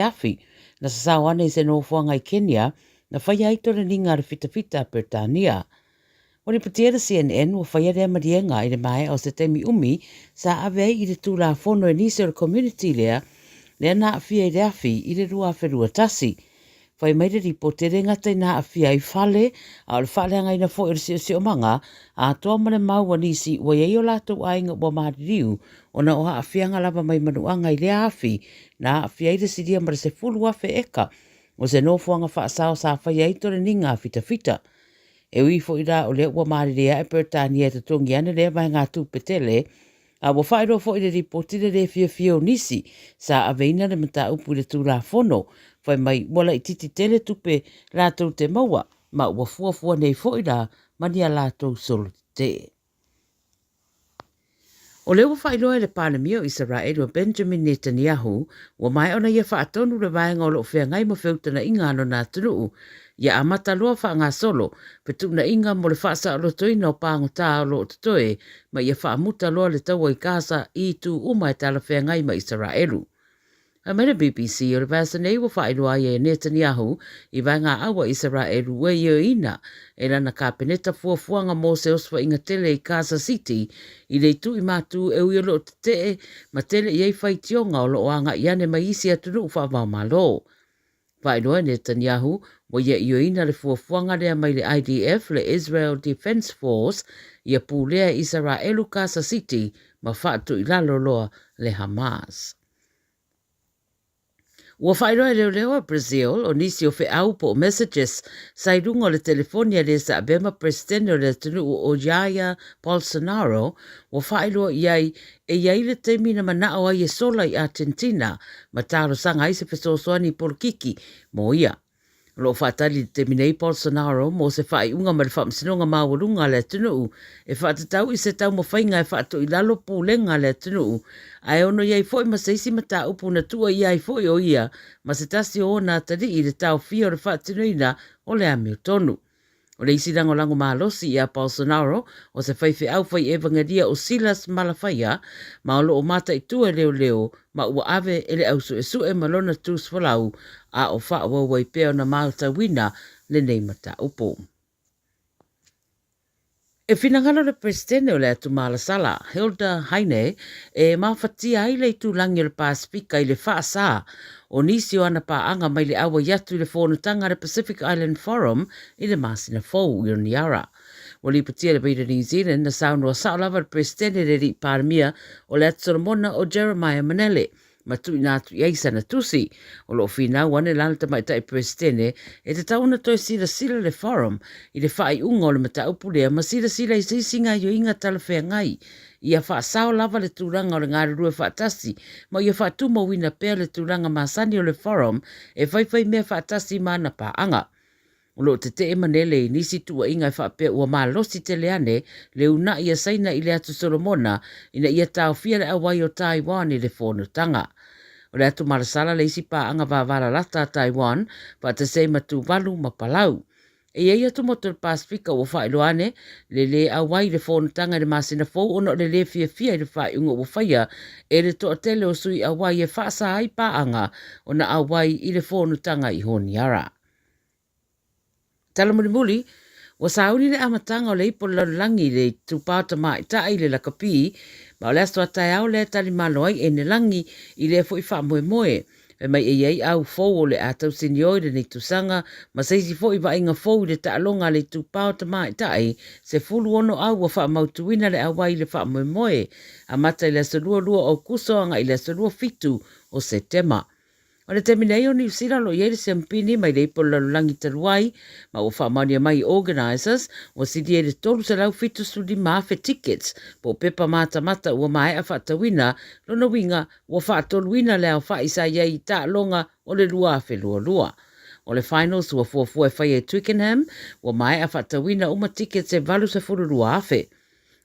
Afi, na sasao ane i se nofoaga i Kenya, na faia ai toleniga a le fitafita a Peretania. Ua lipotia le CNN ua faia lea maliega i le maea o se taimi umi sa ave ai i le Tulafono e nisi o le community lea lea na aafia i le afi i le 2021. Fai mai le lipoti e le gata ina aafia ai fale, a o le faaleagaina foi o le siosiomaga atoa ma le mau a nisi ua i ai o latou aiga ua maliliu ona o aafiaga lava mai manuaga i lea afi na aafia ai le silia ma le 10,000 eka o se nofoaga faasao sa faia ai toleniga a fitafita. E ui foi la o lea ua malilie ae Peretania e totogi ane lea vaegatupe tele, a ua faailoa foi i le lipoti le le fiafia o nisi sa aveina le mataupu i le Tulafono, fai mai ua laitiiti tele tupe latou te maua ma ua fuafua nei foi la ma ni a latou solo tetee. O lea ua faailoa e le Palemia o Isaraelu o Benjamin Netanyahu, ua maea ona ia faatonu le vaega o lo o feagai ma feutagaiga a lona atunuu, ia amata loa faagasolo fetuunaiga mo le faasaolotoina o pagota o lo o totoe ma ia faamuta loa le taua i Gaza i itu uma e talafeagai ma Isaraelu. Fai mai le BBC, o le vaiaso nei ua faailoa ai e Netanyahu i vaegaau a Isaraelu ua ioeina e lana Kapeneta fuafuaga mo se osofaiga tele i Gaza City i le itu i matu e ui o lo o tetee ma tele i ai faitioga o lo o agai ane mai isi atunuu faavaomalo. Faailoa e Netanyahu ua ia ioeina le fuafuaga lea mai le IDF, le Israel Defense Force, ia pulea e Isaraelu Gaza City ma faatuilalo loa le Hamas. Ua faailoa e leoleo a Brazil o nisi o feau po o messages sa i luga o le telefoni a le sa avea ma Peresetene o le atunuu o Jair Bolsonaro ua faailoa i ai e i ai le taimi na manao ai e sola i Argentina ma talosaga ai se fesoasoani i polokiki mo ia. O lo o faatali i le taimi nei Bolsonaro mo se faaiuga mai le Faamasinoga Maualuga a le atunuu e faatatau i se taumafaiga e faatoilalo pulega a le atunuu ae ono i ai foi ma se isi mataupu na tuuaia ai foi o ia ma se tasi o ona atalii i le taofia o le faatinoina o le amiotonu. O le isi lagolago malosi iā Bolsonaro o se faifeau fai evagelia o Silas Malafaia ma o lo o mataitu e leoleo ma ua ave e le au suesue ma lona tusifolau a o faaauau ai pea ona matauina lenei mataupu. E finagalo le Peresetene o le Atumalasala, Hilda Heine, e mafatia ai le itulagi o le Pasefika i le faasa o nisi o ana paaga mai le auai atu i le fonotaga a le Pacific Island Forum i le masina fou i Honiara. Ua lipotia e le Radio New Zealand na saunoa sao lava le Peresetene i le Alii Palemia o le Atu Solomona o Jeremiah Manele ma tuuina atu i ai sana tusi. O lo o finau ane la le Tamaitai Peresetene e tatau ona toe silasila le Forum i le faaiuga o le mataupu lea ma silasila i se isi gaoioiga talafeagai ia faasao lava le tulaga o le galulue faatasi ma ia faatumauina pea le tulaga masani o le Forum e faifaimea faatasi ma ana paaga. O lo o tetee manele i nisi tuuaiga e faapea ua malosi tele ane le uunai a Saina i le Atu Solomona ina ia taofia le auai o Taiwan i le fonotaga. O le Atu Malasala le isi paaga vavalalata a Taiwan faatasi ai ma Tuvalu ma Palau. E i ai atumotu o le Pasefika ua faailoa ane le lē auai i le fonotaga i le masina fou ona o le lē fiafia i le faaiuga ua faia e le toatele o sui auai e faasa ai paaga ona auai i le fonotaga i Honiara. Tala mulimuli, ua sauni le amataga o le ipo lalolagi i le itupa o tamaitai i le lakapi, ma o le aso a taeao lea e talimalo ai Enelagi i lea foi faamoemoe. Fai mai e i ai au fou o le a tausinio i lenei tausaga ma se isi foi vaaiga fou i le taaloga a le itupa o tamaitai, 16 au ua faamautuina le auai i le faamoemoe, amata i le aso 22 o Aokuso agai i le aso 27 o Setema. O le taimi nei o Niu Sila o lo o i ai le siampini mai le ipo o le lalolagi talu ai, ma ua faamaonia mai i organisers ua silia i le 375,000 tickets po o pepa matamata ua maea faatauina, lona uiga ua faatoluina le aofai sa i ai i taaloga o le 2022. O le finals ua fuafua e faia i Twickenham, ua maea faatauina uma tickets e 82,000.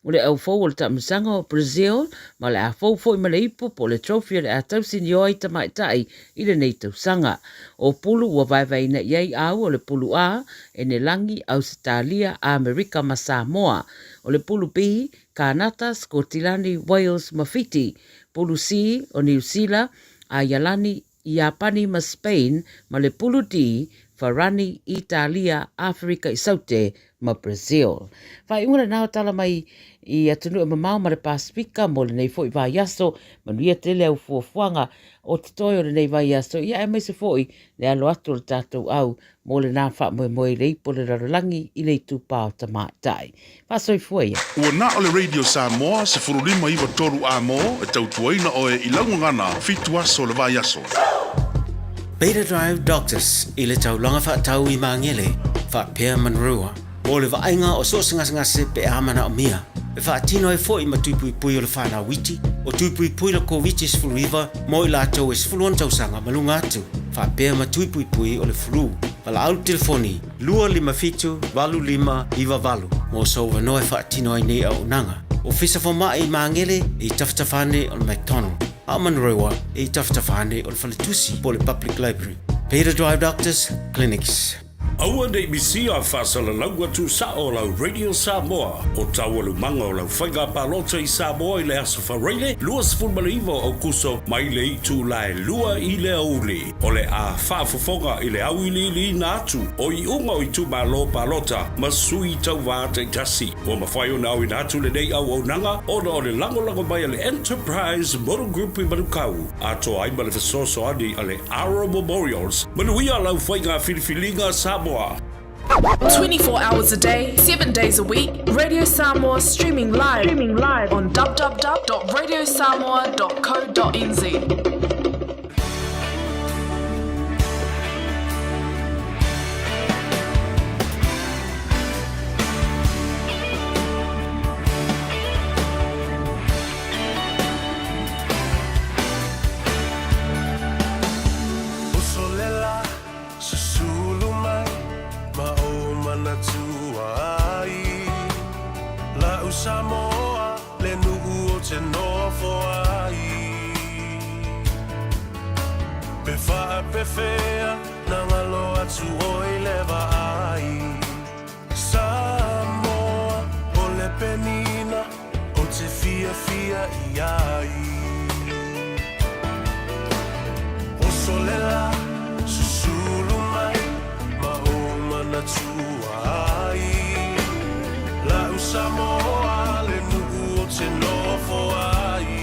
O le au fou o le taamilosaga o Brazil ma o le a fou foi ma le ipu po o le trophy o le a tausinio ai tamaitai i lenei tausaga. O pulu ua vaevaeina i ai au o le pulu A, Enelagi, Ausetalia, Amerika ma Samoa. O le pulu B, Kānata, Skotilani, Wales ma Fiti. Pulu C, o Niu Sila, Aialani, Iapani ma Spain ma le Pulu D, Farani, Italia, Aferika i Saute ma Brazil. Faaiuga lena o tala mai i atunuu e mamao ma le Pasefika mo lenei foi vaiaso. Manuia tele au fuafuaga o totoe o lenei vaiaso, ia aemaise foi le alo atu o le tatou au mo lena faamoemoe i le ipu o le lalolagi i le itupa o tamaitai. Faasoifua ia. Ua na o le Radio Samoa 15 93 A mo e tautuaina oe i lau gagana fitu aso o le vaiaso. Beta Drive Doctors i le taulaga faatau i Magele faapea Manurewa mo le vaaiga o so o se gasegase pe a manaomia. E faatino ai foi ma tui puipui o le whanau iti, o tui puipui la Koviti-19 mo i latou e 16 tausaga ma luga atu, faapea ma tui puipui o le flu. Valaau le telefoni 257 8598 mo sou avanoa e faatino ai nei auaunaga. Ofisa Fomai i Magele e i tafatafa ane o le McDonald, a o Manurewa e i tafatafa ane o le Faletusi po o le Public Library. Beta Drive Doctors Clinics. Aua ne i misia faasalalaua tuusao o lau Radio Samoa o taualumaga o lau faiga palota i Samoa i le Aso Faraile 29 o Aokuso mai le itula e 2 i le aoauli. O le a faafofoga i le auiliiliina atu o iuga o itumalo palota ma sui tauva taitasi. Ua mafai ona aoina atu lenei auaunaga ona o le lagolago mai a le Enterprise Motor Group i Manukau, atoa ai ma le fesoasoani a le Arrow Memorials, manuia lau faiga filifiliga Samoa. 24 hours a day, 7 days a week, Radio Samoa streaming live, streaming live on www.radiosamoa.co.nz. Uso le la, susulu mai ma ou manatua ai. La'u Samoa le nu'u o te nofo ai. Pe faapefea na ngalo atu oi le vaai. Samoa o le penina o te fiafia i ai. Oso le la, susulu mai ma ou manatua ai. La'u Samoa le nu'u o te nofo ai.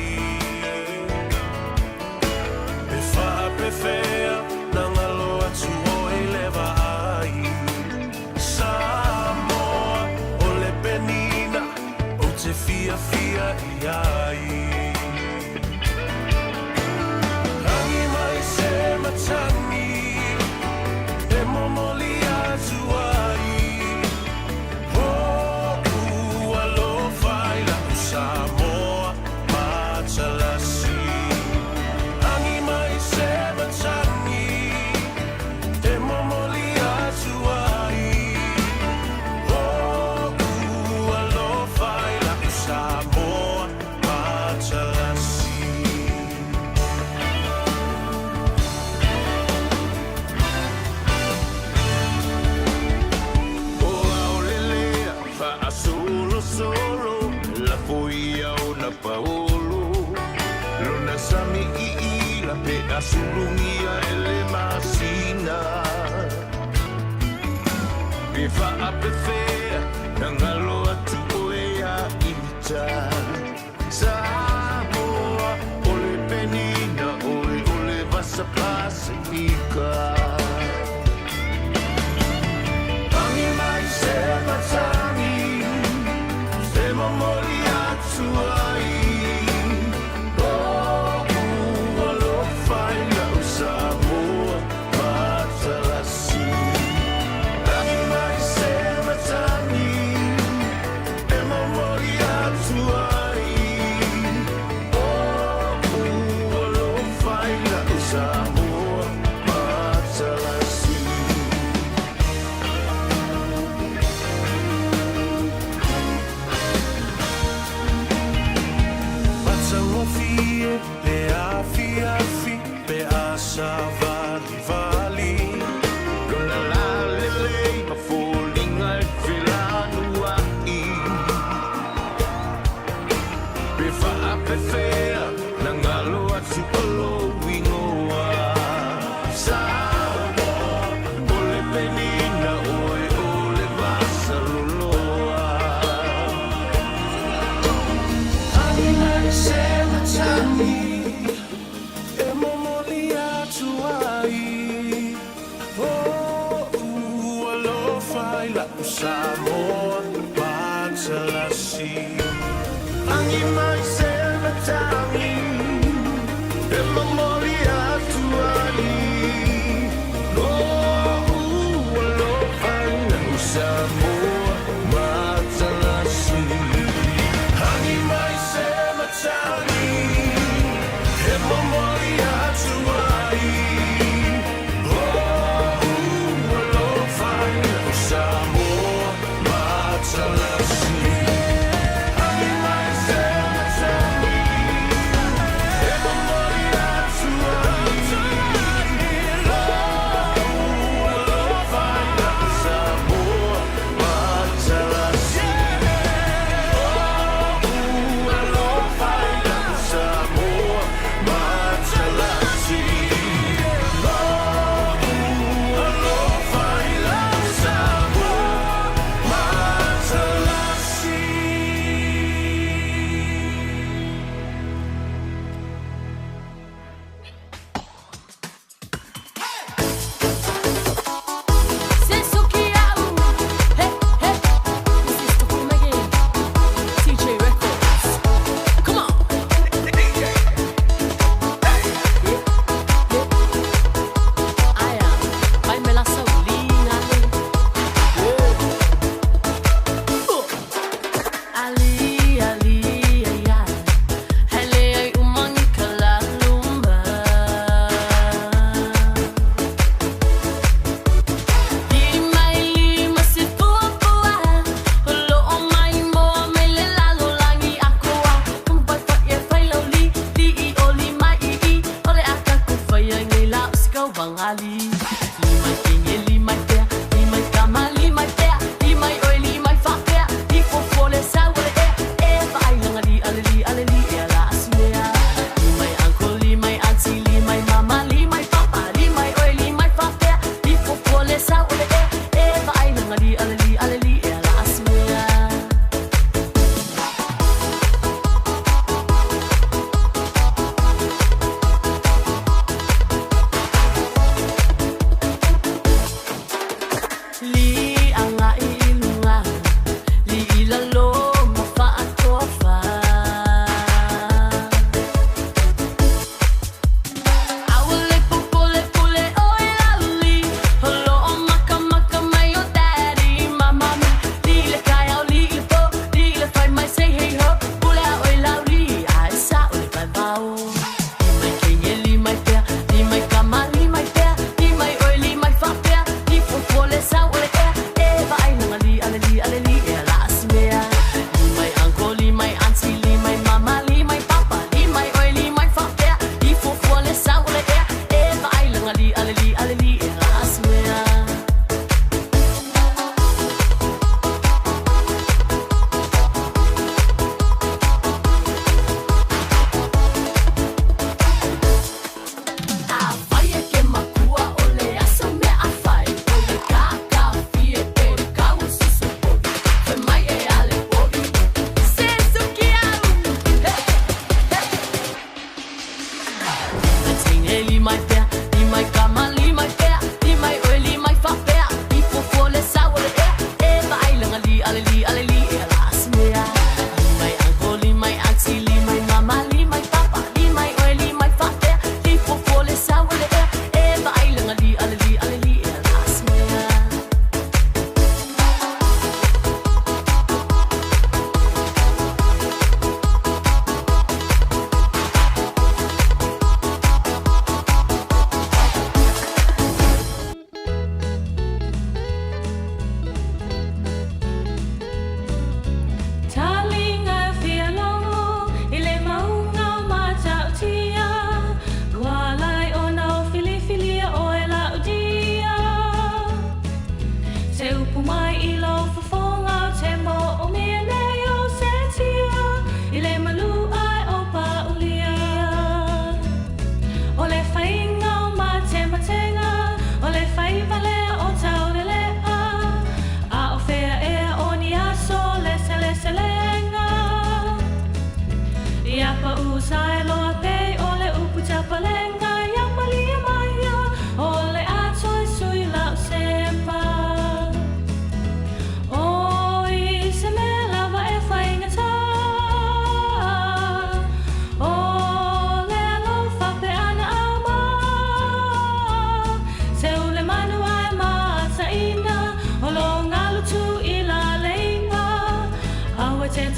Pe faapefea na ngalo atu oi le vaai. Samoa o le penina ou te fiafia i ai. Rangi mai se matangi e momoli atu ai. Hoʻu alofa i la'u Samoa matalasi. Rangi mai se matangi e momoli atu ai. Hoʻu alofa i la'u Samoa matalasi. O Aolelea faasolosolo lafo ia ona paolo lona sami iila pe asulugia e le masina pe faapefea na galo atu oe ia ita Samoa o le penina oe o le vasa Pasifika. Tangi mai se matangi e momoli atu ai Oʻu alofa i la'u Samoa matalasi. Tangi mai se matangi e momoli atu ai Oʻu alofa i la'u Samoa. lau Samoa matalasi. Agi mai se matagi e momoli atu ai Lo'u alofa i lau Samoa matalasi. Agi mai se matagi e momoli atu ai Lo'u alofa i lau Samoa matalasi. Agi mai se matagi e momoli atu ai Lo'u alofa i lau Samoa matalasi. Lo'u alofa i lau Samoa matalasi. Lo'u alofa i lau Samoa matalasi. Hey, this is the again. TJ Records. Come on. Aya, vai me la saulinga. Ali, ali, ai, ai. Hele ai umangi kalalumba. Lima lima se puapua, lo'o mai moa mai le lalolagi akoa. Kumpai fa e fai lau li, li i o li mai i i, o le aka ku fai ai nei la o se kauvagali. Li mai kenge, li mai pea, li mai kama, li mai pea, li mai oi, li mai faapea, li fofo le sau o le ea, e vaailaga li ale li ale li e ala asimea. Li mai uncle, li mai auntie, li mai mama, li mai papa, li mai oi, li mai faapea, li fofo le sau o le ea, e vaailaga li ale li ale li e ala asimea.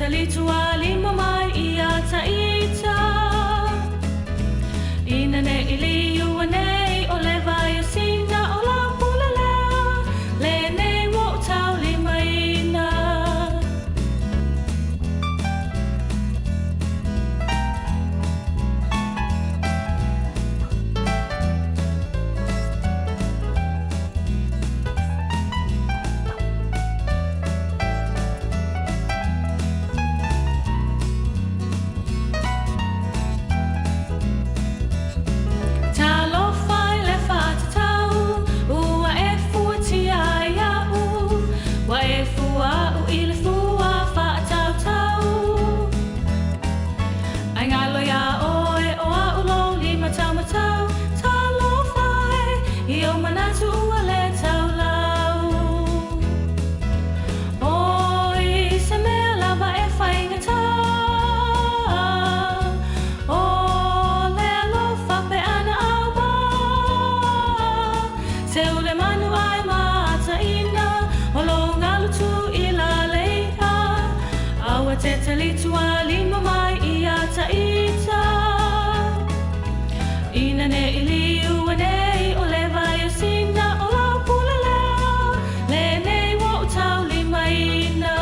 Talitua lima mai ia taita. Ina ne i liu nei o le vai o sina o la pula lea, le nei wo tau lima ina. Talofa i le whātatau, ua e fuatia ai au, ua e fua au i le fua whaatautau. Ai ngalo ia oe o au lo lima taumatau, talofa e, i o manatu ua le taulau. O i se mea lava e whaingata, o le alofa pe ana au ma, se ule manu ai maataina, o lo ngalu tu i la leia, aua te talitua lima mai ia taita. Ina ne i liu nei o le vai o sina o lau pula lea, le nei wo o tau lima ina.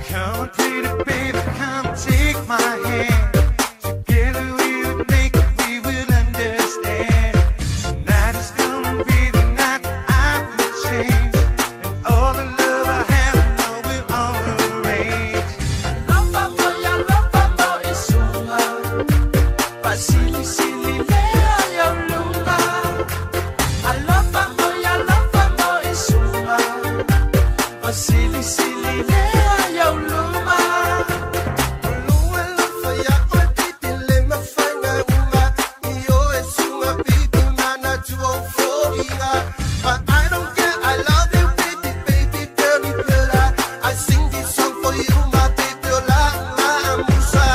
Come on, pretty baby, come take my hand. Together we will make it, we will understand. Tonight is gonna be the night I will change. And all the love I have, I know we'll all arrange. But I don't care, I love you, baby, baby, girl, girl. I sing this song for you, my baby, la, la, musa.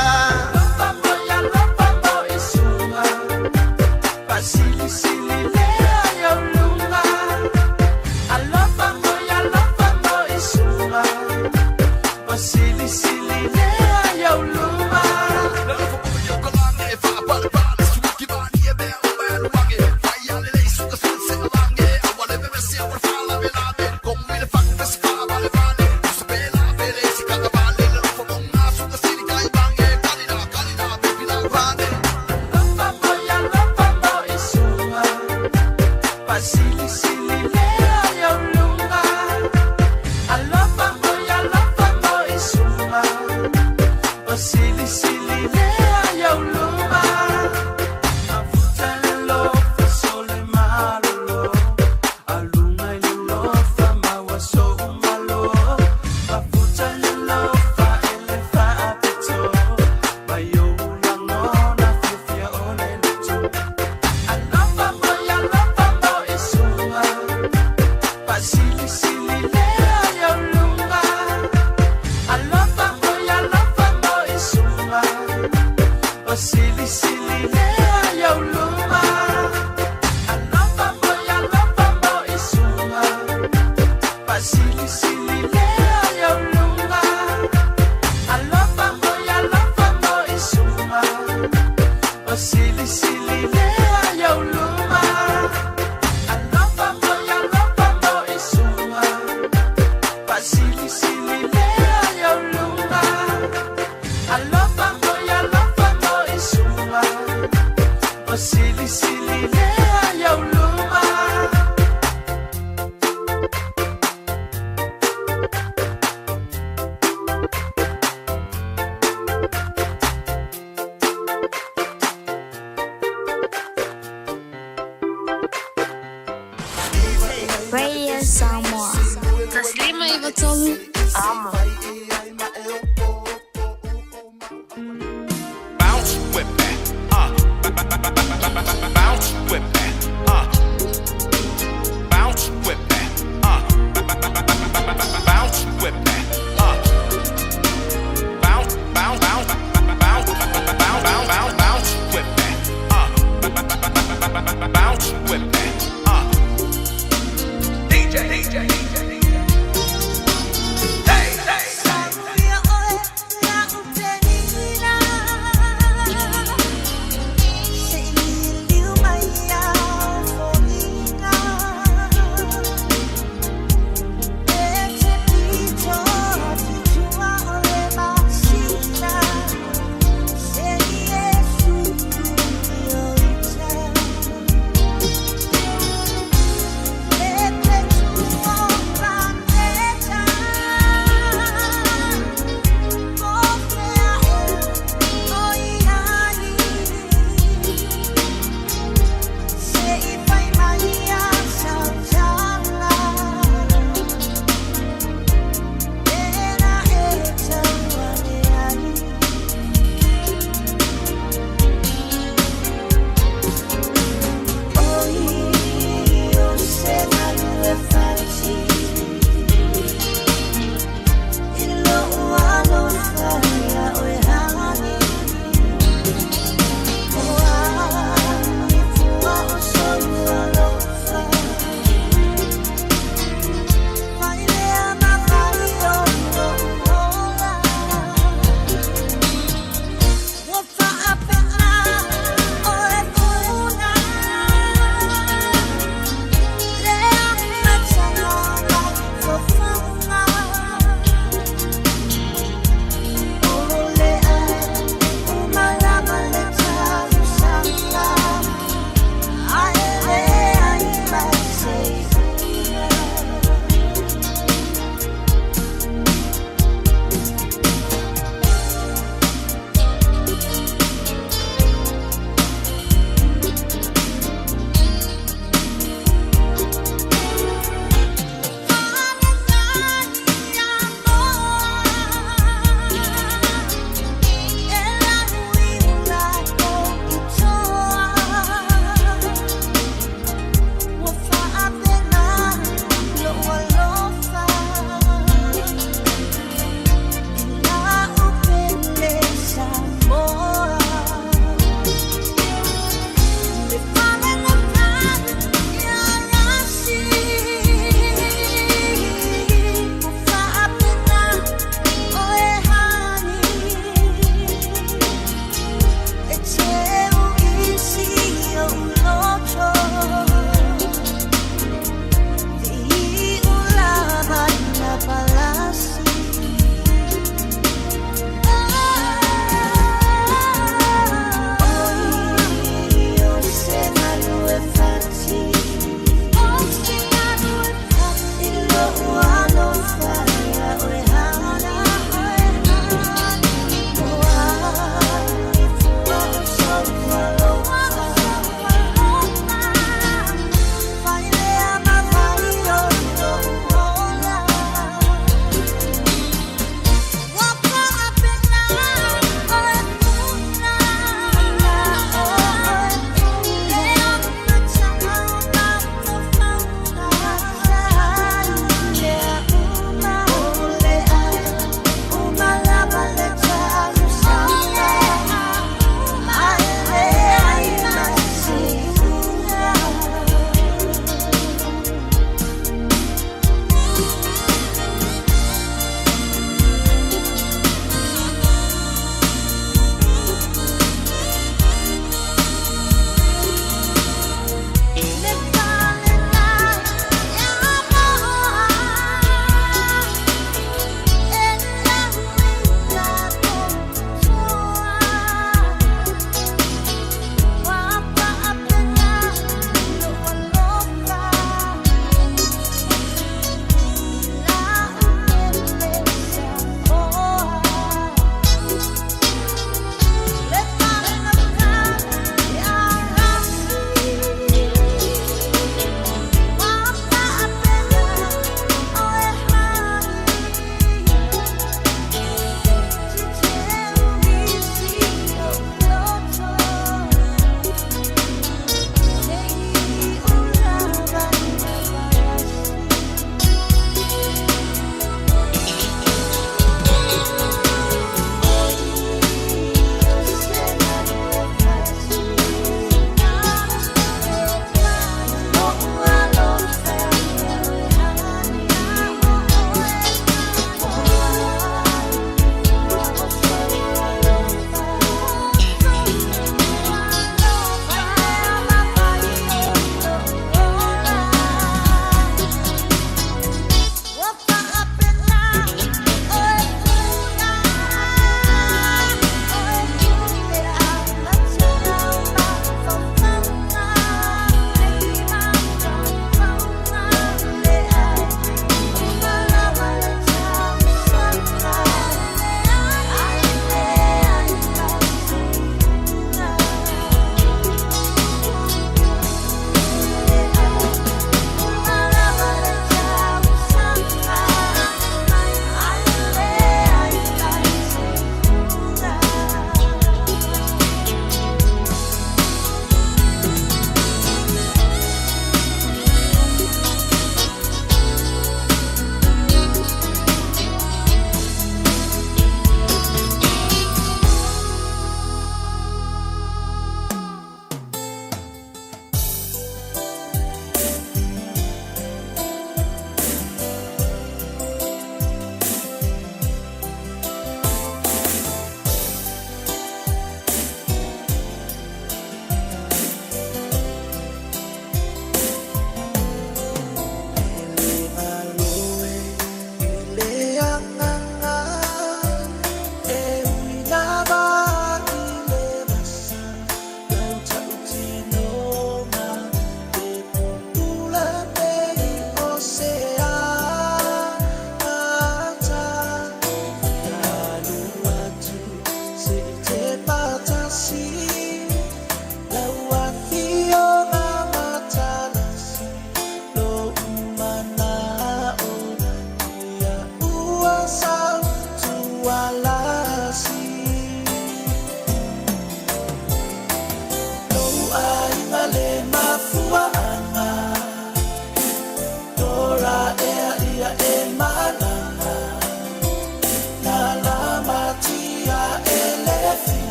93. Bounce with me, bounce with me, bounce with me, bounce with me, bounce, bounce, bounce, bounce, bounce, bounce, bounce, bounce with me, bounce with me, DJ, DJ, DJ, hey, hey.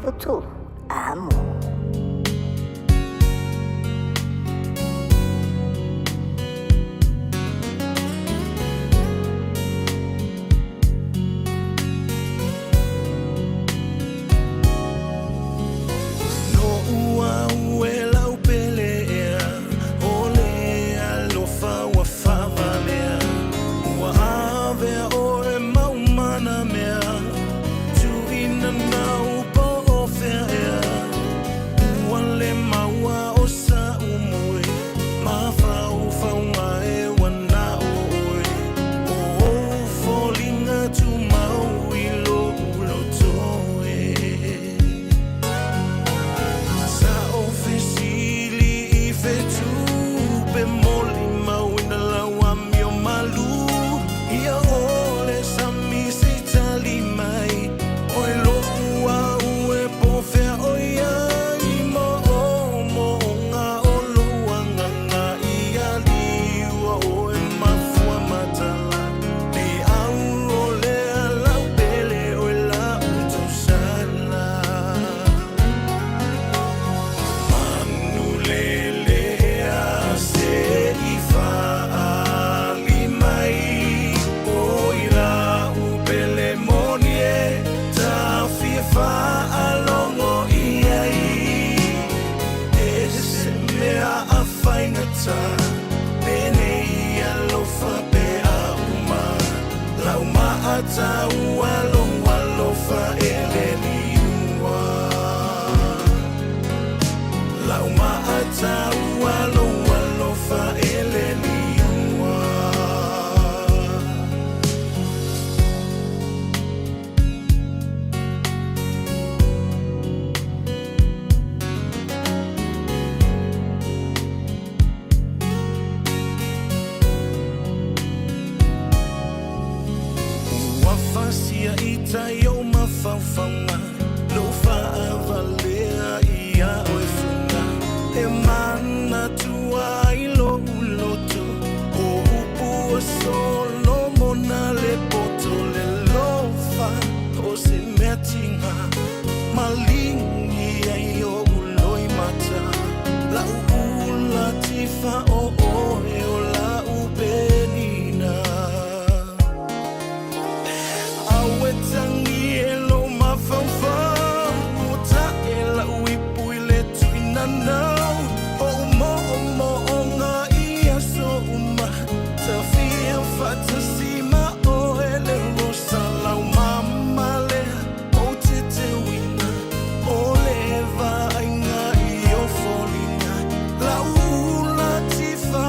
93 Amo. Noʻu au e lau pele ea, o le alofa ua fāwalea. Ua avea ʻoe mau mana mea, tuʻina nau po o fea ea. Ua le maua o saʻu moe, mafaufauga e ua na o ʻoe. O ou foliga tumau i loʻu loto e. Sa o fesili i fetu pe molimau ina lau amio malu ia ole sami se i tali mai oe loʻu au e po fea ʻo ia i moʻomoʻoga o lou agaga ia liua oe mafua matala le au o lea lau pele oe lau tausala. Manu lelea se i faaali mai o i lau pele moni e tafia faalogo i ai e se mea a faigata penei alofa pe a uma lau maataua lou alofa e le liua lau maataua lou alofa e le liua. Ua fasia i tai o mafaufauga Lou faavalea ia oe fuga E manatua ai lou loto O upu o Solomona le poto le lofa O se mea tiga Malingi ai oʻu loimata Lau ula tifa o oe o lau penina Aue tagi e lou mafaufau Ua taʻe lau ipu i le tuinanau Ou moʻomoʻoga i aso uma Tafia faatasi ma oe le rosa lau mama lea Ou te teuina o le vaaiga i ou foliga Lau ula tifa.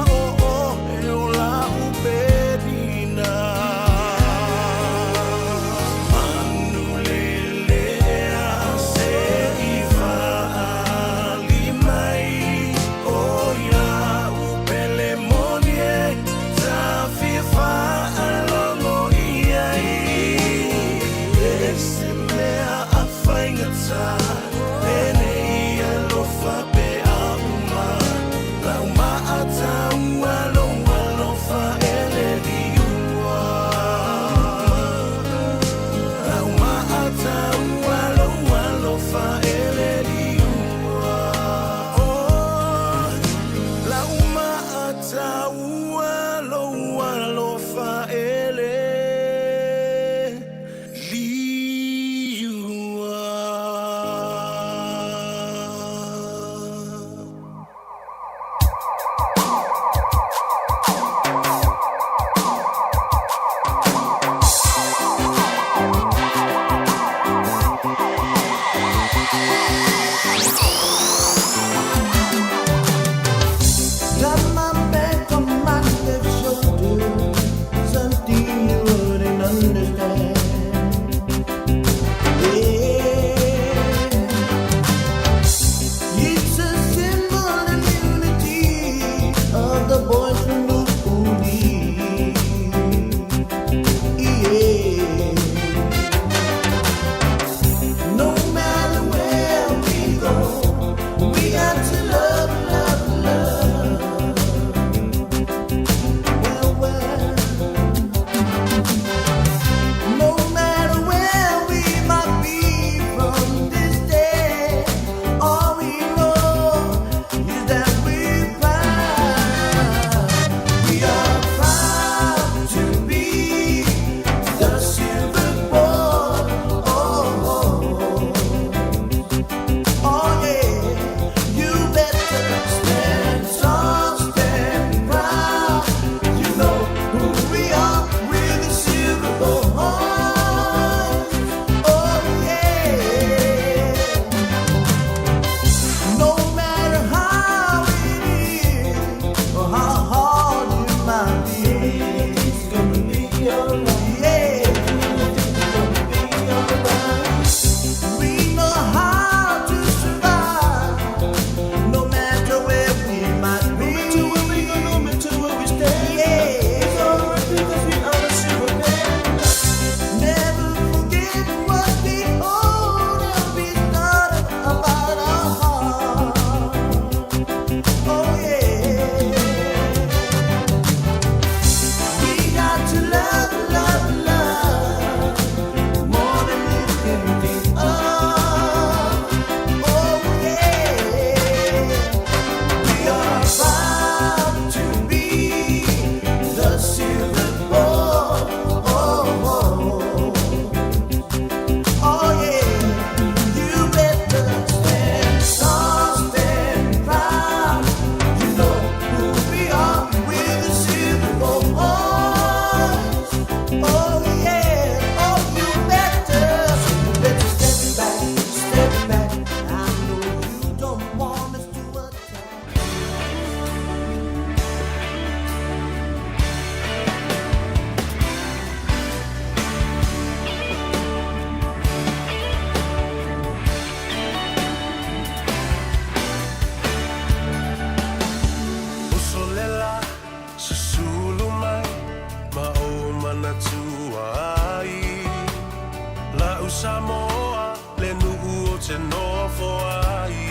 La'u Samoa le nuu ou te nofo ai.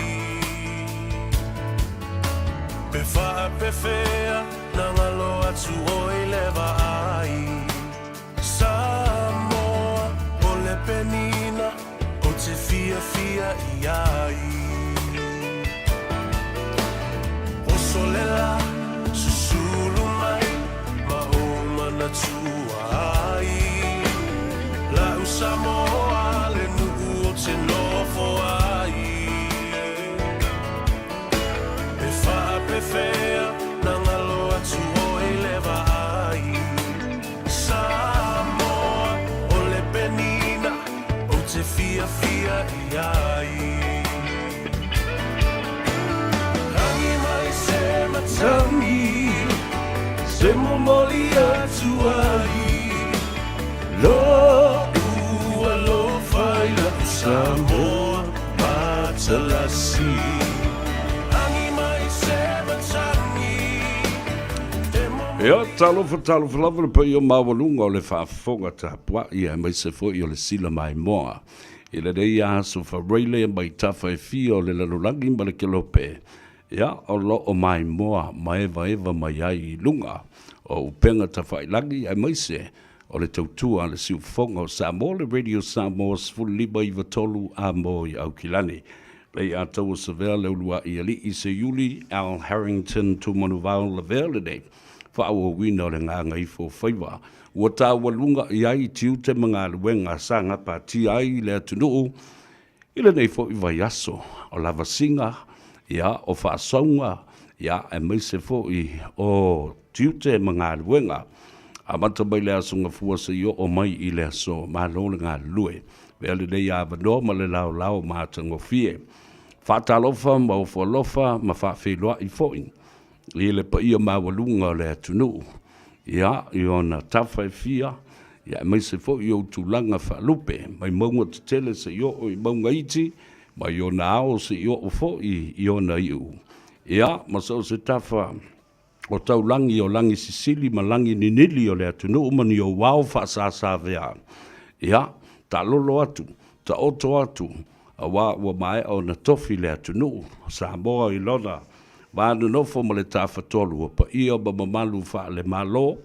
Pe faapefea na galo atu oe i le vaai. Samoa o le penina ou te fiafia i ai. Oso le la, susulu mai ma ou manatua ai. La'u Samoa le nuu ou te nofo ai. Pe faapefea na galo atu oe i le vaai. Samoa o le penina ou te fiafia i ai. Agi mai se matangi se momoli atu ai lo'u alofa i la'u Samoa matalasi. Agi mai se matangi Ia, talofa, talofa lava le paia maualuga o le faafofoga tapuai aemaise foi o le sila maimoa i lenei aso faraile mai tafa e fia o le lalolagi ma le kelope. Ia, o lo o maimoa maevaeva mai ai i luga o upega tafailagi aemaise o le tautua a le Siufofoga o Samoa, le Radio Samoa 15 93 a mo i Aukilani. Lei Ataua Savea le uluai alii Seiuli Al Harrington Tumanuvao Lavea lenei faaauauina o le gagaifo faiva ua taualuga i ai tiute ma galuega sa gapatia ai le atunuu i lenei foi vaiaso o lavasiga, ia, o faasauga, ia, aemaise foi o tiute ma galuega. Amata mai le Aso Gafua seia oo mai i le aso Malo le galulue. Avea lenei avanoa ma le laolao matagofie. Faatalofa ma ofo alofa ma faafeiloai foi i le paia maualuga o le atunuu, ia, i ona tafa e fia, ia, aemaise foi i ou tulaga faalupe, mai mauga tetele seia oo i mauga iti, mai ona ao seia oo foi i ona iu, ia, ma so o se tafa o taulagi o lagi sisili ma lagi ninili o le atunuu ma ni ou ao faasasavea, ia, taalolo atu, taoto atu, aua ua maea ona tofi le atunuu o Samoa i lona va nonofo ma le Tafatolu o paia ma mamalu faale-Malo,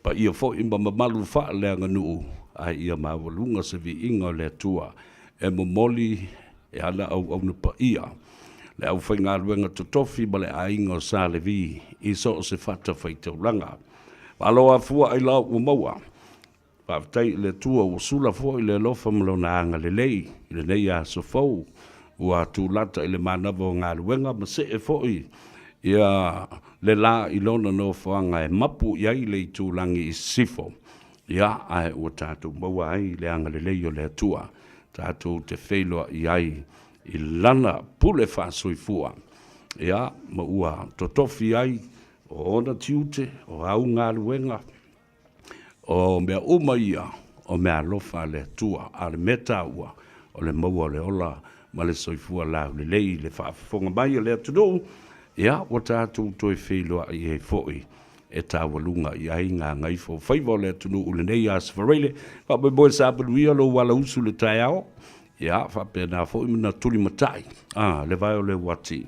paia foi ma mamalu faaleaganuu, ae ia maualuga se viiga o le Atua e momoli e ana auauna paia, le aufaigaluega totofi ma le aiga o Sa Levi i so o se fatafaitaulaga. Malo afua ailao ua maua. Faafetai i le Atua ua sula foi le alofa ma Lona agalelei i lenei aso fou, ua tulata i le manava o galuega ma see foi ia le la i lona nofoaga e mapu i ai le itulagi i sisifo. Ia, ae ua tatou maua ai le agalelei o le Atua, tatou te feiloai ai i Lana pule faasoifua, ia, ma ua totofi ai o ona tiute, o au galuega, O mea uma ia, o meaalofa a le Atua, a o le mea taua, o le maua o le ola ma le soifua laulelei i le faafofoga mai a le atunuu, ia, ua tatou toe feiloai ai foi e taualuga i ai gagaifo o faiva o le atunuu i lenei Aso Faraile. Faamoemoe sa manuia lou alausu i le taeao, ia, faapena foi ma na tulimatai, a, le vae o le uati,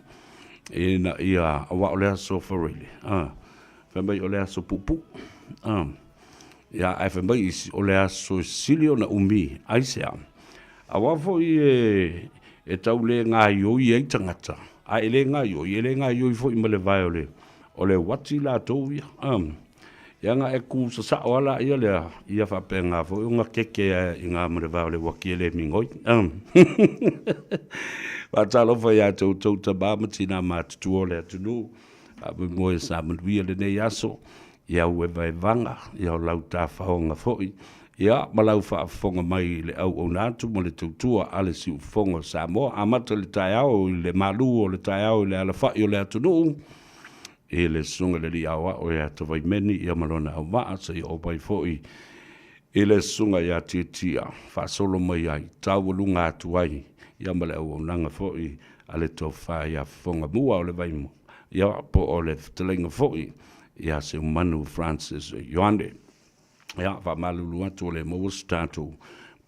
ina ia, aua o le Aso Faraile, a. Fai mai o le aso puupuu. Ah. Ia, ae fai mai isi, o le aso e sili ona umi. Aisea? Aua foi e, e tau le gaioi ai tagata, a e le gaioi, e le gaioi foi ma le vae o le, o le uati latou ia. Ah. Ia na e ku sasao lava laia lea, ia faapena foi ona keke i ina ma le vae o le uati e le migoi. Ah. Faatalofa ia te outou tama ma tina matutua o le atunuu. Faamoemoe sa manuia lenei aso i au evaevaga, ia o lau tafaoga foi, ia ma lau faafofoga mai i le auauna atu ma le tautua a le Siufofoga o Samoa. Amata le taeao i le malu o le taeao i le alafai o le atunuu, i le Susuga i le Alii Aoao ia Tavaimeni ia ma lona auvaa, seia oo mai foi i le Susuga ia Tiatia, faasolo mai ai, taualuga atu ai, ia ma le auaunaga foi a le Tofa ia Fofogamua o le Vaimauga, ia po o le fetalaiga foi ia Seumanu Francis Ioane. Ia, faamalulu atu ua le maua se tatou.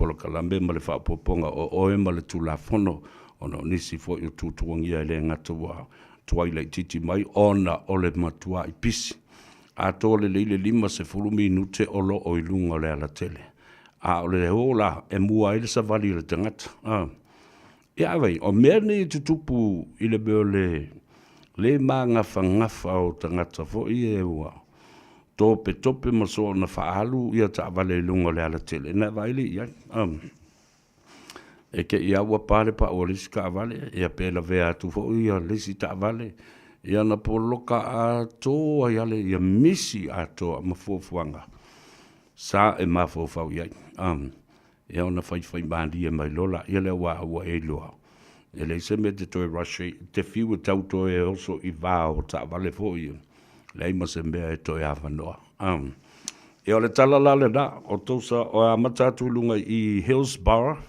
polokalame ma le faaopoopoga o oe ma le Tulafono, ona o nisi foi o tuatuagia e le gata ua tuai laitiiti mai ona o le matuai pisi. Atoa lelei le 50 minute o lo o i luga o le alatele, a o le o la e mua ai le savali a le tagata. A. Ia avai, o mea nei e tutupu i le mea o le le magafagafa o tagata foi e ua topetope ma soona faaalu ia taavale i luga o le alatele, na e vaai lea i ai. E te i lava ua pa le pau o le isi taavale, ia pe lavea atu foi ia le isi taavale, ia na poloka atoa ai lava ia misi atoa ma fuafuaga sa e mafaufau i ai. Ia ona faifaimalie mai loa laia lea aua ua e iloa, e leai se mea e te toe rush ai, e te fiu e tau toe oso i va o taavale foi ia, leai ma se mea e toe avanoa. Ia o le tala la lena, o tou sa, o amata atu i luga i Hillsborough,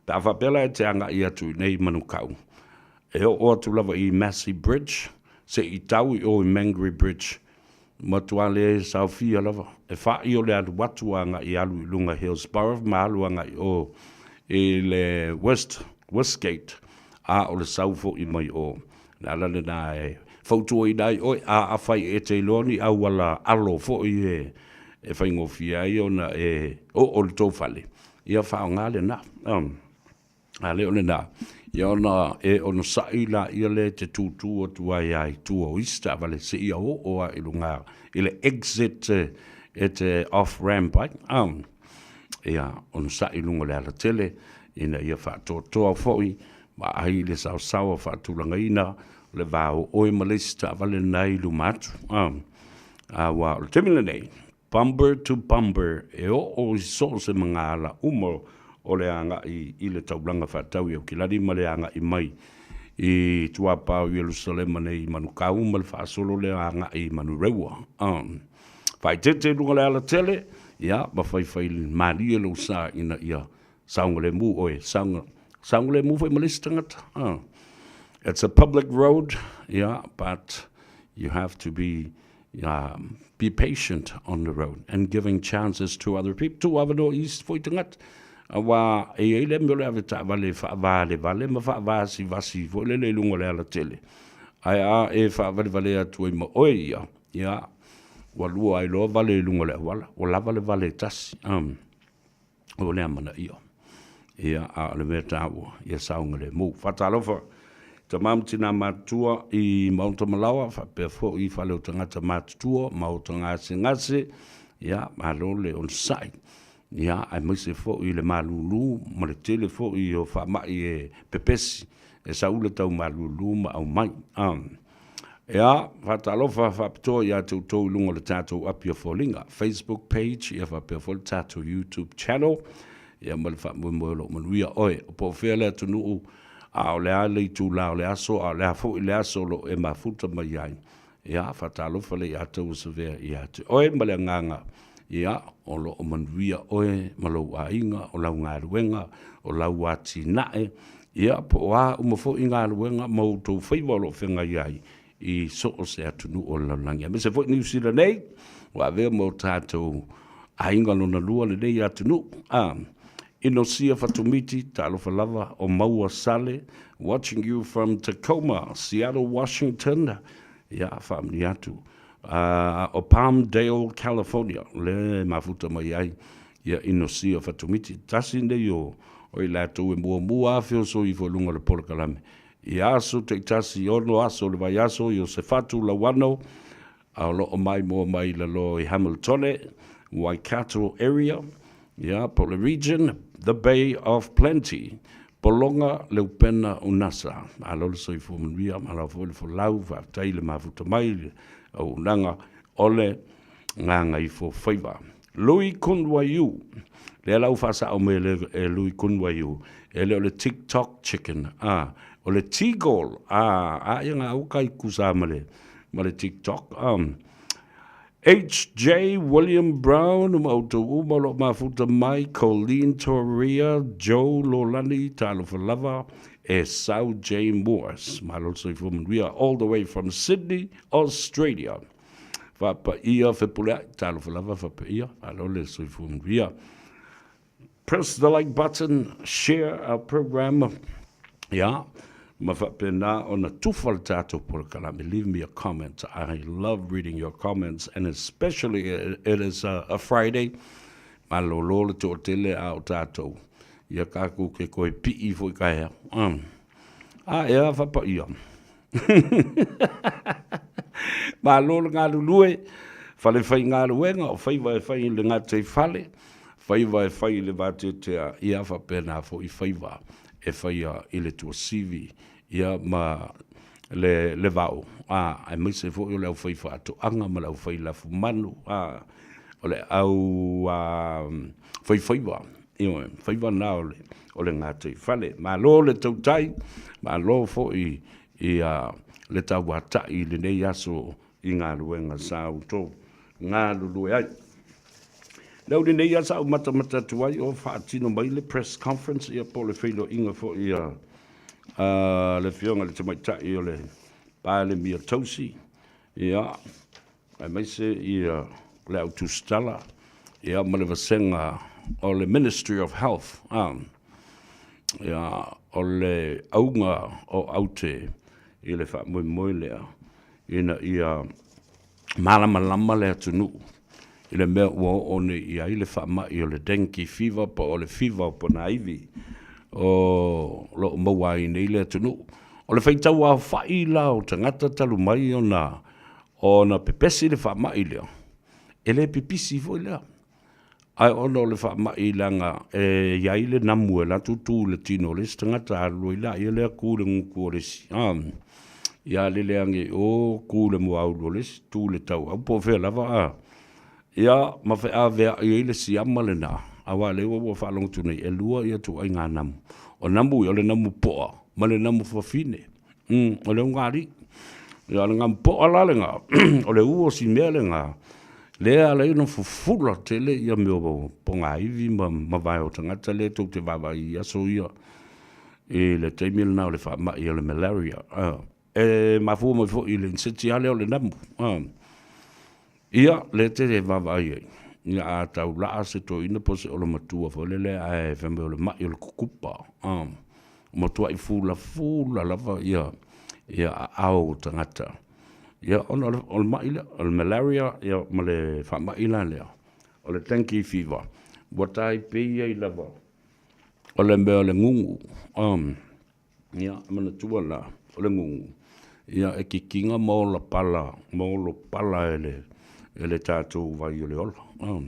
pe a faapea la e te agai atu i inei i Manukau, e oo atu lava i Massey Bridge, se i tau i o i Mangere Bridge, Matua le saofia lava. E fa'i o le alu atu agai alu i luga Hillsborough ma alu agai o i le West, Westgate, a o le sau fo'i mai o. Le ala lena e fautuaina ai oe, a afai e te iloa ni auala alo fo'i e, e faigofie ai ona e oo i le tou fale, ia faaaoga lena. A le o lena, ia ona e onosai laia lea e te tūtū atu ai lava i tua o isi taavale seia oo lava i luga i le exit e te off ramp ai. Ia onosai i luga o le alatele ina ia faatoatoa foi ma ai le saosaoa faatulagaina o le va o oe ma le isi taavale lena i luma atu. Aua o le taimi lenei, Bumper to bumper, e oo i so o se magaala uma o le agai i le taulaga faatau i Aukilani ma le agai mai i tuapā o Ierusalema nei i Manukau ma le faasolo lea agai i Manurewa. Faaeteete i luga o le alatele, ia, ma faifai malie lou sa ina ia saogalemu oe, saoga, saogalemu foi ma le isi tagata. It's a public road, yeah, but you have to be be patient on the road and giving chances to other people. Tuu avanoa i isi foi tagata. Aua e i ai le mea o le ave taavale e faavalevale ma faavasivasi foi lele i luga o le alatele. Ae a e faavalevalea atu ai ma oe ia, ia, ua lua ai loa vale i luga o le auala, ua lava le vale e tasi. O le amanaia. Ia, a o le mea taua, ia saogalemu. Faatalofa i tama ma tina matutua i Maota Malaoa, faapea foi i fale o tagata matutua ma o tagagasegase, ia, malo le onosai. Ia, aemaise foi le malulu ma le tele foi o faamai e pepesi, e saula tau malulu ma aumai. Ia, faatalofa faapitoa ia te outou i luga o le tatou api o foliga, Facebook page, ia faapea foi le tatou YouTube channel, ia ma le faamoemoe o lo o manuia oe. O po o fea le atunuu, a o le a le itula o le aso, a o le a foi le aso o lo o e mafuta mai ai, ia, faatalofa le ia te ua savea ia te oe ma le agaga, ia, o lo o manuia oe ma lou aiga, o lau galuega, o lau atinae, Ia, po o a uma foi galuega ma outou faiva o lo o feagai ai i so o se atunuu o le lalolagi, aemaise foi Niu Sila nei, ua avea ma o tatou aiga lona lua lenei atunuu. A, Inosia Fatumiti, talofa lava, o Maua Sale, watching you from Tacoma, Seattle, Washington. Ia, faamanuia atu. O Palmdale, California, lea e mafuta mai ai ia Inosia Fatumiti. Tasi nei o o i latou e muamua afeoso ifo i luga o le polokalame. I aso taitasi, ono aso o le vaiaso, Iosefatu Lauano, a o lo o maimoa mai i lalo i Hamiltone, Waikato area, ia, po o le region, the Bay of Plenty. Pologa Leupena Unasa. Malo le soifua manuia, malo foi le folau, faafetai le mafuta mai i le auaunaga o le Gagaifofaiva. Lui Kun Waiu, lea la ua faasao mai e Lui Kun Waiu, e le o le TikTok chicken, a, o le T-goal, a, a ia ngā au kai kusa ma le, ma le TikTok. HJ William Brown, ma outou uma o lo o mafuta mai, Colleen Toria, Joe Lolani, talofa lava, e Sau J. Morris. Malo le soifua manuia, all the way from Sydney, Australia. Faapaia Fepuleai, talofa lava Faapaia, malo le soifua manuia. Press the like button, share our program, ia, ma faapena ona tufa le tatou polokalame. Leave me a comment. I love reading your comments and especially it is a, a Friday. Malolo le toatele a o tatou. Ia kakou ke koe pi'i foi ka hea. Um. A ea whapaia. Malo le galulue, fale faigaluega, o faiva e fai i le gataifale, faiva e fai i le vateatea, ia faapena foi faiva e faia i le tuasivi, ia ma le, le vao, a, aemaise foi o le aufai faatoaga ma le aufai lafumanu, a, o le au a, faifaiva, ioe, faiva na o le, o le gataifale. Malo le tautai, malo foi i a, le tauata'i i lenei aso i galuega sa outou galulue ai. Le au lenei a sa ou matamata atu ai o faatino mai le press conference ia po o le feiloaiga foi a, a le Afioga i le Tamaitai o le Palemia Tausi, ia, aemaise ia le au tusitala, ia ma le vasega o le Ministry of Health, a, ia, o le auga o aute i le faamoemoe lea ina ia malamalama le atunuu i le mea ua oo nei i ai le faamai o le dengue fever po o le fiva o ponaivi o lo o maua ai nei le atunuu. O le faitau aofai la o tagata talu mai ona ona pepesi le faamai lea, e le pipisi foi lea. Ae ona o le faamai leaga e i ai le namu e alu atu tu i le tino o le isi tagata alu ai laia lea tu i le gutu o le isi a. Ia lele ane i o tu i le muaulu o le isi, tu i le tauau po o fea lava a. Ia ma feaveai ai le siama lena, aua o lea ua faalogo atu nei e lua ituaiga namu. O namu ia o le namu poa ma le namu fafine. O le ugaalii. Ia o le gamupoa la lena, o le u o si mea lena, lea e ala ai ona fufula tele ia mea o pogaivi ma mavae o tagata lea tou te vaavaai i aso ia i le taimi lena o le faamai o le malaria. E mafua mai foi i le inisiati lava lea o le namu. Ia, lea te vaavaai ai, ia a tau laa se toeaina po o se olomatua foi lele ae fai mai o le mai o le kukupa, ua matuai fulafula lava ia ia aao o tagata. Ia ona o le mai lea, o le malaria ia ma le faamai la lea o le dengue fever, ua taipei ai lava o le mea o le gugu. Ia, manatua la, o le gugu, ia e kikiga ma ola pala, ma olo pala e le, e le tatou vai o le ola. Oh,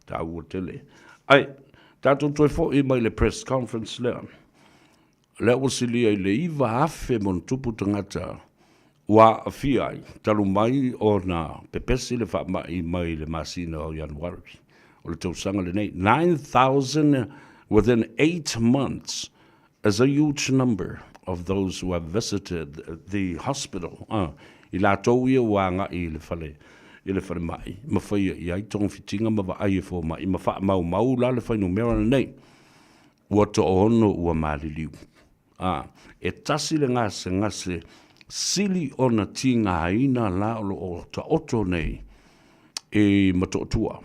taua tele. Ai, tatou toe foi mai le press conference lea. Lea ua silia i le 9,000 ma ona tupu tagata ua aafia ai, talu mai ona pepesi le faamai mai le masina o Ianuari o le tausaga lenei. 9,000 within 8 months is a huge number of those who have visited the hospital, i latou ia ua agai i le fale, i le falemai ma faia i ai togafitiga ma vaai e fomai ma faamaumau la le fuainumera lenei, ua toono ua maliliu. A, e tasi le gasegase sili ona tigaina la o lo o taoto nei i Motootua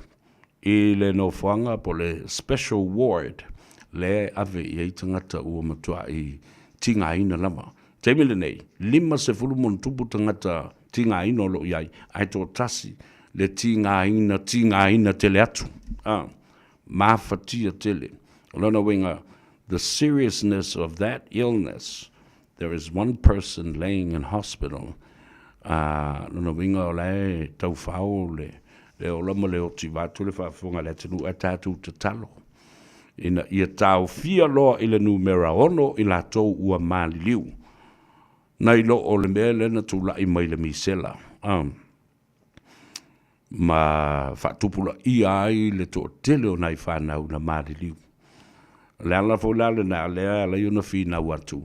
i le nofoaga po o le special ward lea e ave i ai tagata ua matuai tigaina lava. Taimi lenei, 50 ma ona tupu tagata tigaina o lo o i ai, ae toatasi le tigaina, tigaina tele atu, a, mafatia tele. O lona uiga, the seriousness of that illness There is one person laying in hospital, ā, lona uiga o la e taufao le, le ola ma le oti vaeatu le faafofoga a le atunuu ae tatou tatalo ina ia taofia loa i le numera ono i latou ua maliliu nai lo o le mea lea na tulai mai le misela, ā. ma faatupulaia ai le toatele o nai fanau na maliliu. O le ala foi la lena lea e ala ai ona finau atu,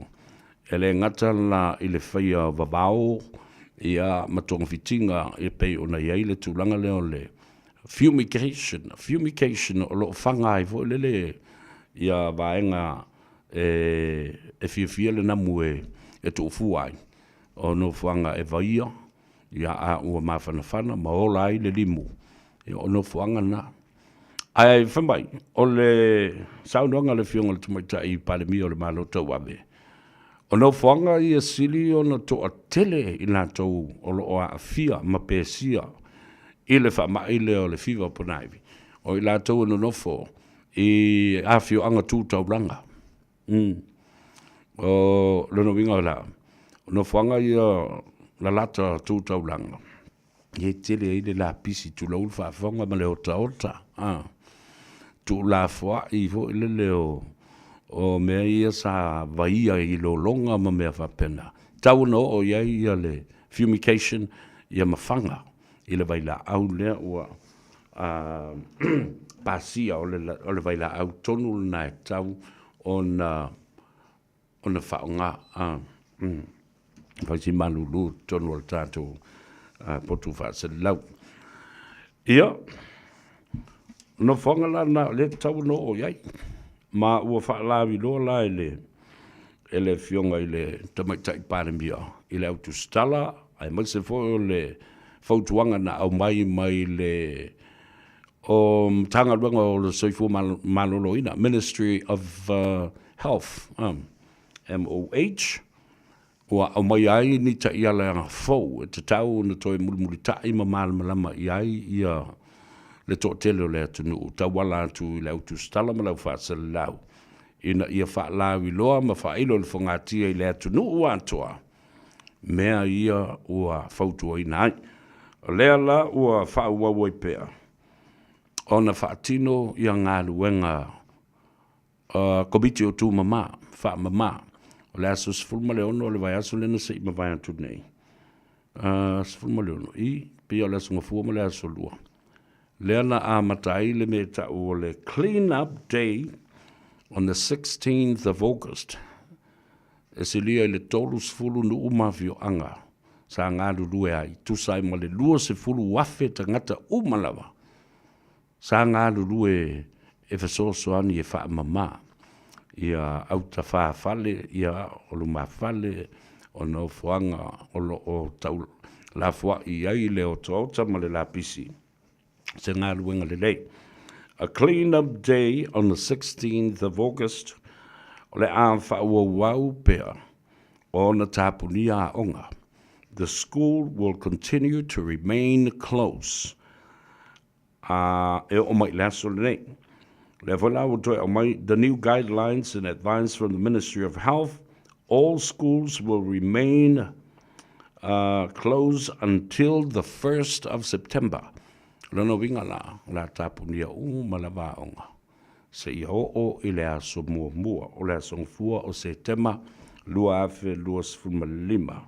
e le gata la i le faia vavao ia ma togafitiga e pei ona i ai le tulaga lea o le fumigation, fumigation o lo o faga ai foi lele ia vaega e fiafia le namu e tuufua ai, o nofoaga e vaia Ia, a ua mafanafana ma ola ai le limu, ia o nofoaga na. Ae fai mai, o le saunoaga a le Afioga i le Tamaitai Palemia o le Malo Tauave, o nofoaga ia sili ona toatele i latou o lo o aafia ma pesia i le faamai lea o le fiva ponaivi, o i latou e nonofo i afioaga tu taulaga. O lona uiga la, o nofoaga ia lalata tu taulaga, ia e tele ai le lapisi tulou le faafofoga ma le otaota, tuulafoai foi lele o mea ia sa vaia i lologa ma mea faapena, e tatau ona oo i ai le fumigation ma faga i le vailaau lea ua pasia, o le vailaau tonu lena e tatau ona faaaoga, fai si malulu i totonu o le tatou potu faaselelau. Ia, o nofoaga la na o lea e tatau ona oo i ai, ma ua faalauiloa la e le e le Afioga i le Tamaitai Palemia i le autusitala, aemaise foi o le fautuaga na aumai mai le o Matagaluega o le Soifua Maloloina, Ministry of Health, MOH, ua aumaia ai ni taiala fou e tatau ona toe mulimulitai ma malamalama i ai ia le toatele o le atunuu tauala atu i le autusitala ma le aufaasalalau ina ia faalauiloa ma faailo i le fogatia i le atunuu atoa mea ia ua fautuaina ai. O lea la ua faaauau ai pea ona faatino ia galuega Komiti o Tumama, Faamama, o le aso 16 o le vaiaso lea na se i mavae atu nei, 16, i, pei o le aso Gafua ma le aso Lua, lea na amata ai le mea e tau o le Clean Up Day on the 16th of August, e silia i le 30 nuu ma afioaga sa galulue ai, tusa ai ma le 20,000 tagata uma lava Sa galulue e fesoasoani e faamama ia autafafale, ia o lumafale, o nofoaga o lo o tau lafoai i ai le otaota ma le lapisi, se galuega lelei. A clean up day on the 16th of August, o le a faaauauau pea ona tapunia aoga. The school will continue to remain closed. A e oo mai i le aso lenei. O lea foi la ua toe aumai the new guidelines and advice from the Ministry of Health, all schools will remain closed until the 1st of September. O lona uiga la, o le a tapunia uma lava aoga seia oo i le aso muamua o le aso Gafua o Setema 2025,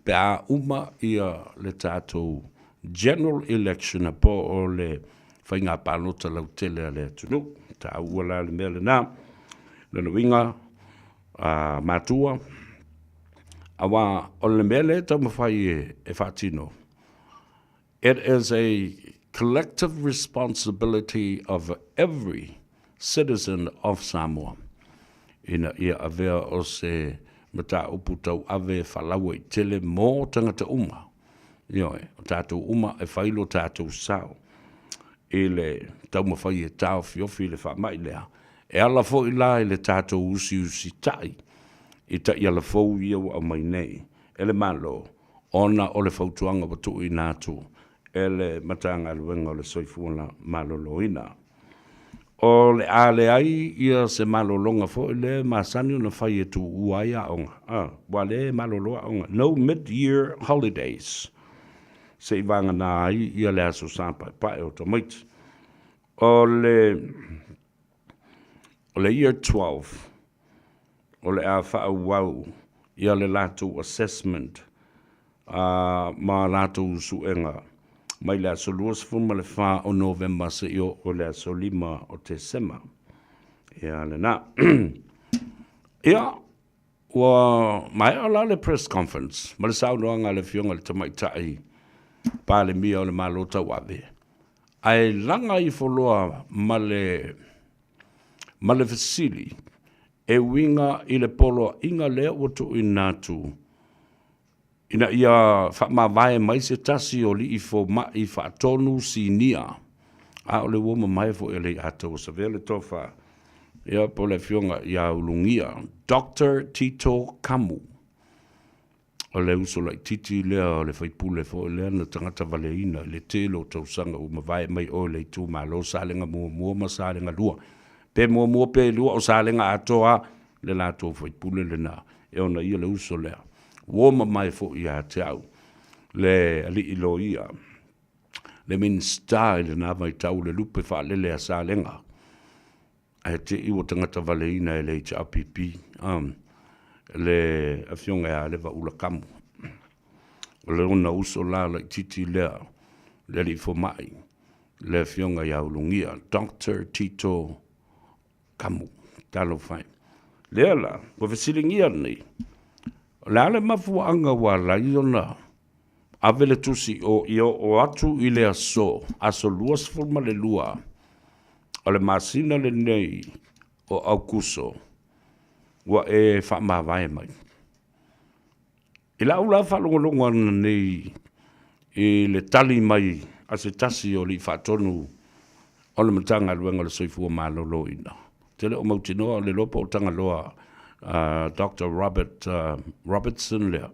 pe a uma ia le tatou General Election po o le faiga palota lautele a le atunuu. E taua la le mea lena. Lona uiga, a matua, aua o le mea lea e taumafai e faatino, It is a collective responsibility of every citizen of Samoa ina ia avea o se mataupu tauave faalauaitele mo tagata uma, ioe, o tatou uma e fai lo tatou sao i le taumafai e taofiofi le faamai lea, e ala foi la i le tatou usiusitai i taiala fou ia ua aumai nei e le Malo ona o le fautuaga ua tuuina atu e le Matagaluega o le Soifua Maloloina. O le a leai ia se malologa foi lea e masani ona fai e tuua ai aoga, aua o lea e malolo aoga, no mid-year holidays, se i vagana ai ia le Aso Sa Paepae o tamaiti. O le Year 12, o le a faaauau ia le latou assessment ma latou suega mai le aso 24 o Novema seia oo i le aso 5 o Tesema. Ia lena. Ia, ua maea la le press conference ma le saunoaga a le Afioga i le Tamaitai Palemia o le Malo Tauave, ae laga ifo loa ma le ma le fesili e uiga i le poloaiga lea ua tuuina atu ina ia faamavae mai se tasi o alii fomai faatonu sinia. A o le uo mamae foi a Lei'ataua Savea le tofa, ia, po o le afioga ia Ulugia, Doctor Tito Kamu. O le uso laitiiti lea o le faipule foi lea na tagata valeina i le tele o tausaga ua mavae mai o i le itumalo Salega 1 ma Salega 2. Pe muamua pe lua o Salega atoa le latou faipule lena, e ona ia le uso lea. Ua mamae foi ia te au le alii loia, le Minisita i lena vaitau le lupe faalele a Salega. Ae te i ua tagata valeina e le HRPP um, le afioga ia Alevaula Kamu. O le ona uso la laititi lea, le alii fomai, le afioga ia Ulugia, Dr. Tito Kamu. Talofa e. Lea la, ua fesiligia nei, o le a le mafuaaga ua ala ai ona ave le tusi o ia oo atu i le aso, aso 22 o le masina lenei o Aukuso, ua e faamavae mai. I lau la faalogologo ana nei i le tali mai a se tasi o alii faatonu o le Matagaluega o le Soifua Maloloina, ou te le o mautinoa o le iloa po o Tagaloa Doctor Robert Robertson lea,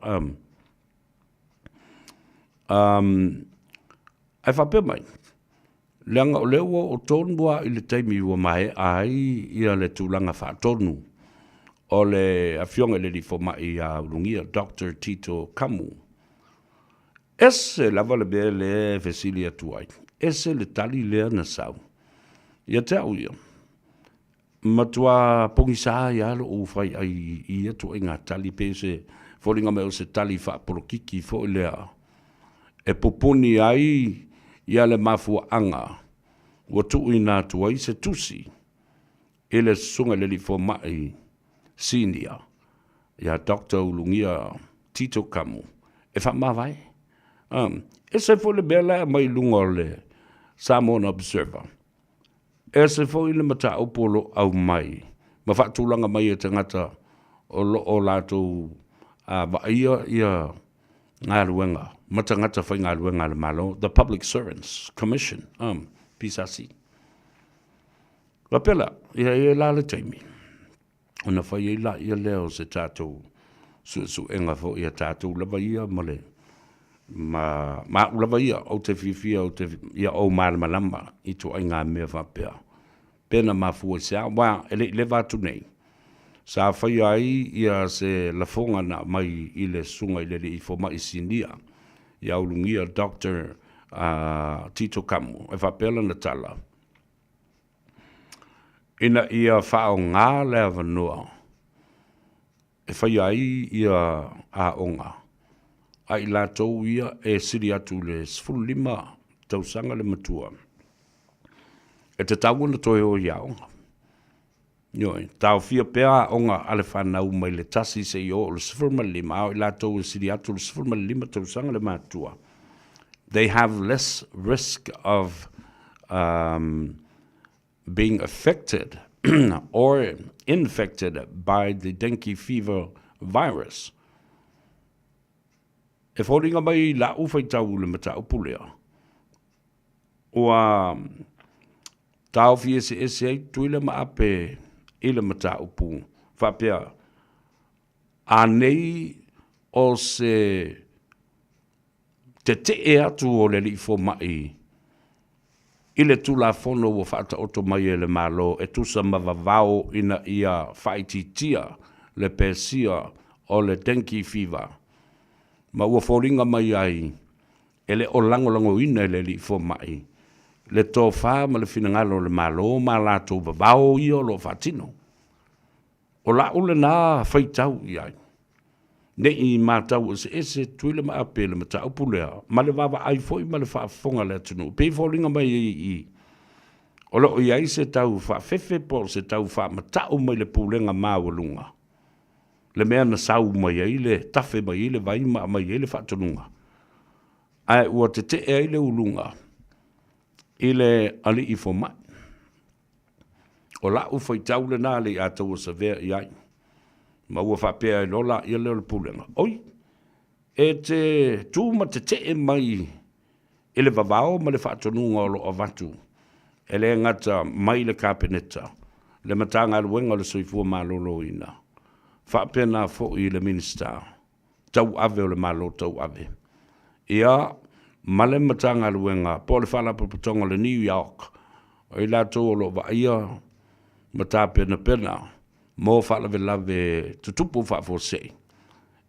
ae faapea mai, leaga o lea ua oo tonu lava i le taimi ua maea ai ia le tulaga faatonu o le afioga i le alii fomai ia Ulugia, Doctor Tito Kamu. Ese lava le mea lea e fesili atu ai, ese le tali lea na sau. Ia te au ia, Matua pogisa ai lava lou fai'ai i ia ituaiga tali, pei o se foliga mai o se tali faapolokiki foi lea e pupuni ai ia le mafuaaga ua tuuina atu ai se tusi i le Susuga i le Alii Fomai Sinia ia Doctor Ulugia Tito Kamu e faamavae. Ese foi le mea la e aumai i luga o le Samoan Observer. Ese foi le mataupu o lo o aumai ma faatulaga mai e tagata o lo o latou vaaia ia galuega ma tagata faigaluega a le Malo, the Public Servants Commission, PSC. Faapea la, ia e i ai la le taimi ona fai ai laia lea o se tatou suesuega foi a tatou lava ia ma le ma, ma au lava ia, ou te fiafia ou te, ia ou malamalama i ituaiga mea faapea. Pe na mafua i se a, aua e le i leva atu nei, sa faia ai ia se lafoga na aumai i le susuga i le alii fomai sinia ia Ulugia Doctor Tito Kamu, e faapea lana tala, ina ia faaaoga le avanoa e faia ai ia aoga a i latou ia e sili atu i le 15 tausaga le matua, e tatau ona toe o i aoga. Ioe, taofia pea aoga a le fanau mai le 1 seia oo i le 15, a o i latou e sili atu i le 15 tausaga le matua, they have less risk of um, being affected or infected by the dengue fever virus. E foliga mai la'u faitau i le mataupu lea, ua taofi eseese ai Tutuila ma Ape i le mataupu faapea, a nei o se tetee atu o le alii fomai i le Tulafono ua faataoto mai e le Malo e tusa ma vavao ina ia faaitiitia le pesia o le dengue fever, ma ua foliga mai ai e le o lagolagoina e le alii fomai le tofa ma le finagalo o le Malo ma a latou vavao ia o lo o faatino. O la'u lena faitau i ai, ne i matau eseese Tutuila ma Ape i le mataupu lea, ma le vaavaai foi ma le faafofoga a le atunuu. E pei e foliga mai ai i i, o lo o i ai se tau faafefe po o se tau faamata'u mai le pulega maualuga, le mea na sau mai ai le tafe mai ai le vai ma aumai ai le faatonuga, ae ua tete'e ai le uluga i le alii fomai. O la'u faitau lena le i ataua savea i ai, ma ua faapea ai loa laia lea o le pulega, Oi, e te tu ma tete'e mai i le vavao ma le faatonuga o lo o avatu. E le gata mai le Kapeneta, le Matagaluega o le Soifua Maloloina, faapena foi le Minisita tauave o le Malo tauave, ia, ma le Matagaluega po o le Faalapotopotoga o le New York, o i latou o lo o vaaia ma tapenapena mo faalavelave tutupu faafuasei,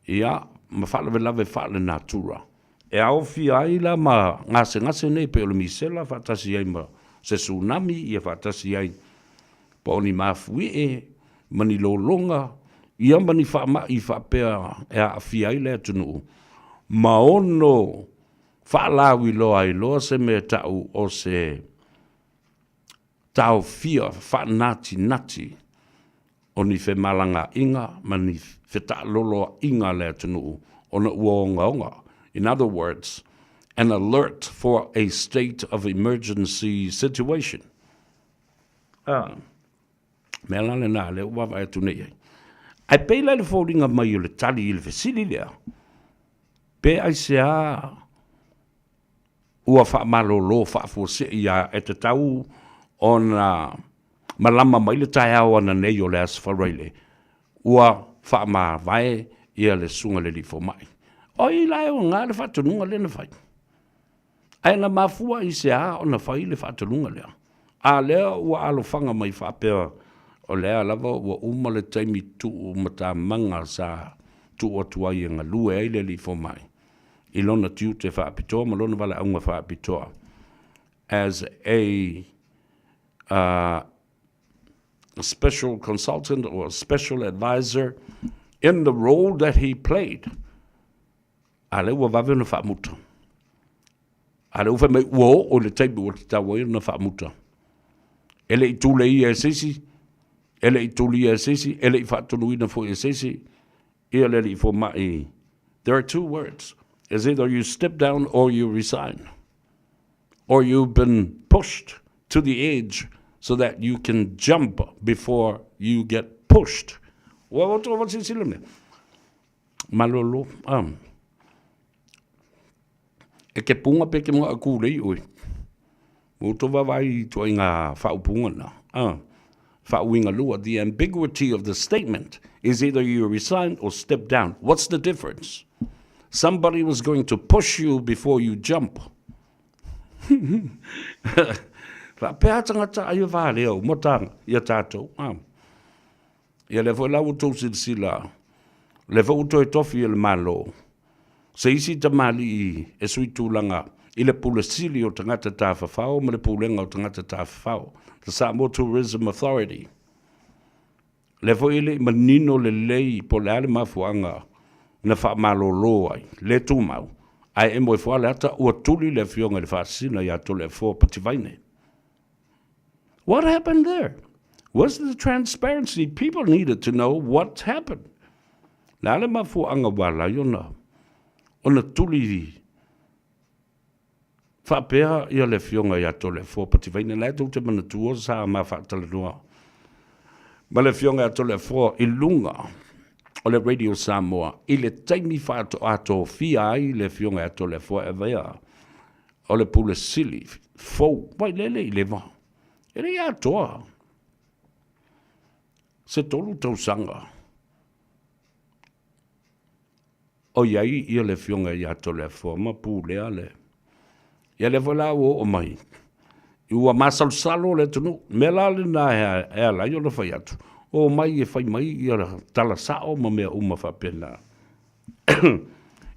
ia, ma faalavelave faalenatura. E aofia ai la ma gasegase nei pei o le misela faatasi ai ma se tsunami, ia faatasi ai po o ni mafuie ma ni lologa, ia ma ni faamai faapea e aafia ai le atunuu, ma ono faalauiloa ai loa se mea e tau o se taofia faanatinati o ni femalagaaiga ma ni fetaaloloaiga a le atunuu ona ua ogaoga. In other words, an alert for a state of emergency situation. A mea la lena lea ua vaavaai atu nei i ai. Ae pei la i le foliga mai o le tali i le fesili lea, pe aisea ua faamalolo faafuasei ia e tatau ona malama mai le taeao ananei o le Aso Faraile, ua faamavae ia le Susuga i le Alii Fomai. O ai la e oga le faatonuga lea na fai? Ae na mafua i se a ona fai le faatonuga lea? A lea ua alofaga mai faapea o lea lava ua uma le taimi tuu matamaga sa tuu atu ai e galue ai le Alii Fomai i lona tiute faapitoa ma lona valaauga faapitoa as a special consultant or a special advisor in the role that he played. A lea ua vave ona faamuta. A lea ua fai mai ua oo i le taimi ua tatau ai ona faamuta. E le i tuleia e se isi, e le i tulia e se isi, e le i faatonuina foi e se isi, ia le alii fomai. There are two words. Is either you step down or you resign. Or you've been pushed to the edge so that you can jump before you get pushed. Ua oto wa silasila mea. Malolo, ah. E ke punga pe ke mga aku lei oi. Ua to vavai i ituaiga faaupuga na. Ah. Faauiga lua, the ambiguity of the statement is either you resign or step down. What's the difference? Somebody was going to push you before you jump. Faapea tangata ai valea uma tanga ia tātou. Ah. Ia lea foi la ua outou silasila, lea foi ua toe tofi e le Malo se isi tamalii e sui tulaga i le Pule Sili o Tagata Tafafao ma le Pulega o Tagata Tafafao, the Samoa Tourism Authority. Lea foi e le i manino lelei po o le a le mafuaaga na faamalolo ai, le tumau, ae emo ifo lava le ata ua tuli le Afioga i le Faasisina ia Toleafoa Pativaine. What happened there? Where's the transparency? People needed to know what happened. Le a le mafuaaga ua ala ai ona ona tuli faapea ia le afioga ia Toleafoa Pativaina. La e tou te manatua sa ma faatalanoa ma le afioga ia Toleafoa i luga o le Radio Samoa i le taimi faatoa tofia ai le afioga ia Toleafoa e avea o le Pule Sili fou, wai le le i leva. E le i atoa se tolu tausaga o i ai ia le afioga ia Toleafoa ma pulea le. Ia lea foi la ua oo mai, ua masalosalo le atunuu. Mea la lena e ala ai ona fai atu, o mai e fai mai ia tala sao ma mea uma faapena.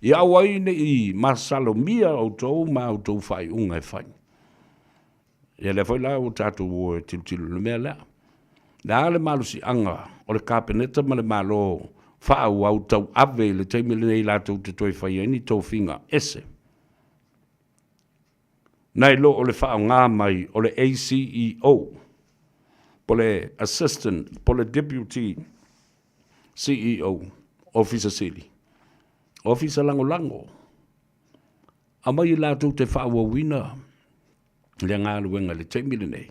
Ia aua ai ne i masalomia outou ma a outou faaiuga e fai. Ia lea foi la ua tatou o e tilotilo i le mea lea. Le a le malosiaga o le Kapeneta ma le Malo faaauau tauave i le taimi lenei latou te toe fai ai ni tofiga ese nai lo o le faaaoga mai o le ACEO po le Assistant po le Deputy CEO, Ofisa Sili, Ofisa Lagolago, aumai i latou te faaauauina le galuega i le taimi lenei,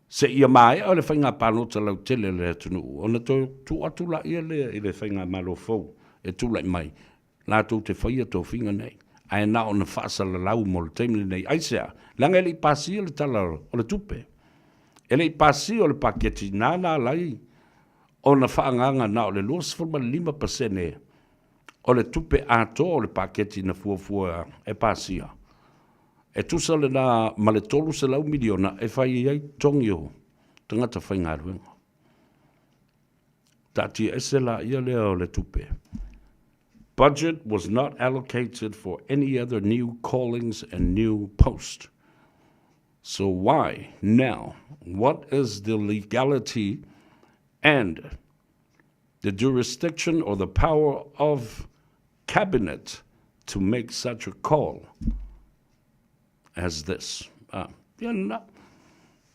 seia maea le faiga palota lautele a le atunuu, ona toe tuu atu laia lea i le faigamalo fou e tulai mai, latou te faia tofiga nei. Ae na ona faasalalau mo le taimi lenei. Aisea? Leaga e le i pasia le Tala o le Tupe. E le i pasia o le paketi na na ala ai ona faaagaaga na o le 25% o le tupe atoa o le paketi na fuafua e pasia. E tusa lena ma le $300 miliona e fai ai totogi o tagata faigaluega. Taatia ese laia lea o le tupe. Budget was not allocated for any other new callings and new post. So why now? What is the legality and the jurisdiction or the power of cabinet to make such a call as this? Ah, ia lena.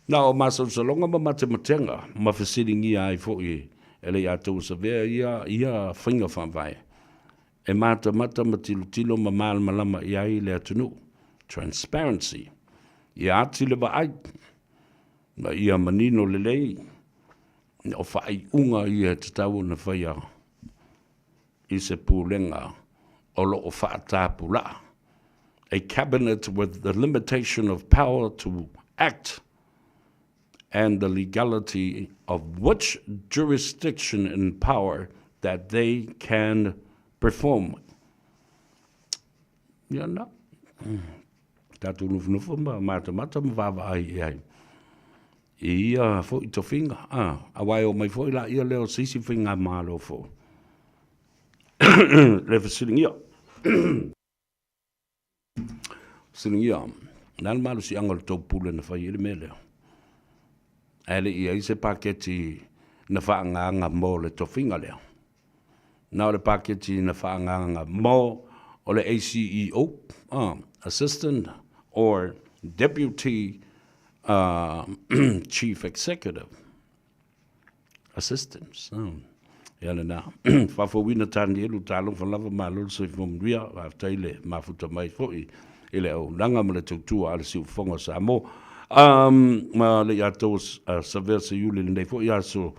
Na o masalosaloga ma matematega ma fesiligia ai foi e le ia Tauasavea ia ia faiga faavae e matamata ma tilotilo ma malamalama i ai le atunuu. Transparency. Ia ati le vaai ma ia manino lelei o faaiuga ia e tatau ona faia i se pulega o lo o faatapulaa. A cabinet with the limitation of power to act and the legality of which jurisdiction and power that they can perform. Ia na. Tātou nofonofo ma matamata ma vaavaai i ai. I ia foi tofiga, a, aua e o mai foi la ia lea o se isi faigamalo fou. Le fesiligia. Fesiligia, o le a le malosiaga o le tou pule na fai ai le mea lea? Ae le i i ai se paketi na faaagaaga mo le tofiga lea. Na o le paketi na faaagaaga mo o le ACEO, Assistant or Deputy Chief Executive. Assistance. Ia lena. Faafouina Tanielu, talofa lava, malo le soifua manuia, faafetai le mafuta mai foi i le auaunaga ma le tautua a le Siufofoga o Samoa. Um, ma le ia tou uh, Savea Seiuli lenei foi aso,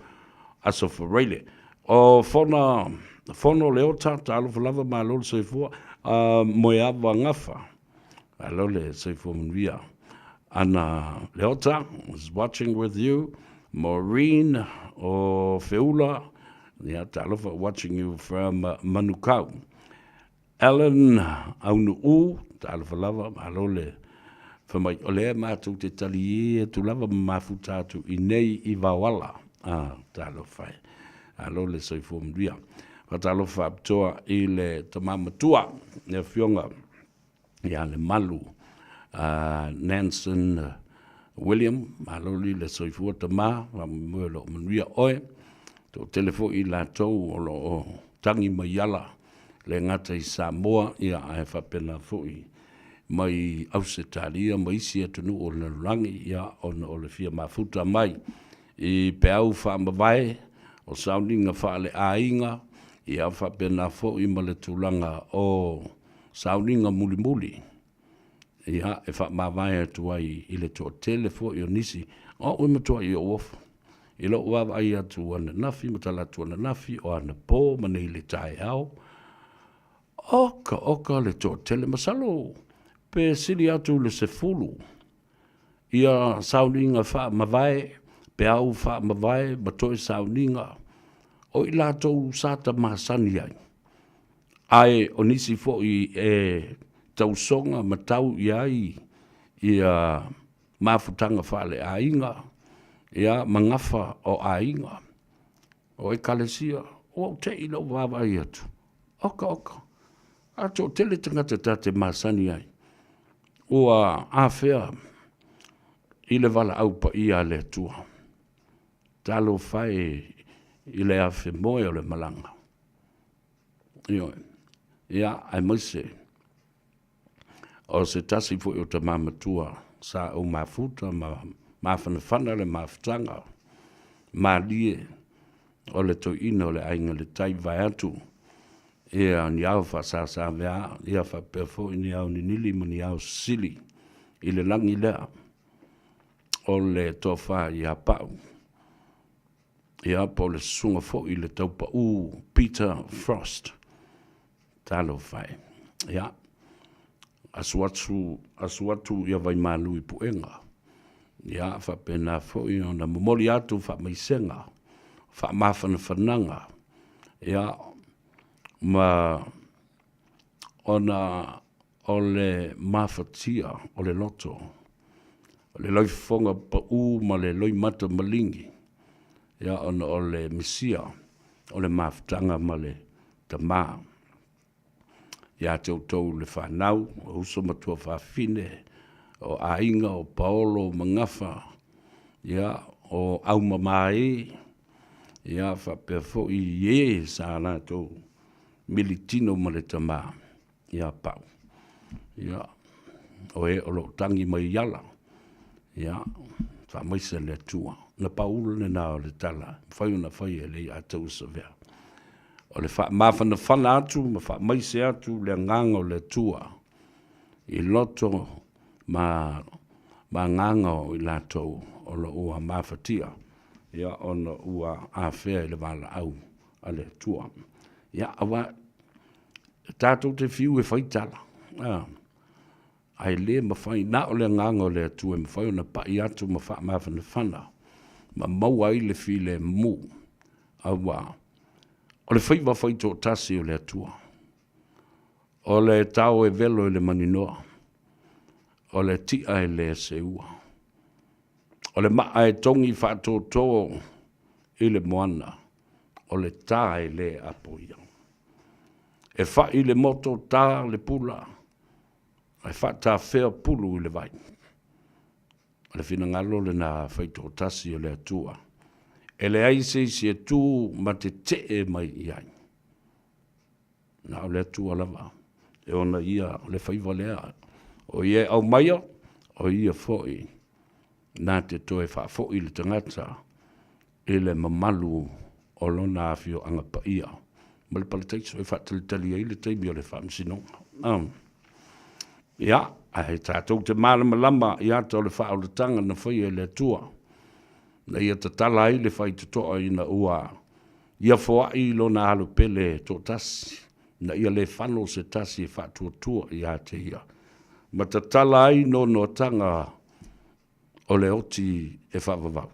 aso Faraile. O fona, fono Leota, talofa lava, malo le soifua, uh, Moeava Gafa, Malo le soifua manuia. Ana Leota is watching with you. Maureen o Feula, ia talofa, watching you from Manukau. Ellen Aunuu, talofa lava, malo le fai mai, o lea matou te tali atu lava ma mafuta atu i nei i Vaoala. Ah, talofa e. Malo le soifua manuia. Faatalofa faapitoa i le tama matua, le afioga ia Lemalu Nanson William, malo li le soifua tama, faamoemoe o lo o manuia oe. Toatele foi i latou o lo o tagi mai ala le gata i Samoa, ia ae faapena foi mai Ausetalia ma isi atunuu o le lalolagi, ia ona o le fia mafuta mai i peau faamavae o sauniga faaleaiga, ia faapena foi ma le tulaga o sauniga mulimuli, ia, e faamavae atu ai i le toatele foi o nisi. O au e matuai ou ofo i lou vaavaai atu ananafi ma talaatu ananafi, o anapo ma nei le taeao, oka oka le toatele. Masalo pe sili atu i le 10 ia sauniga faamavae, peau faamavae ma toe sauniga o i latou sa ta masani ai. Ae o nisi foi e tausoga ma tau i ai ia mafutaga faaleaiga, ia ma gafa o aiga, o ekalesia, ua ou te i lou vaavaai atu, oka oka, a toatele tagata ta te masani ai, ua afea i le valaau paia a le Atua. Talofa e i le afemoe o le malaga. Ioe. Ia, aemaise o se tasi foi o tama matua sa ou mafuta ma mafanafana le mafutaga malie o le toeaina o le Aiga i le Tai vaeatu ia ni ao faasasavea ia faapea foi ni ao ninili ma ni ao sisili i le lagi lea o le tofa ia Pau. Ia, po o le susuga foi i le taupau Peter Frost. Talofa e. Ia. Asu atu, asu atu ia Vaimalu i Puega. Ia, faapena foi ona momoli atu faamaisega, faamafanafanaga, ia, ma ona o le mafatia o le loto, o le loifofoga pau ma le loimata maligi, ia, ona o le misia o le mafutaga ma le tama. Ia te outou le fanau, o uso ma tuafafine, o aiga, o paolo, o magafa, ia, o aumamae, ia faapea foi i e sa latou militino ma le tama ia Pau. Ia, o e o lo o tagi mai i ala, ia, faamaise le Atua. Na pau lena o le tala e mafai ona faia e Leiataualesavea. O le faamafanafana atu ma faamaise atu le agaga o le Atua i loto ma agaga o i latou o lo o ua mafatia ia ona ua afea i le valaau a le Atua. Ia, aua tatou te fiu e fai tala, a, ae le mafai, na o le agaga o le Atua e mafai ona pai atu ma faamafanafana ma maua ai le filemu, aua o le faiva faitoatasi o le Atua, o le tao e velo i le maninoa, o le ti'a e le seua, o le maa e togi faatoto i le moana, o le ta e le apoia. E fa'i le moto, ta le pula, ae faatafea pulu i le vai. O le finagalo lena faitoatasi o le Atua, e leai se isi e tu ma tetee mai i ai, na o le Atua lava e ona ia le faiva lea. O ia e aumaia, o ia foi na te toe faafoi le tagata i le mamalu o lona afioaga paia ma le parataiso e faatalitali ai le taimi o le faamasinoga. Ia, ae tatou te malamalama i ata o le faaolataga na faia e le Atua, na ia tatala ai le faitotoa ina ua ia foai lona alo pele toatasi, na ia le fano se tasi e faatuatua ia te ia, ma tatala ai noanoataga o le oti e faavavau.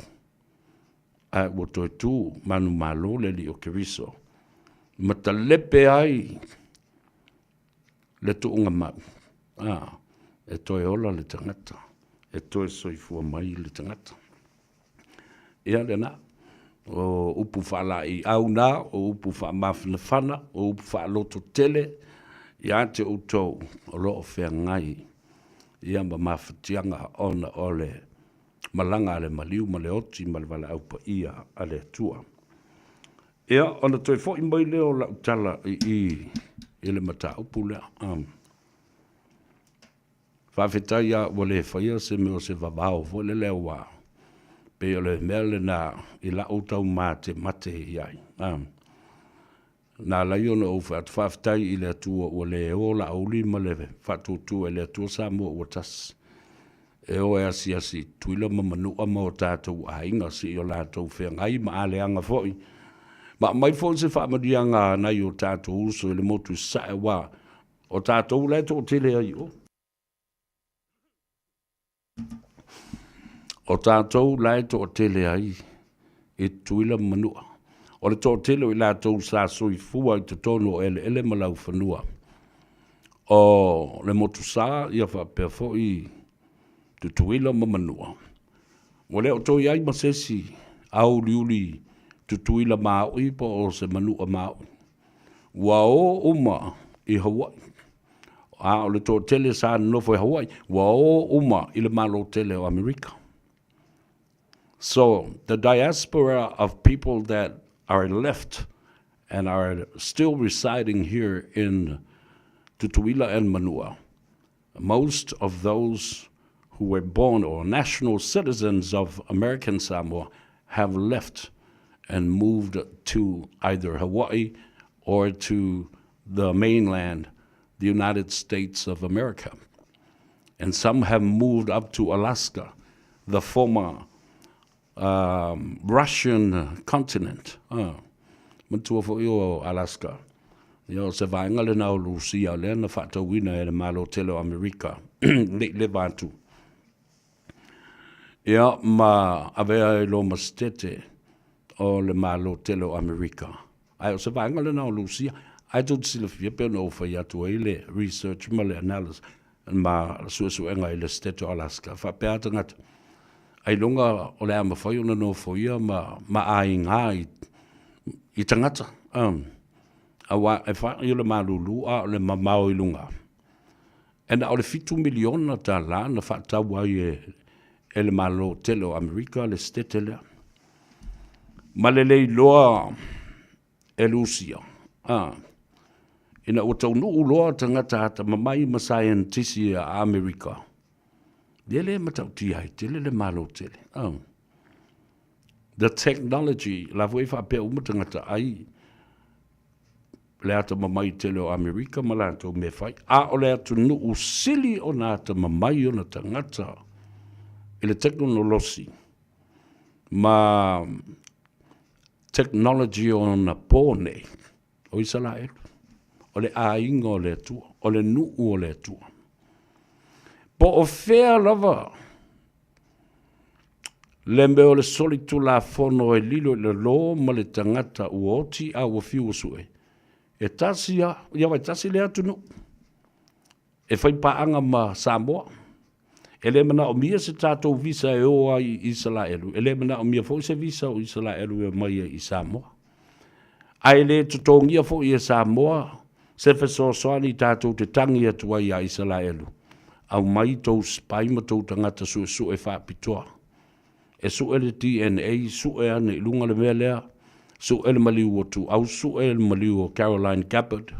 Ae ua toe tu manumalo le Alii o Keriso ma talepe ai le tuuga mau, a, e toe ola le tagata, e toe soifua mai le tagata. Ia lena, o upu faalaeiau na, o upu faamafanafana, o upu faalototele ia te outou o lo o feagai ia ma mafatiaga ona o le malaga a le maliu ma le oti ma le valaau paia a le Atua. Ia, ona toe foi mai lea o lau tala i i i le mataupu lea. Um, faafetai lava ua le faia se mea o se vavao foi lele aua pei o le mea lena i lau taumatemate i ai. Um, Na ala ai ona ou fai atu, Faafetai i le Atua ua le o Laauli ma le faatuatua i le Atua Samoa ua tasi, e o e asiasi i Tutuila ma Manua ma o tatou aiga se i o latou feagai ma aleaga foi, ma aumai foi se faamanuiaga a nai o tatou uso i le motu i Sasae, aua o tatou la e toatele ai i o. O tatou la e toatele ai i Tutuila ma Manua. O le toatele o i latou sa soifua i totonu o eleele ma laufanua o le Motusa ia faapea foi Tutuila ma Manua, ua le o toe i ai ma se isi auliuli Tutuila maoi po o se Manua maoi. Ua o uma i Hawaii. A o le toatele sa nonofo i Hawaii, ua o uma i le Malo tele o Amerika. So, the diaspora of people that are left and are still residing here in Tutuila and Manua, most of those who were born or national citizens of American Samoa have left and moved to either Hawaii or to the mainland, the United States of America. And some have moved up to Alaska, the former um, Russian continent. Ah, matua foi o Alaska. Ia, o se vaega lena o Lusia lea na faatauina e le Malo tele o Amerika ne i leva atu. Ia, ma avea ai loa ma Setete o le Malo tele o Amerika. Ae o se vaega lena o Lusia. Ae tou te silafia pei ona ou fai atu ai le research ma le analysis ma suesuega i le Setete o Alaska, faapea lava tagata, ailoga o le a mafai ona nofoia ma, ma aiga i, i tagata. Um, aua e fai o le malulu a o le mamao i luga. E na o le $7 miliona na faatau ai e, e le Malo tele o Amerika le Setete lea. Ma le le iloa e Lusia, a, ina ua taunuu loa tagata atamamai ma saienitisi a Amerika, e le matautia ai tele le Malo tele. A. The technology, la foi e faapea uma tagata ai le atamamai tele o Amerika ma latou mea fai, a o le atunuu sili ona atamamai ona tagata i le tekonolosi ma technology o ona po nei, o Isalaelu, o le aiga o le Atua, o le nuu o le Atua. Po o fea lava le mea o le solitulafono e lilo i lalo ma le tagata ua oti a ua fiu ua sue, e tasi a, ia vai tasi le atunuu e fai paaga ma Samoa. E le manaomia se tatou visa e o ai i Isalaelu, e le manaomia foi se visa o Isalaelu e omai ai i Samoa. Ae le totogia foi e Samoa se fesoasoani tatou te tagi atu ai iā Isalaelu, aumai tou spy ma tou tagata suesue faapitoa e sue le DNA, sue ane i luga le mea lea, sue le maliu o Tuau, sue le maliu o Caroline Gabbard.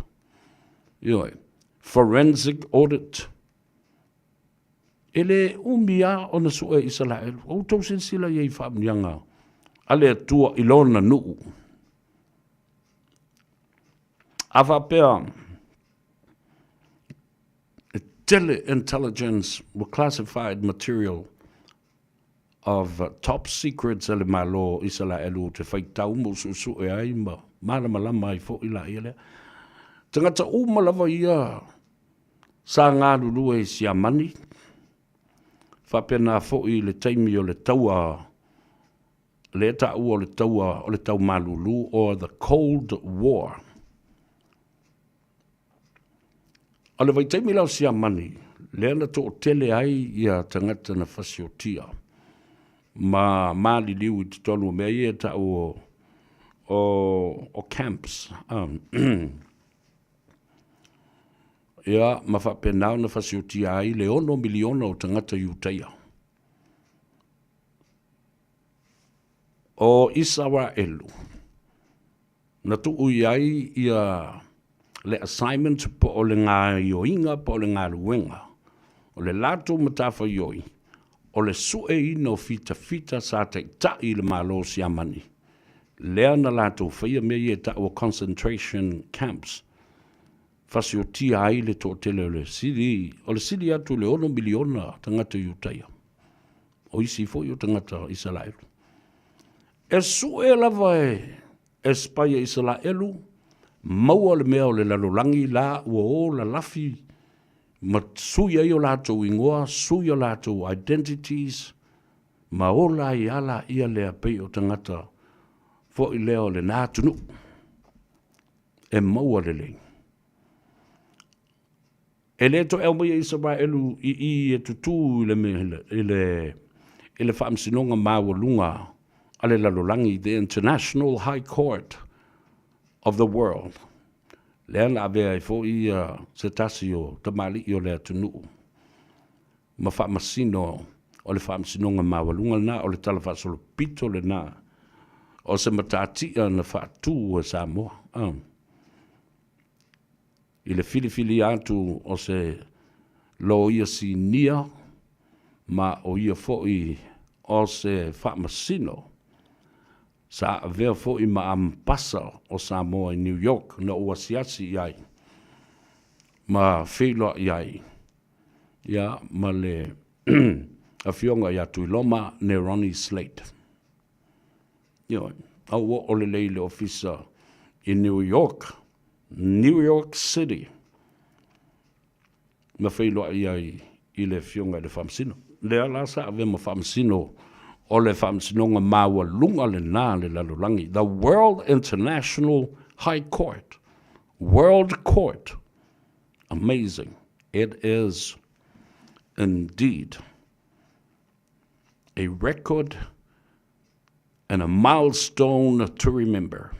Ioe. Forensic audit. E le umi lava ona sue e Isalaelu. O outou silasila i ai i faamanuiaga a le Atua i lona nuu. A faapea e tele intelligence ua classified material of top secrets a le Malo o Isalaelu ou te faitau ma usuusue ai ma malamalama ai foi laia lea. Tagata uma lava ia sa galulue i Siamani, faapena foi i le taimi o le taua lea e taua o le taua o le tau malulu or the Cold War. O le vaitaimi la o Siamani, lea na toatele ai ia tagata na fasiotia ma maliliu i totonu o mea ia e tau o, o, o camps. Um, ia, ma faapena ona fasiotia ai le 6 miliona o tagata Iutaia. O Isaraelu, na tuu i ai ia le assignment po o le gaoioiga po o le galuega o le latou matafaioi o le sueina o fitafita sa taitai i le Malo o Siamani, lea na latou faia mea ia e tau o concentration camps, fasiotia ai le toatele o le sili, o le sili atu i le 6 miliona tagata Iutaia, o isi foi o tagata Isalaelu. E sue lava e e spy a Isalaelu, maua le mea o le lalolagi la ua o lalafi ma sui ai o latou igoa, sui o latou identities, ma ola ai lava laia lea pei o tagata foi lea o lena atunuu e maua lelei. E le toe aumaia Isaraelu i i e tutū i le, i le, i le faamasinoga maualuga a le lalolagi, the International High Court of the World, lea na avea ai foi ia se tasi o tamalii o le atunuu ma faamasino o le faamasinoga maualuga lena, o le tala faasolopito lena o se matatia na faatu e Samoa. Ah. I le filifilia atu o se loia sinia ma o ia foi o se faamasino sa avea foi ma Ambasa o Samoa i New York na ou asiasi i ai ma feiloai ai ia ma le Afioga ia Tuiloma Neroni Slate. Ioe, a ua oo lelei i le ofisa i New York. New York City na feiloai ai i le Afioga i le Faamasino. Lea la sa avea ma Faamasino o le Faamasinoga Maualuga lena a le lalolagi, the World International High Court, World Court. Amazing. It is indeed a record and a milestone to remember.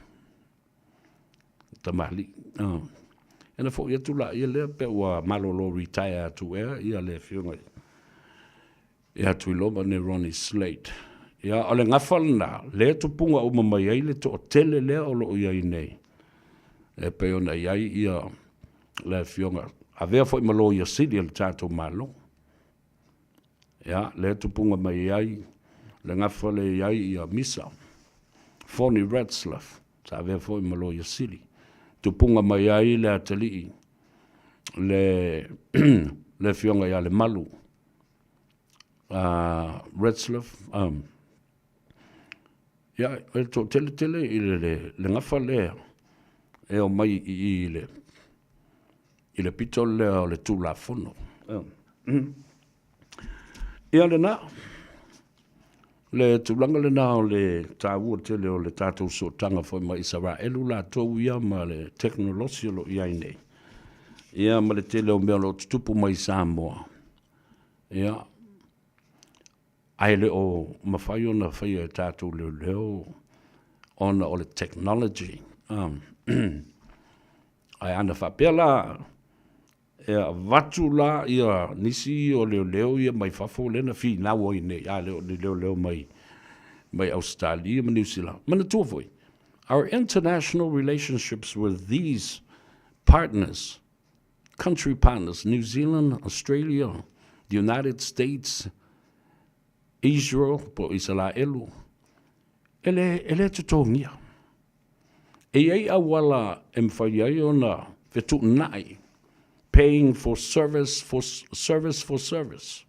Tamalii. Oh. E na foʻi atu la ia lea pe ua malolo retire atu ea ia le afioga ia Tuiloma ne Ronnie Slate. Ia, o le gafa lena, lea tupuga uma mai ai le toatele lea o loo iai nei. E pei ona iai ia le afioga, avea foi ma loia sili a le tatou Malo. Ia, lea tupuga mai ai le gafa lea i ai ia Misa, Fornie Retzlaff, sa avea foi ma Loia Sili. Tupuga mai ai le atalii, le, le afioga ia Lemalu, Retzlaff, ia, e toatele tele i le, le, le gafa lea e omai i i i le, i le pito lea o le Tulafono. Ia lena, le tulaga lena o le taua tele o le tatou sootaga foi ma Isaraelu latou ia ma le tekonolosi o lo o i ai nei, ia ma le tele o mea o lo o tutupu mai i Samoa. Ia, ae le o mafai ona faia e tatou leoleo ona o le technology. Ae ana faapea la, e avatu la ia nisi o leoleo ia mai fafo lea na finau ai nei, a le o ni leoleo mai mai Ausetalia ma Niu Sila. Manatua foi, our international relationships with these partners, country partners, New Zealand, Australia, the United States, Israel po o Isalaelu, e le, e le totogia. E i ai auala e mafai ai ona fetuunai, paying for service for service for service.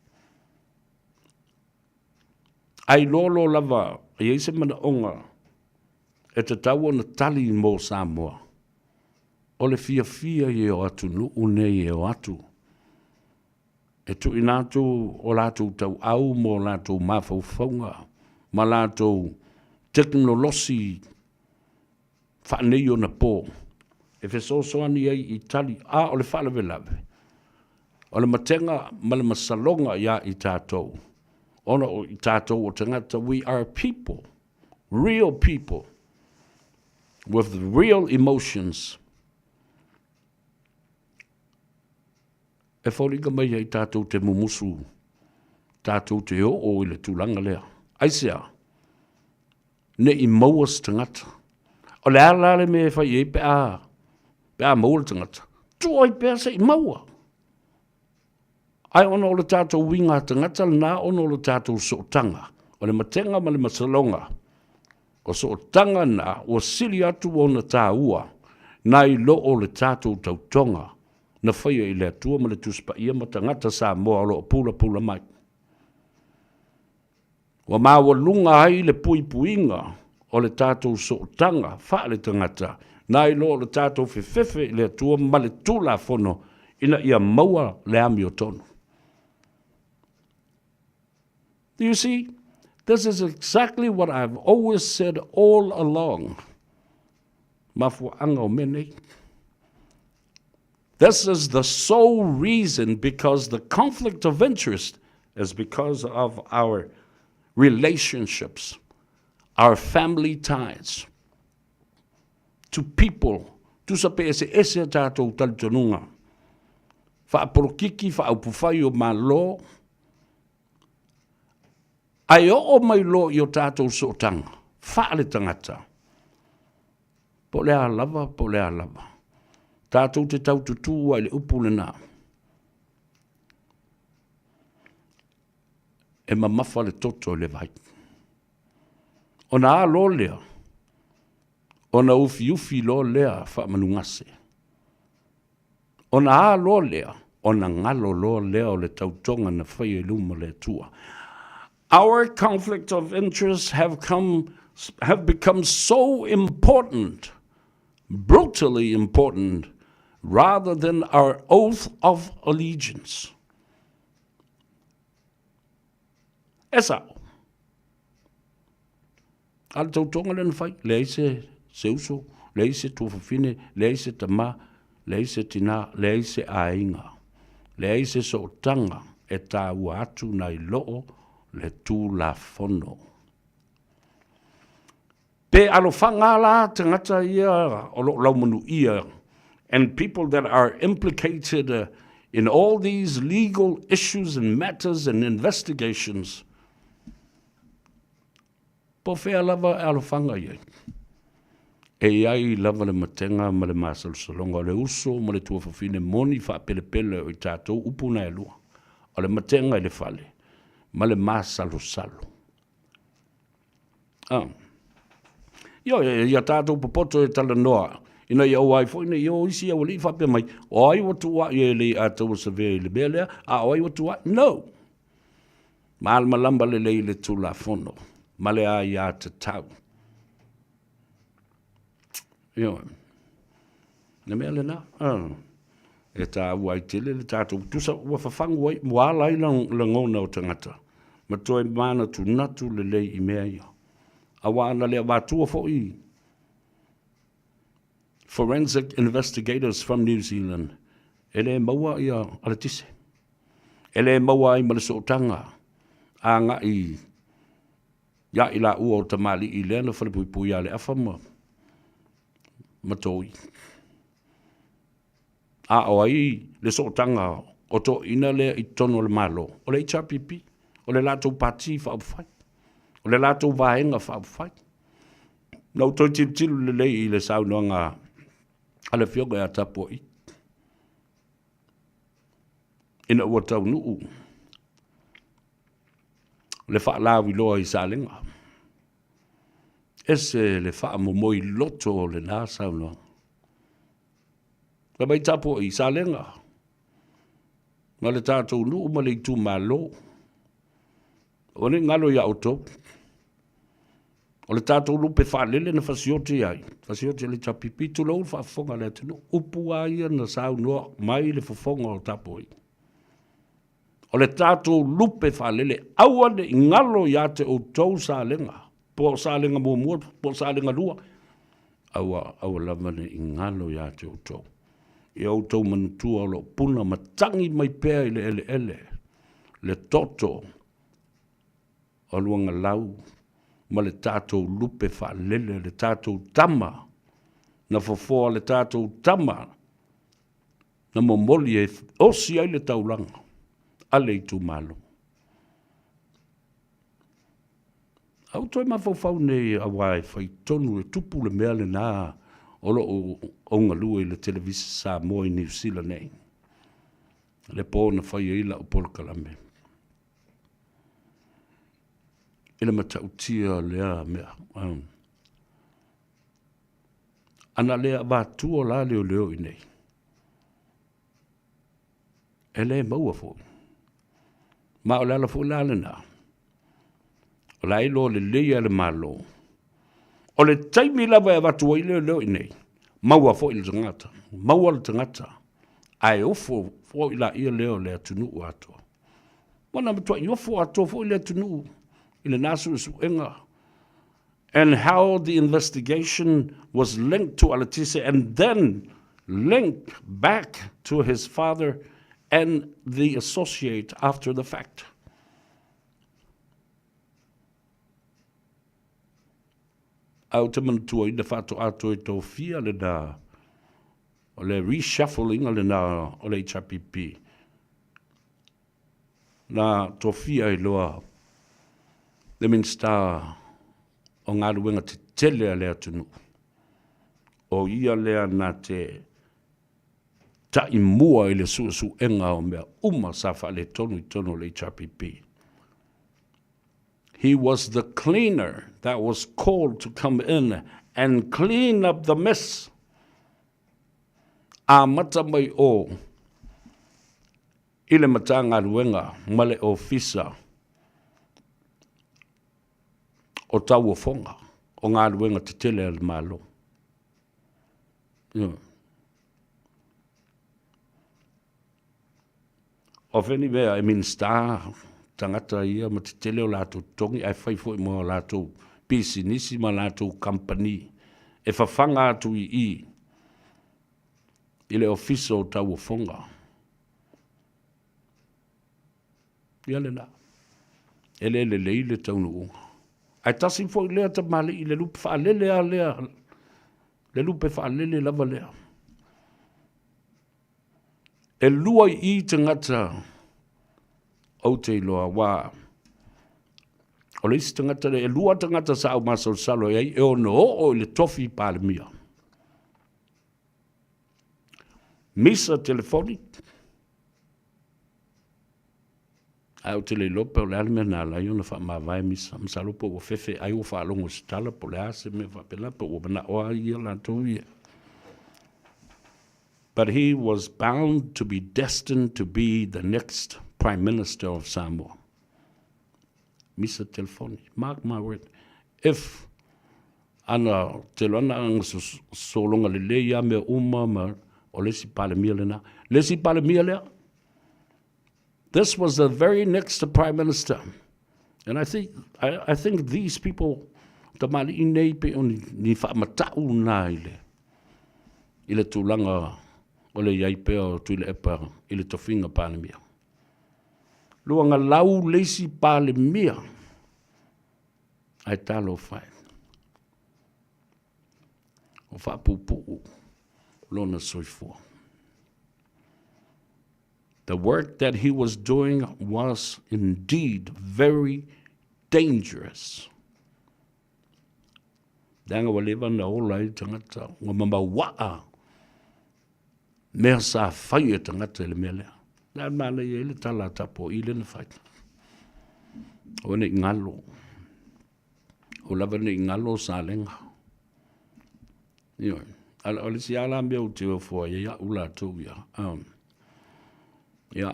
Ai loa loa lava e i ai se manaoga e tatau ona tali mo Samoa, o le fiafia ia o atunuu nei e o atu e tuuina atu o latou tauau ma o latou mafaufauga ma latou tekonolosi faaneionapo e fesoasoani ai i tali, a o le faalavelave, o le matega ma le masaloga iā i tatou, ona o i tatou o tagata, we are people, real people, with real emotions. E foliga mai ai tatou te mumusu, tatou te oo i le tulaga lea. Aisea? Ne i maua se tagata. O le a la le mea e fai ai pe a, pe a maua le tagata? Tuu ai pea se i maua. Ae ona o le tatou uiga tagata lena ona o le tatou sootaga, o le matega ma le masaloga, o sootaga na ua sili atu ona taua nai lo o le tatou tautoga na faia i le Atua ma le Tusi Paia ma tagata Samoa o lo o pulapula mai. Ua maualuga ai le puipuiga o le tatou sootaga faale-tagata nai lo o le tatou fefefe i le Atua ma le Tulafono ina ia maua le amiotonu. Do you see? This is exactly what I've always said all along. Mafuaaga o mea nei. This is the sole reason because the conflict of interest is because of our relationships, our family ties to people. Tusa pe eseese a tātou talitonuga. Faapolokiki, faaupufai o Malo, ae oo mai loa i o tātou sootaga faaletagata, Po o le a lava, po o le a lava. Tatou te tau tutū ai i le upu lena. E mamafa le toto i le vai. Ona a loa lea, ona ufiufi loa lea faamanugase. Ona a loa lea, ona galo loa lea o le tautoga na faia i luma o le Atua. Our conflict of interest have come have become so important. brutally important rather than our oath of allegiance. E sao. A le tautoga lea na fai, leai se, se uso, leai se tuafafine, leai se tama, leai se tina, leai se aiga, leai se sootaga e taua atu nai loo le Tulafono. Pe alofaga la tagata ia o lo o laumanuia and people that are implicated in all these legal issues and matters and investigations, po o fea lava e alofaga i ai. E i ai lava le matega ma le masalosaloga o le uso ma le tuafafine moni faapelepele o i tatou upu na e lua, o le matega i le fale ma le masalosalo. Ah. Ioe, ia tatou popoto e talanoa, ina ia aua ai foi ne i o isi aualii faapea mai, o ai ua tuuai e le i ataua savea i le mea lea, a o ai ua tuuai? No! Malamalama lelei i le Tulafono ma le aiatatau. Ioe. Le mea lena, ah. E taua ai tele le tatou tusa ua fafagu ai, ua ala ai lagona o tagata ma toe manatunatu lelei i mea ia. Aua ana le avatua foi forensic investigators from New Zealand, e le maua ia alatise. E le maua ai ma le sootaga agai ia i laua o tamalii lea na falepuipui ia Leafa ma ma Toi. A o ai le sootaga o toeaiina lea i totonu o le Malo? O le HRPP, o le latou Pati Faaupufai, o le latou Vaega Faaupufai. Na ou toe tilotilo lelei i le saunoaga a le Afioga ia Tapuai ina ua taunuu le faalauiloa i Salega. Ese le faamomoi loto o lena saunoaga. Fai mai tapuai Salega ma le tatou nuu ma le itumalo. Aua ne i galo ia outou. O le tatou lupe faalele na fasioti ai, fasioti e le HRPP, tulou le faafofoga a le atunuu. Upu lava ia na saunoa mai le fofoga o tapuai. O le tatou lupe faalele, aua ne i galo ia te outou Salega, po o Salega muamua po o Salega lua, aua, aua lava ne i galo ia te outou. Ia outou manatua o lo o puna ma tagi mai pea i le eleele le toto o Luagalau ma le tatou lupe faalele, le tatou tama na fofoa, le tatou tama na momoli e osi ai le taulaga a le itumalo. A ua toe mafaufau nei aua e fai tonu e tupu le mea lena o lo o ou galue i le Televisa Samoa i Niu Sila nei, le po na fai ai lau polokalame i le matautia o lea mea. Ana le avatua la leoleo i nei, e le maua foi. Ma o le ala foi la lena, o la e iloa lelei e le Malo, o le taimi lava e avatu ai leoleo i nei, maua foi le tagata, maua le tagata, ae ofo foi laia lea o le atunuu atoa. Ua na matuai ofo atoa foi le atunuu i lena suesuega and how the investigation was linked to Alatise and then linked back to his father and the associate after the fact. Ae ou te manatuaina faatoa toe tofia lena o le reshuffling lena o le HRPP na tofia ai loa le Minisita o Galuega Tetele a le atunuu, o ia lea na te taimua i le suesuega o mea uma sa faaletonu i totonu o le HRPP. He was the cleaner that was called to come in and clean up the mess. Amata mai o i le Matagaluega ma le Ofisa o Tauofoga o Galuega Tetele a le Malo. Ioe. O fea ni mea e Minisita tagata ia ma tetele o latou totogi ae fai foi ma latou pisinisi ma latou kamupani e fafaga atu i i i le Ofisa o Tauofoga. Ia lena. E le lelei le taunuuga. Ae tasi foi lea tamalii le lupe faalele lava lea, le lupe faalele lava lea. E lua i i tagata ou te iloa, aua o le isi tagata lea, e lua tagata sa ou masalosalo i ai e ono oo i le tofi Palemia. Misa telefoni, ae ou te le iloa pe o le a le mea na ala ai ona faamavae Misa. Masalo po ua fefe ai ua faalogo i se tala po o le a se mea faapena, po ua manao lava ia latou ia. But he was bound to be destined to be the next Prime Minister of Samoa. Misa telefoni, mark my word. If ana telo ana anga sologa lelei a mea uma ma o le isi Palemia lena. Le isi Palemia lea, this was the very next Prime Minister. And I think, I, I think these people, tamalii nei pe o ni, ni faamatau na i le, i le tulaga o le iai pea o Tuilaepa i le tofiga Palemia. Luagalau le isi Palemia, ae talofa e. O faapuupuu lona soifua. The work that he was doing was indeed very dangerous. Leaga ua leva na ola ai tagata, ua mamauaa mea sa fai e tagata i le mea lea. Le a manaia ai le tala a tapuai lea na fai. Aua ne i galo. O lava ne i galo Salega. Ioe. O le isi lava la mea ou te ofo ai au latou ia. Um, ia,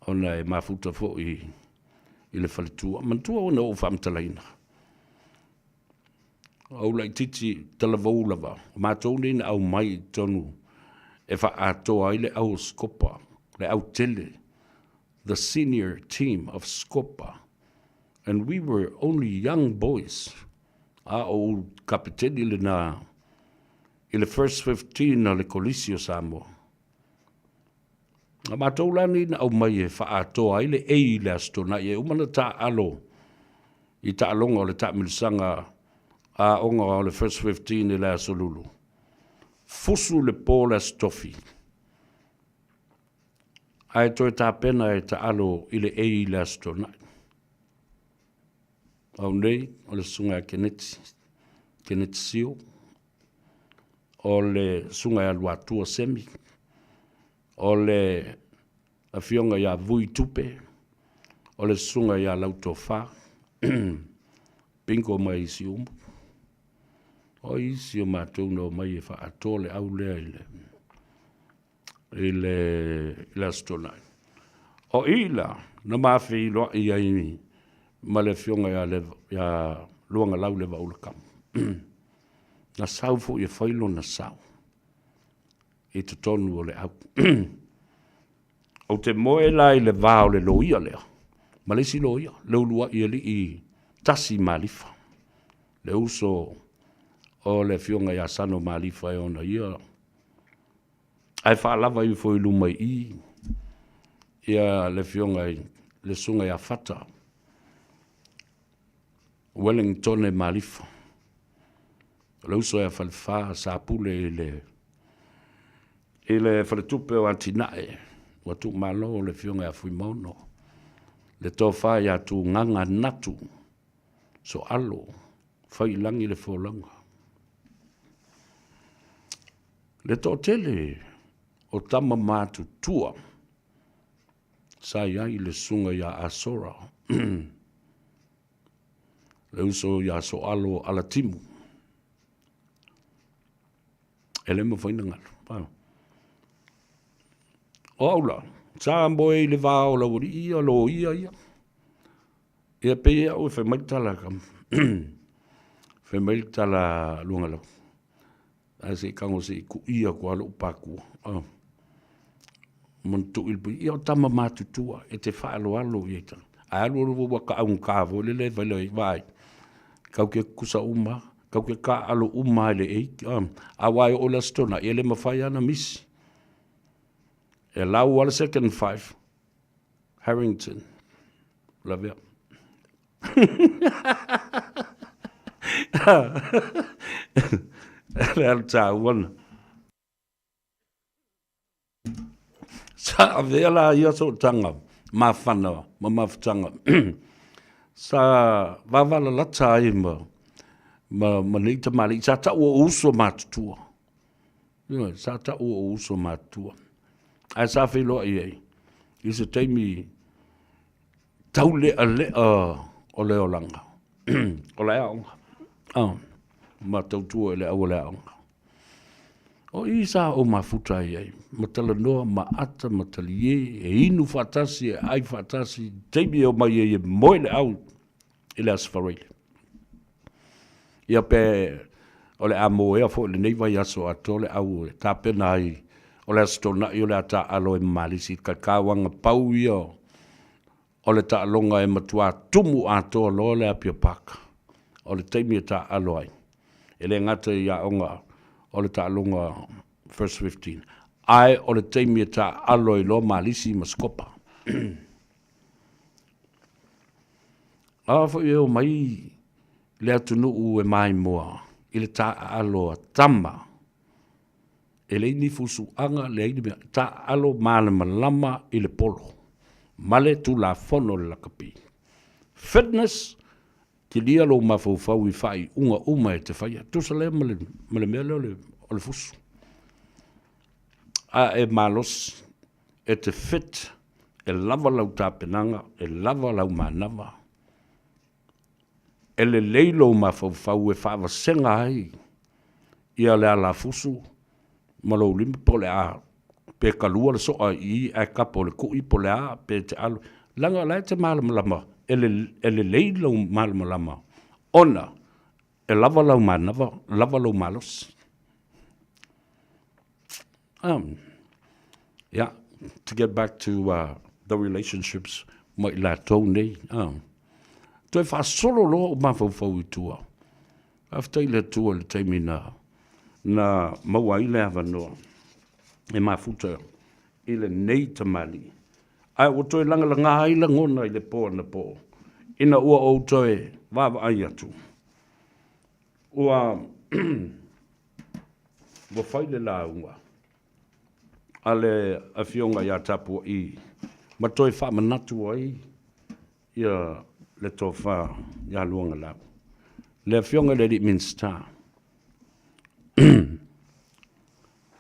ona e mafuta foi i le faletua. Manatua ona ou faamatalaina. Ou laitiiti talavou lava, o matou nei na aumai i totonu e faaatoa ai le au o Scopa, le au tele, the senior team of Scopa. And we were only young boys. A o ou kapeteni lena i le first 15 a le Kolisi o Samoa. A matou la nei na aumai e faaatoa ai le ei i le Aso Toonai e uma ona taaalo i taaloga o le taamilosaga aoga o le First 15 i le Aso Lulu. Fusu le po le Aso Tofi ae toe tapena e taalo i le ei i le Aso Toonai. Au nei o le susuga ia Keneti, Keneti Sio, o le susuga ia Luatua Semi, o le afioga ia Vui Tupe, o le susuga ia Lautofa, Bingo mai Siumu. O isi o matou na omai e faaatoa le au lea i le i le, i le Aso Toonai. O i la, na ma feiloai ai ma le afioga ia, Le, ia Luagalau Levaula Kamu. Na sau foi e fai lona sao i totonu o le au. Ou te moe la i le va o le loia lea, ma le isi loia, le uluai alii Tasi Malifa, le uso o le afioga ia Sano Malifa e ona ia, ae faalava ifo i luma i i, ia le afioga i le susuga ia Fata Wellingtone Malifa, o le uso ia Falefa sa pule i le i le faletupe o Atinae ua tuumalo le afioga ia Fuimaono, le tofa ia Tugaga Natu Soalo Faiilagi le folauga. Le toatele o tama matutua sa i ai le susuga ia Asora, le uso ia Soalo Alatimu. E le mafai ona galo. O au la, sa moe i le va o laualii ia, loia ia. Ia pei au e fai mai le tala, fai mai le tala Luagalau. Ae se i tago se i kuʻia atu lava lou pakua. Manatu i le pui, ia o tama matutua e te faaaloalo i ai tagata. A alu alu ua taaugata foi lele fai le vaai, tatou te tutusa uma lava, tatou te taaalo uma lava i le age. Aua e oo i le Aso Toonai, e le mafai lava ona misi. E lau lava le second five, Harrington, lavea. Le alu taua na. Sa avea la ia sootaga mafana ma mafutaga sa vavalalata ai ma ma ma nei tamalii sa tau o ou uso matutua. Ioe, sa tau o ou uso matutua. Ae sa feiloai ai i se taimi taulealea o le olaga o le aoga ma tautua i le au o le aoga. O i sa ou mafuta ai ai, ma talanoa ma ata ma talie, e inu faatasi, e ai faatasi, taimi e omai ai e moe le au i le Aso Faraile. Ia pe o le a moea foi i lenei vaiaso atoa le au e tapena ai o le Aso Toonai o le a taaalo ai ma Malisi i le kalikauaga pau ia o le taaloga e matua tumu atoa loa le Apia Park. O le taimi e taaalo ai, e le gata i aoga o le taaloga First 15, ae o le taimi e taaalo ai loa Malisi ma Sikopa. A foi e omai le atunuu e maimoa i le taaalo a tama E leai ni fusuaga, leai ni mea, taaalo malamalama i le polo ma le Tulafono o le lakapi. Fitness, kilia lou mafaufau i faaiuga uma e te faia, tusa lea ma le, ma le mea lea o le, o le fusu. A e malosi, e te fit, e lava lau tapenaga, e lava lau manava, e lelei lou mafaufau e faavasega ai ia le alafusu ma lou lima po o le a pe kalua le soa i i ae kapa o le kui po o le a pe te alu leaga o la e te malamalama e lelei lou malamalama ona e lava lau manava, lava lou malosi. Yeah, to get back to the relationships ma i latou nei, toe faasolo loa ou mafaufau i tua. Faafetai i le Atua i le taimi na na maua ai le avanoa e mafuta i lenei tamalii. Ae ua toe lagalaga ai lagona i le po anapo ina ua ou toe vaavaai atu. Ua ua fai le lauga a le Afioga ia Tapua'i ma toe faamanatu ai ia le tofa ia Luagalau, le Afioga i le alii Minisita,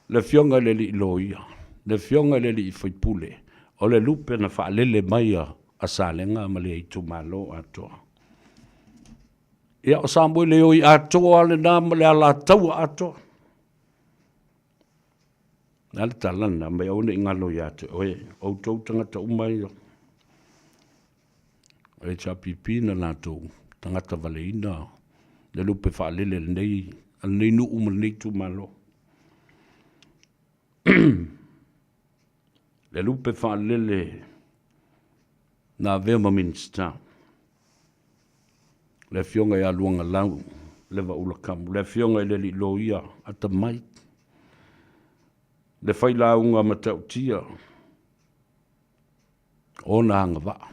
le Afioga i le alii Loia, le Afioga i le alii Faipule, o le lupe na faalele mai a Salega ma le itumalo atoa. Ia, o Samoeleoi atoa lena ma le Alataua atoa. Le a le tala lena mai aua ne i galo ia te oe, outou tagata uma ia. O le HRPP na latou tagata valeina le lupe faalele a lenei, a lenei nuu ma lenei itumalo. Le lupe faalele na avea ma Minisita, le Afioga ia Luagalau Levaula Kamu, le Afioga i le Alii Loia atamai, le failauga matautia o ona agavaa.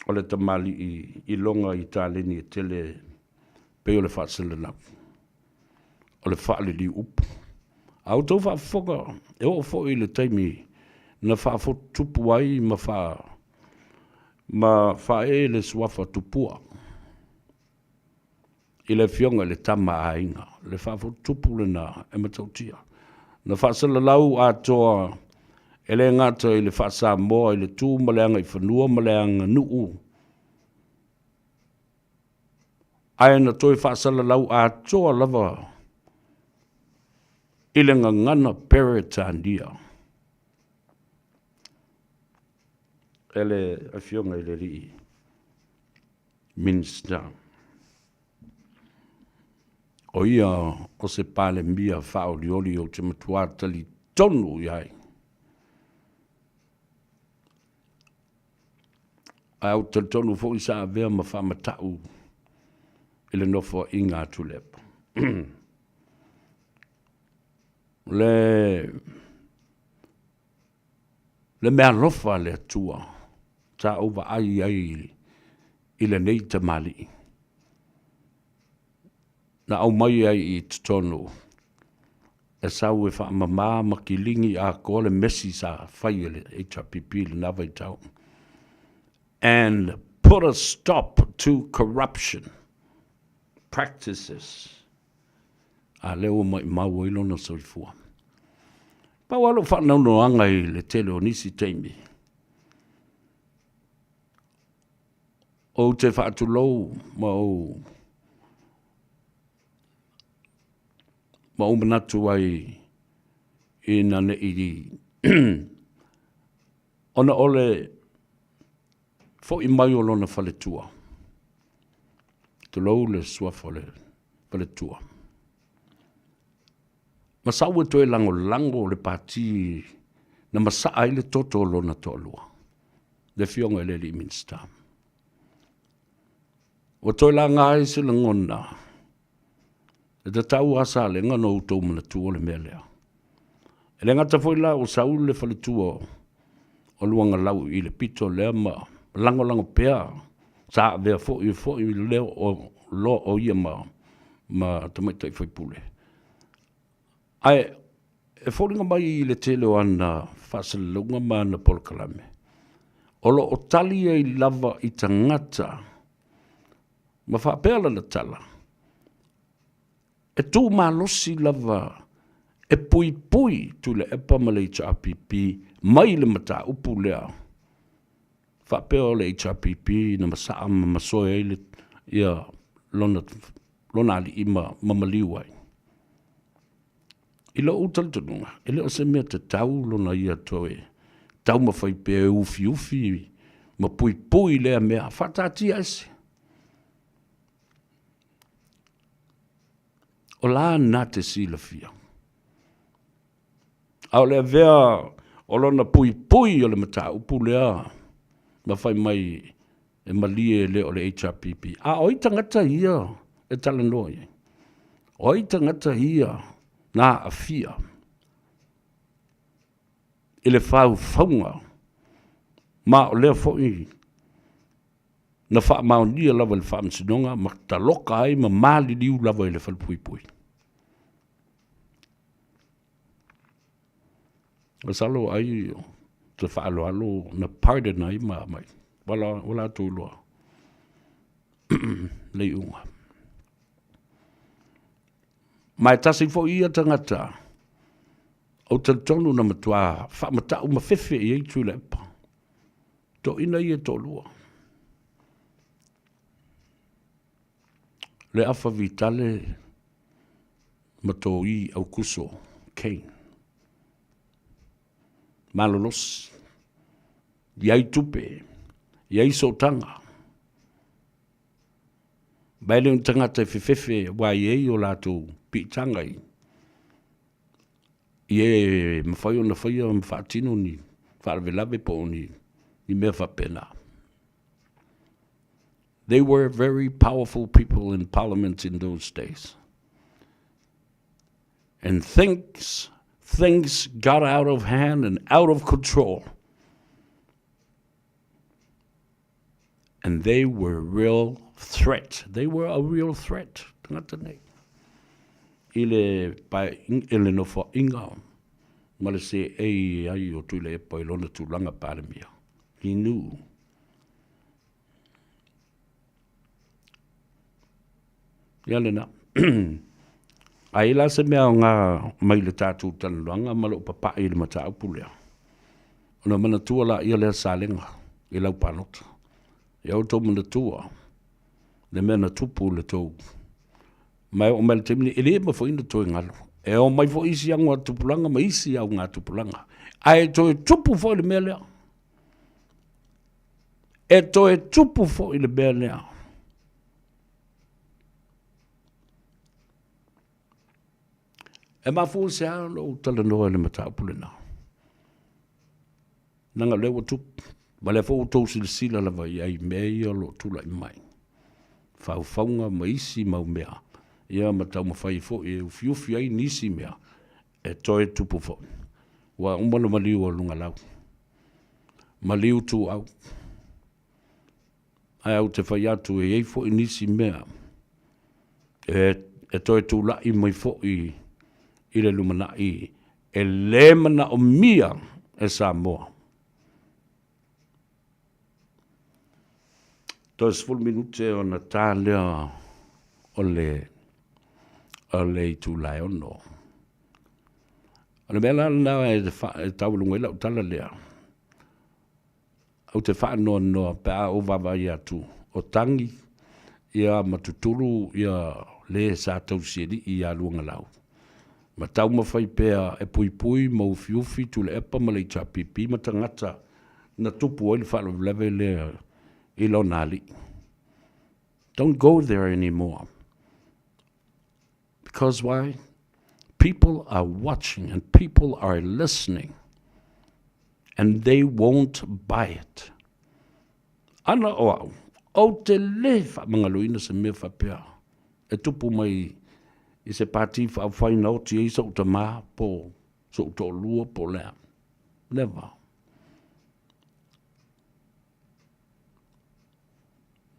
O le tamalii iloga i taleni e tele pei o le faaselelau, o le faaliliu upu. A outou faafofoga, e oo foi i le taimi na faafotutupu ai ma faa ma faaee le suafa Tupua i le afioga i le Tama a Aiga. Le faafotutupu lena e matautia. Na faasalalau atoa e le gata i le faa-Samoa i le tu ma le agaifanua ma le aganuu, ae na toe faasalalau atoa lava i le gagana Peretania e le Afioga i le Alii Minisita. O ia o se Palemia faaolioli ou te matua talitonu i ai. Ae ou te talitonu foi sa avea ma faamata'u i le nofoaiga a Tuilaepa. Le le meaalofa a le Atua sa ou vaai ai i lenei tamalii na aumai ai i totonu e sau e faamama ma kiligi atoa le mesi sa fai e le HRPP i lena vaitau and put a stop to corruption practices. A lea ua maumau ai lona soifua. Pau lava lou faanoanoaga i le tele o nisi taimi, ou te faatulou ma ou ma ou manatu ai ina ne i ona o le foi mai o lona faletua, tulou le suafa o le faletua, ma sau e toe lagolago le pati na masaa ai le toto o lona toalua, le afioga i le alii Minisita. Ua toe laga ai se lagona, e tatau lava Salega ona outou manatua le mea lea. E le gata foi la ua sau le faletua o Luagalau i le pito lea ma lagolago pea, sa avea foi foi lea o loa o ia ma tamaitai faipule. Ae e foliga mai i le tele o ana faasalalauga ma ana polokalame, o lo o tali ai lava i tagata ma faapea lana tala, e tu malosi lava e puipui Tuilaepa ma le HRPP mai le mataupu lea faapea o le HRPP na masaa ma masoe ai le, ia, lona, lona alii ma, ma maliu ai. I lou talitonuga, e le o se mea tatau lona ia toe taumafai pea e ufiufi ma puipui lea mea, faataatia ese. O la na te silafia. A o le avea o lona puipui o le mataupu lea ma fai mai e malie e le o le HRPP. A o ai tagata ia e talanoa i ai? O ai tagata ia na aafia i le faufauga ma o lea foi na faamaonia lava i le Faamasinoga ma taloka ai ma maliliu lava i le falepuipui. Masalo ai te faaaloalo na pardon ai ma mai wala ua latou iloa le iuga. Ma e tasi foi ia tagata ou te talitonu na matua faamatau ma fefe i ai Tuilaepa. Toeaiina ia e toalua. Le Afa Vitale ma Toi Aukuso Kane. Malolosi. I ai tupe, i ai sootaga. Ma e le o ni tagata e fefefe aua e i ai o latou piitaga i i e mafai ona faia ma faatino ni faalavelave po o ni, ni mea faapena. They were very powerful people in parliament in those days. And things, things got out of hand and out of control. And they were real threat. They were a real threat. Tagata nei. I le, pae, i le nofoaiga ma le seei ai o Tuilaepa i lona tulaga Palemia. He knew. Ia lena. A i la se mea o ngā mai le tātou talanoaga ma lou papa'i i le mataupu lea, ona manatua la ia lea salega i lau palota. Ia outou manatua le mea na tupu i le tou ma e oo mai le taimi nei, e le mafai ona toe galo. E omai foi isi augatupulaga ma isi augatupulaga, ae toe tupu foi le mea lea. E toe tupu foi le mea lea. E mafua i se a lou talanoa i le mataupu lena? Leaga o lea ua tupu, ma lea foi ua outou silasila lava i ai i mea ia o lo o tulai mai, faufauga ma isi mau mea, ia ma taumafai foi e ufiufi ai nisi mea e toe tupu foi. Ua uma le maliu o lugalau, maliu tuau. Ae ou te fai atu e i ai foi nisi mea e toe tulai mai foi i le lumanai e le manaomia e Samoa. Toe 10 minute ona ta lea o le o le itula e 6. O le mea la lena e taualuga ai lau tala lea, Ou te faanoanoa pe a ou vaavaai atu o tagi ia ma tutulu ia le sa tausialii ia Luagalau ma taumafai pea e puipui ma ufiufi Tuilaepa ma le HRPP ma tagata na tupu ai le faalavelave lea i lona alii. Don't go there anymore. Because why? People are watching and people are listening and they won't buy it. Ana o au, ou te le faamagaloina se mea faapea e tupu mai i se pati faaufai na oti ai so'u tamā po so'u to'olua po o le a. Never.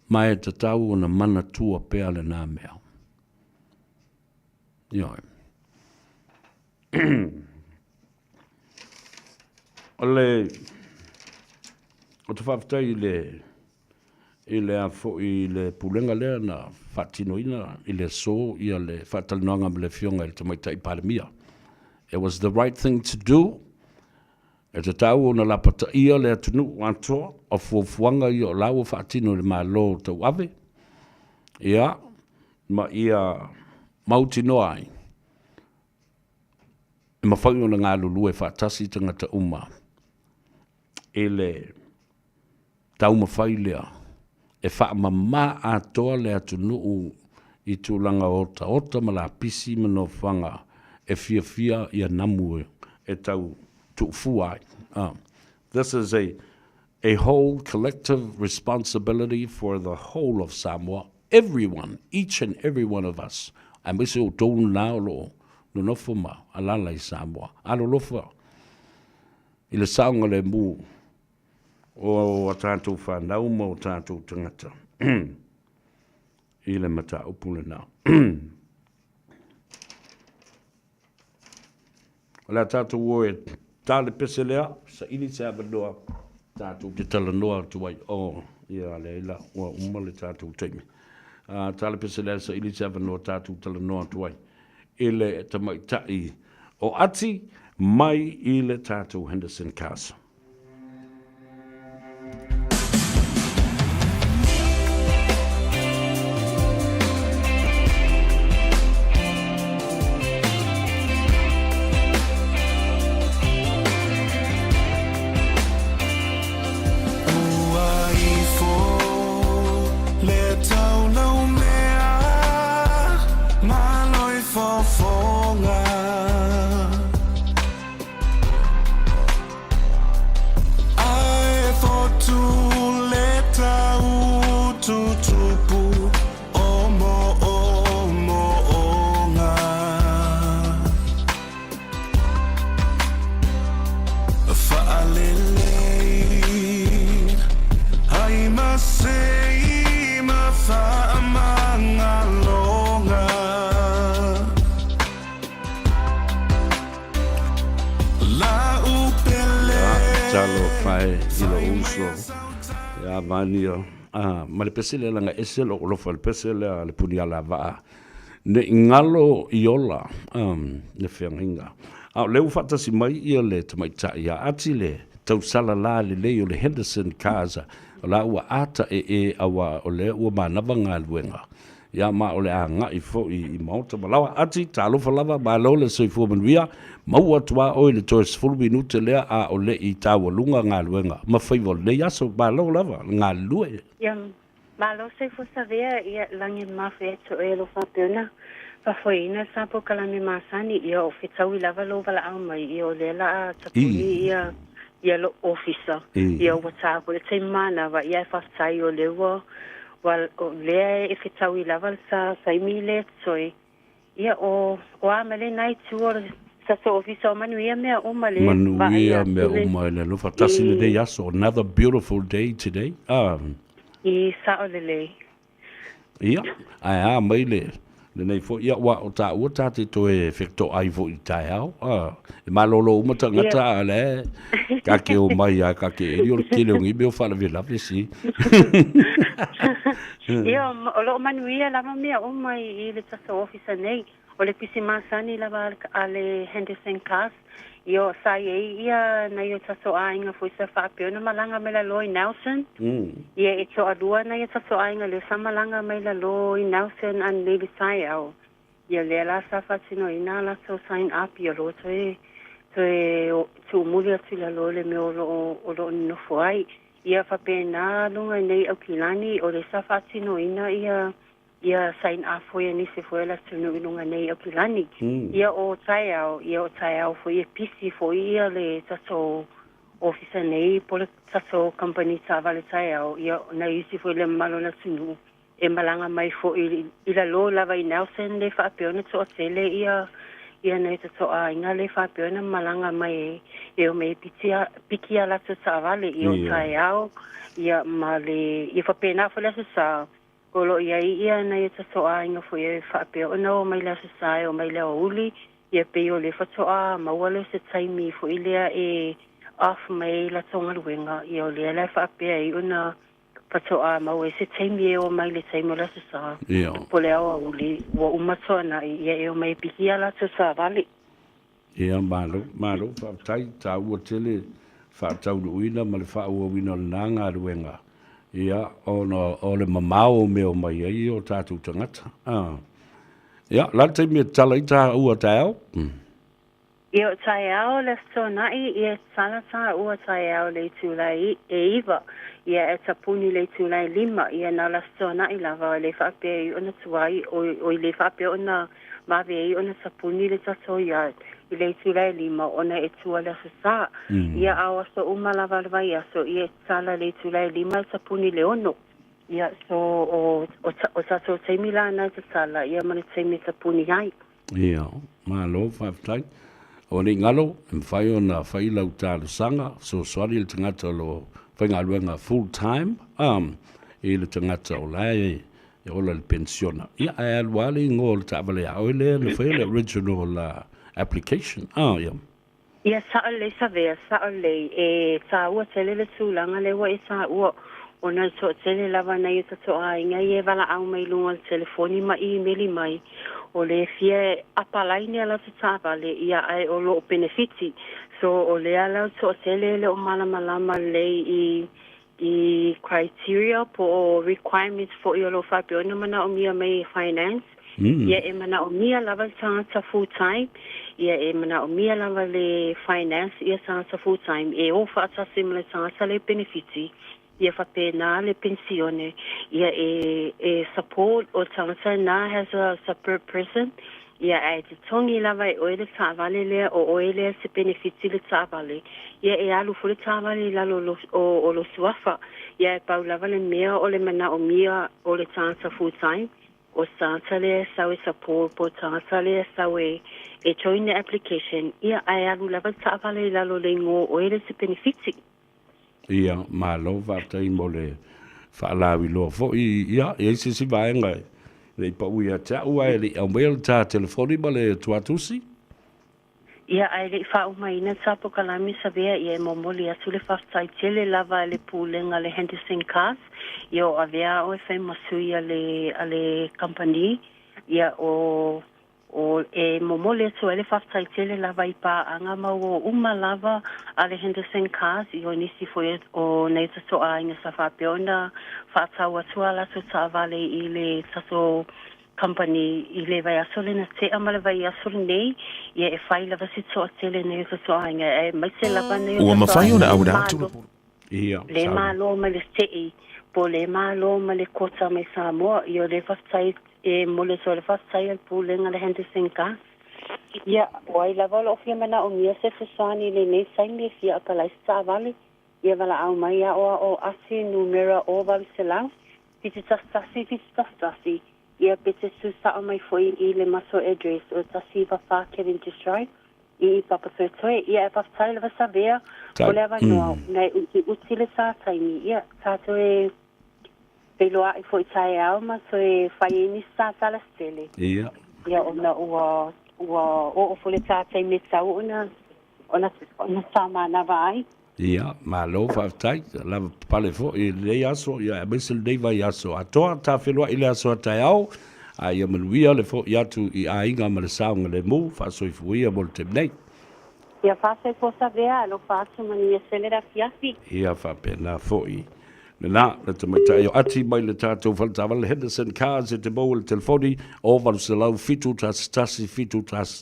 Ma e tatau ona manatua pea lena mea. Ioe. O le, ou te faafetai i le, i le a foi i le pulega lea na faatinoina i le aso ia le faatalanoaga ma le Afioga i le Tamaitai Palemia. It was the right thing to do. E tatau ona lapataia le atunuu atoa o fuafuaga ia o la ua faatino e le Malo tauave, ia, ma ia mautinoa ai e mafai ona galulue faatasi tagata uma i le taumafai lea e faamama atoa le atunuu i tulaga otaota ma lapisi ma nofoaga e fiafia ia namu e tau tuufua ai. This is a a whole collective responsibility for the whole of Samoa, everyone, each and every one of us, aemaise outou lena o lo o nonofo ma alala i Samoa. Alolofa i le saogalemu o a tatou fanau ma o tatou tagata i le mataupu lena. O le a tatou o e ta le pese lea, saili se avanoa tatou te talanoa atu ai. Oh, ia leai la, ua uma le tatou taimi. Ta le pese lea, saili se avanoa tatou talanoa atu ai i le tamaitai o Ati mai i le tatou Henderson Castle. Ua ifo le taulaumea malo i fofoga. Ae fotu le tau tutupu o moomooga. Faalelei ai ma sei ma faamagaloga. Ia, talofa e i lou uso ia Vania ma le pese lea leaga ese lou alofa i le pese lea a le Punialavaa ne i galo i ola le feagaiga. A o lea ua faatasi mai ia le tamaitai ia Ati le tausala la lelei o le Henderson Cars o la ua ata ee aua o lea ua manava galuega Ia, ma o le agai foi i maota ma laoa. Ati, talofa lava, malo le soifua manuia, maua atu lava oe i le toe 10 minute lea a o le i taualuga galuega ma faiva o lenei aso. Malo lava le galulue. Ia, malo soifua savea, ia lagi mafu atu oe alofa Bernard. Faafoeina sa polokalame masani ia o fetaui lava lou valaau mai ia o lea la tapuni ia ia lou ofisa ia ua ta foi le taimi manava ia ae faafetai o lea ua ua o lea e fetaui lava sa taimi lea totoe ia o o a ma lena itu o le tatou ofisa o manuia mea uma le vaai Manuia mea atu le uma i le alofa. Tasi i lenei aso. Another beautiful day today. Ah. I sao lelei. Ia, ae a mai le, lenei foi, ia, ua o taua ta te toe fetoai foi i taeao. A, e malolo uma tagata, a o la e ka ke o mai a ka ke eli o le tele o nei mea o faalavelave si. Ia, o loo manuia lava mea uma i le tatou ofisa nei. O le pisi masani lava a le Henderson Cars, ia sa i ai ia nai o tatou aiga foi sa faapea ona malaga mai lalo i Nelson. Ia e toalua nai o tatou aiga lea sa malaga mai lalo i Nelson ananei le taeao. Ia lea la sa faatinoina a latou sign up ia loa toe toe tuumuli atu i lalo i le mea o loo o loo nonofo ai. Ia faapena luga i nei Aukilani o lea sa faatinoina ia ia sign up foi a nisi foi o le atunuu i luga nei Aukilani. Ia o taeao, ia o taeao foi e pisi foi ia le tatou ofisa nei po le tatou kamupani taavale taeao, ia nai isi foi le mamalu o le atunuu e malaga mai foi i lalo lava i Nelson le faapea ona toatele ia ia nai tatou aiga le faapea ona malaga mai e o mai e pitia piki a latou taavale ia o taeao ia ma le ia faapena foi le Aso Sa O lo o i ai ia nai o tatou aiga foi e faapea ona o mai le Aso Sa e o mai le aoauli, ia pei o lea faatoa maua lea o se taimi foi lea e off mai ai latou galuega, ia o lea la e faapea ai ona faatoa maua ai se taimi e o mai le taimi o le Aso Sa po o le aoauli ua uma toanai, ia e o mai e piki a latou taavale. Ia, malo, malo, faafetai, taua tele faataunuuina ma le faaauauina o lena galuega, ia, ona o le mamao o mea o mai ai o tatou tagata. Ah. Ia, o le a le taimi e tatala ai taua taeao? Ia, o taeao le Aso Toonai, ia e tatala taua taeao i le itula e 9, ia e tapuni i le itula e 5, ia na o le Aso Toonai lava, e le faapea ai ona tuai, oi le faapea ona Vave ai ona tapuni le tatou yard i le itula e 5 ona e tua le Aso Sa. Ia a o aso uma lava o le vaiaso, ia e tatala le itula e 5 e tapuni le 6. Ia so o, o, o tatou taimi la na e tatala, ia ma le taimi e tapuni ai. Ia, malo faafetai. O nei galo, e mafai ona fai lau talosaga, fesoasoani i le tagata o lo o faigaluega full time, i le tagata o la e E ola i le penisiona. Ia, ae alu lava le igoa o le taavale a oe lea na faia le original application. Ah, ia. Ia, sao lelei Savea, sao lelei. E tāua tele le tulaga lea ua e tāua, ona e toatele lava nai o tatou aiga ia e valaau mai i luga o le telefoni ma imeli mai, o le fia apalaini a latou taavale, ia ae o lo o penefiti. So, o lea la o le toatele e le o malamalama lelei i i criteria po o requirements foi o lo o faapea ona manaomia mai e finance, ia e manaomia lava le tagata full time, ia e manaomia lava le finance ia tagata full time e o faatasi ma le tagata le penefiti, ia faapena le penisione, ia e e support o le tagata na has a separate person, Ia, ae totogi lava e oe le taavale lea, o oe lea e te penefiti le taavale. Ia, e alu foi le taavale i lalo o, o lou suafa. Ia, e pau lava le mea o le manaomia o le tagata full time, o se tagata lea e sau e support, po o le tagata lea e sau e, e join le application, ia, ae alu lava le taavale i lalo o le igoa o oe lea e te penefiti. Ia, malo faafetai mo le faalauiloa foi. Ia, e i ai se isi vaega e le i pau ia te au ae le i aumaia le ta telefoni ma le tuatusi? Ia, ae le i faaumaina ta pokalame Savea, ia e momoli atu le faafetai tele lava i le Pulega a le Henderson Cars, ia o avea oe fai ma sui a le, a le kamupani, ia o O e momoli atu ai le faafetai tele lava i paaga ma ua uma lava a le Henderson Cars i o nisi foi o nei tatou aiga sa faapea ona faatau atu a latou taavale i le tatou company i le vaiaso lena tea ma le vaiaso lenei, ia e fai lava se toatele nei o tatou aiga aemaise lava nei o Ua tatou mafai aiga ona le auina atu malo. Ia, Le sau. malo mai le se'i po le malo mai le kota mai Samoa, ia o le faafetai. E momoli atu ai le faafetai a le Pulega a le Henderson Gas. Ia, o ai lava o lo o fia manaomia se fesoasoani i lenei taimi e fia apalai se taavale, ia valaau mai ia o Ati, numera 0800 71 71, ia pe te tu sao mai foi i le matou address o 194 Cavendish Drive i i Papatoetoe. Ia, e faafetai lava Savea mo le avanoa, ona e utiuti le ta taimi, ia, tatou e feiloai foi taeao ma toe fai ai nisi ta tala se tele. Ia. Ia ona ua ua oo foi le ta taimi e tatau ona ona ona faamanava ai. Ia, malo faafetai, lava papale foi i lenei aso, ia aemaise lenei vaiaso atoa. Ta feiloai i le aso a taeao, a ia manuia le foi atu i aiga ma le saogalemu. Faasoifua ia mo le taimi nei. Ia faasoifua Savea, alofa atu manuia tele le afiafi. Ia faapena foi lena le tamaitai o Ati mai le tatou fale taavale Henderson Cars e te maua i le telefoni o 800 711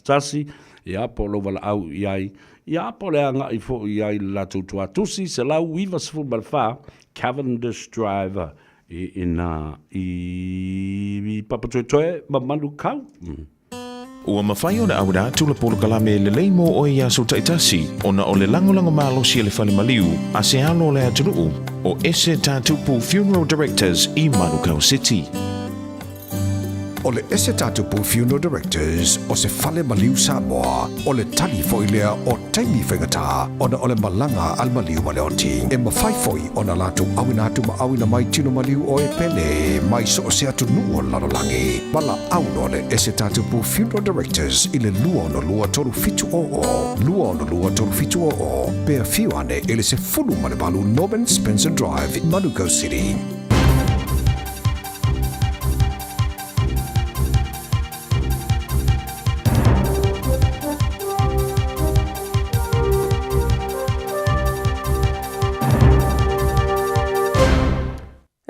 711 ia po o lou valaau i ai ia po o le agai foi i ai i le latou tuatusi 194 Cavendish Drive i ina i Papatoetoe ma Manukau. Ua mafai ona auina atu le polokalame lelei mo oe i aso taitasi ona o le lagolago malosi a le fale maliu a se alo o le atunuu o Ese Tatupu Funeral Directors i Manukau City. O le Ese Tatupu Funeral Directors o se fale maliu Samoa, o le tali foi lea o taimi faigata ona o le malaga a le maliu ma le oti. E mafai foi ona latou auina atu ma auina mai tino maliu o e pele mai so o se atunuu o le lalolagi. Valaau loa le Ese Tatupu Funeral Directors i le 262 3700, 262 3700, pe afio ane i le 18 Norman Spencer Drive, Manukau City.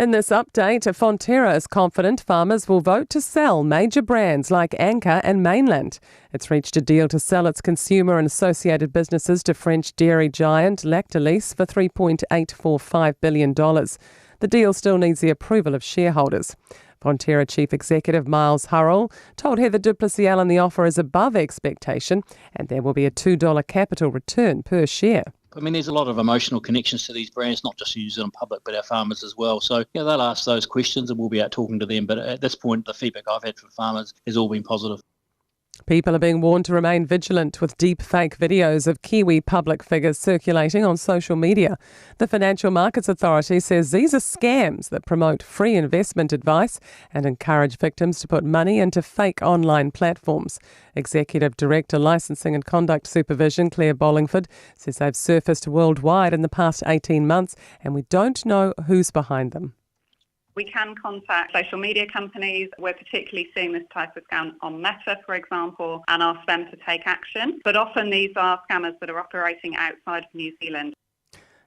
In this update, Fonterra is confident farmers will vote to sell major brands like Anchor and Mainland. It's reached a deal to sell its consumer and associated businesses to French dairy giant Lactalis for $3.845 billion. The deal still needs the approval of shareholders. Fonterra Chief Executive Miles Hurrell told Heather du Plessis-Allan the offer is above expectation and there will be a $2 capital return per share. I mean, there's a lot of emotional connections to these brands, not just the New Zealand public, but our farmers as well. So, yeah, they'll ask those questions and we'll be out talking to them. But at this point, the feedback I've had from farmers has all been positive. People are being warned to remain vigilant with deep fake videos of Kiwi public figures circulating on social media. The Financial Markets Authority says these are scams that promote free investment advice and encourage victims to put money into fake online platforms. Executive Director Licensing and Conduct Supervision Claire Bollingford says they've surfaced worldwide in the past 18 months and we don't know who's behind them. We can contact social media companies. We're particularly seeing this type of scam on Meta, for example, and ask them to take action. But often these are scammers that are operating outside of New Zealand.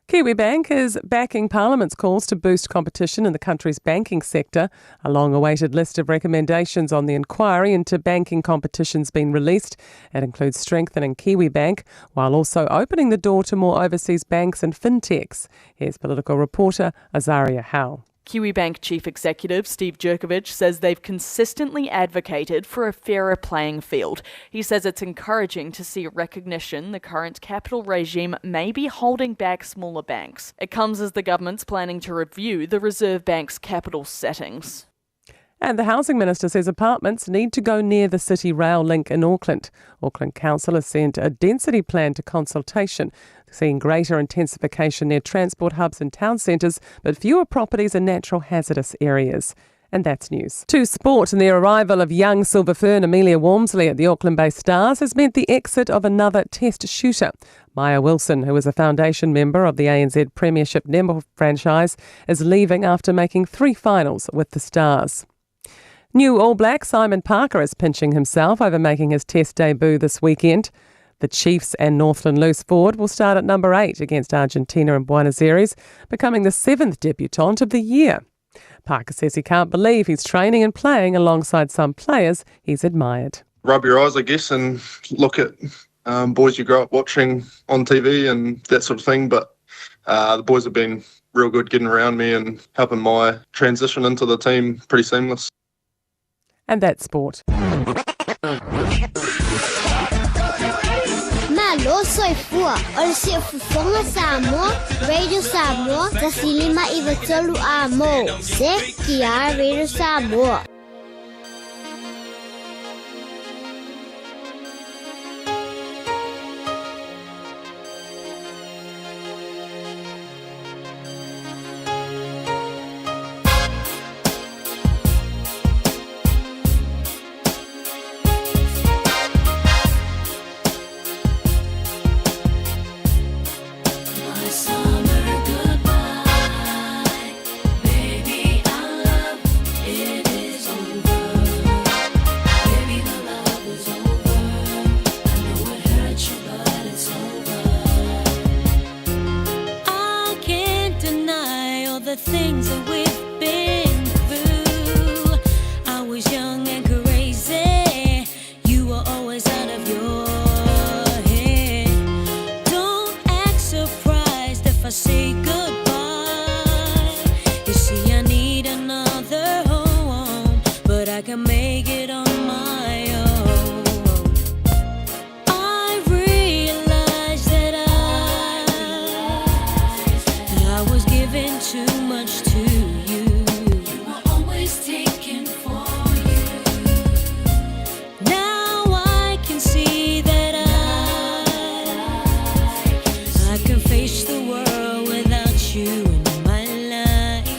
Kiwibank is backing Parliament's calls to boost competition in the country's banking sector. A long awaited list of recommendations on the inquiry into banking competition's been released. It includes strengthening Kiwibank while also opening the door to more overseas banks and fintechs. Here's political reporter Azaria Howe. Kiwibank Chief Executive Steve Jurkovich says they've consistently advocated for a fairer playing field. He says it's encouraging to see recognition the current capital regime may be holding back smaller banks. It comes as the government's planning to review the Reserve Bank's capital settings. And the Housing Minister says apartments need to go near the city rail link in Auckland. Auckland Council has sent a density plan to consultation, seeing greater intensification near transport hubs and town centres, but fewer properties in natural hazardous areas. And that's news. To sport, and the arrival of young Silver Fern Amelia Walmsley at the Auckland based Stars has meant the exit of another test shooter. Maya Wilson, who is a foundation member of the ANZ Premiership Netball franchise, is leaving after making three finals with the Stars. New All Black Simon Parker is pinching himself over making his test debut this weekend. The Chiefs and Northland loose forward will start at number 8 against Argentina in Buenos Aires, becoming the seventh debutant of the year. Parker says he can't believe he's training and playing alongside some players he's admired. Rub your eyes, I guess, and look at um, boys you grow up watching on TV and that sort of thing. But uh, the boys have been real good getting around me and helping my transition into the team pretty seamless. And that's sport. Malo soifua o le siufofoga Samoa, Radio Samoa, 105 93 A mo, CKR Radio Samoa. My summer goodbye, baby, our love, it is over. Baby, the love is over. I know it hurts you, but it's over. I can't deny all the things that we've been through. I was young and crazy. You were always out of your head. Don't act surprised if I say goodbye. You see, I need another home, but I can make it on my own. I realize that I was giving too much to you. You were always taking for you. Now I can see that I can face the world without you in my life.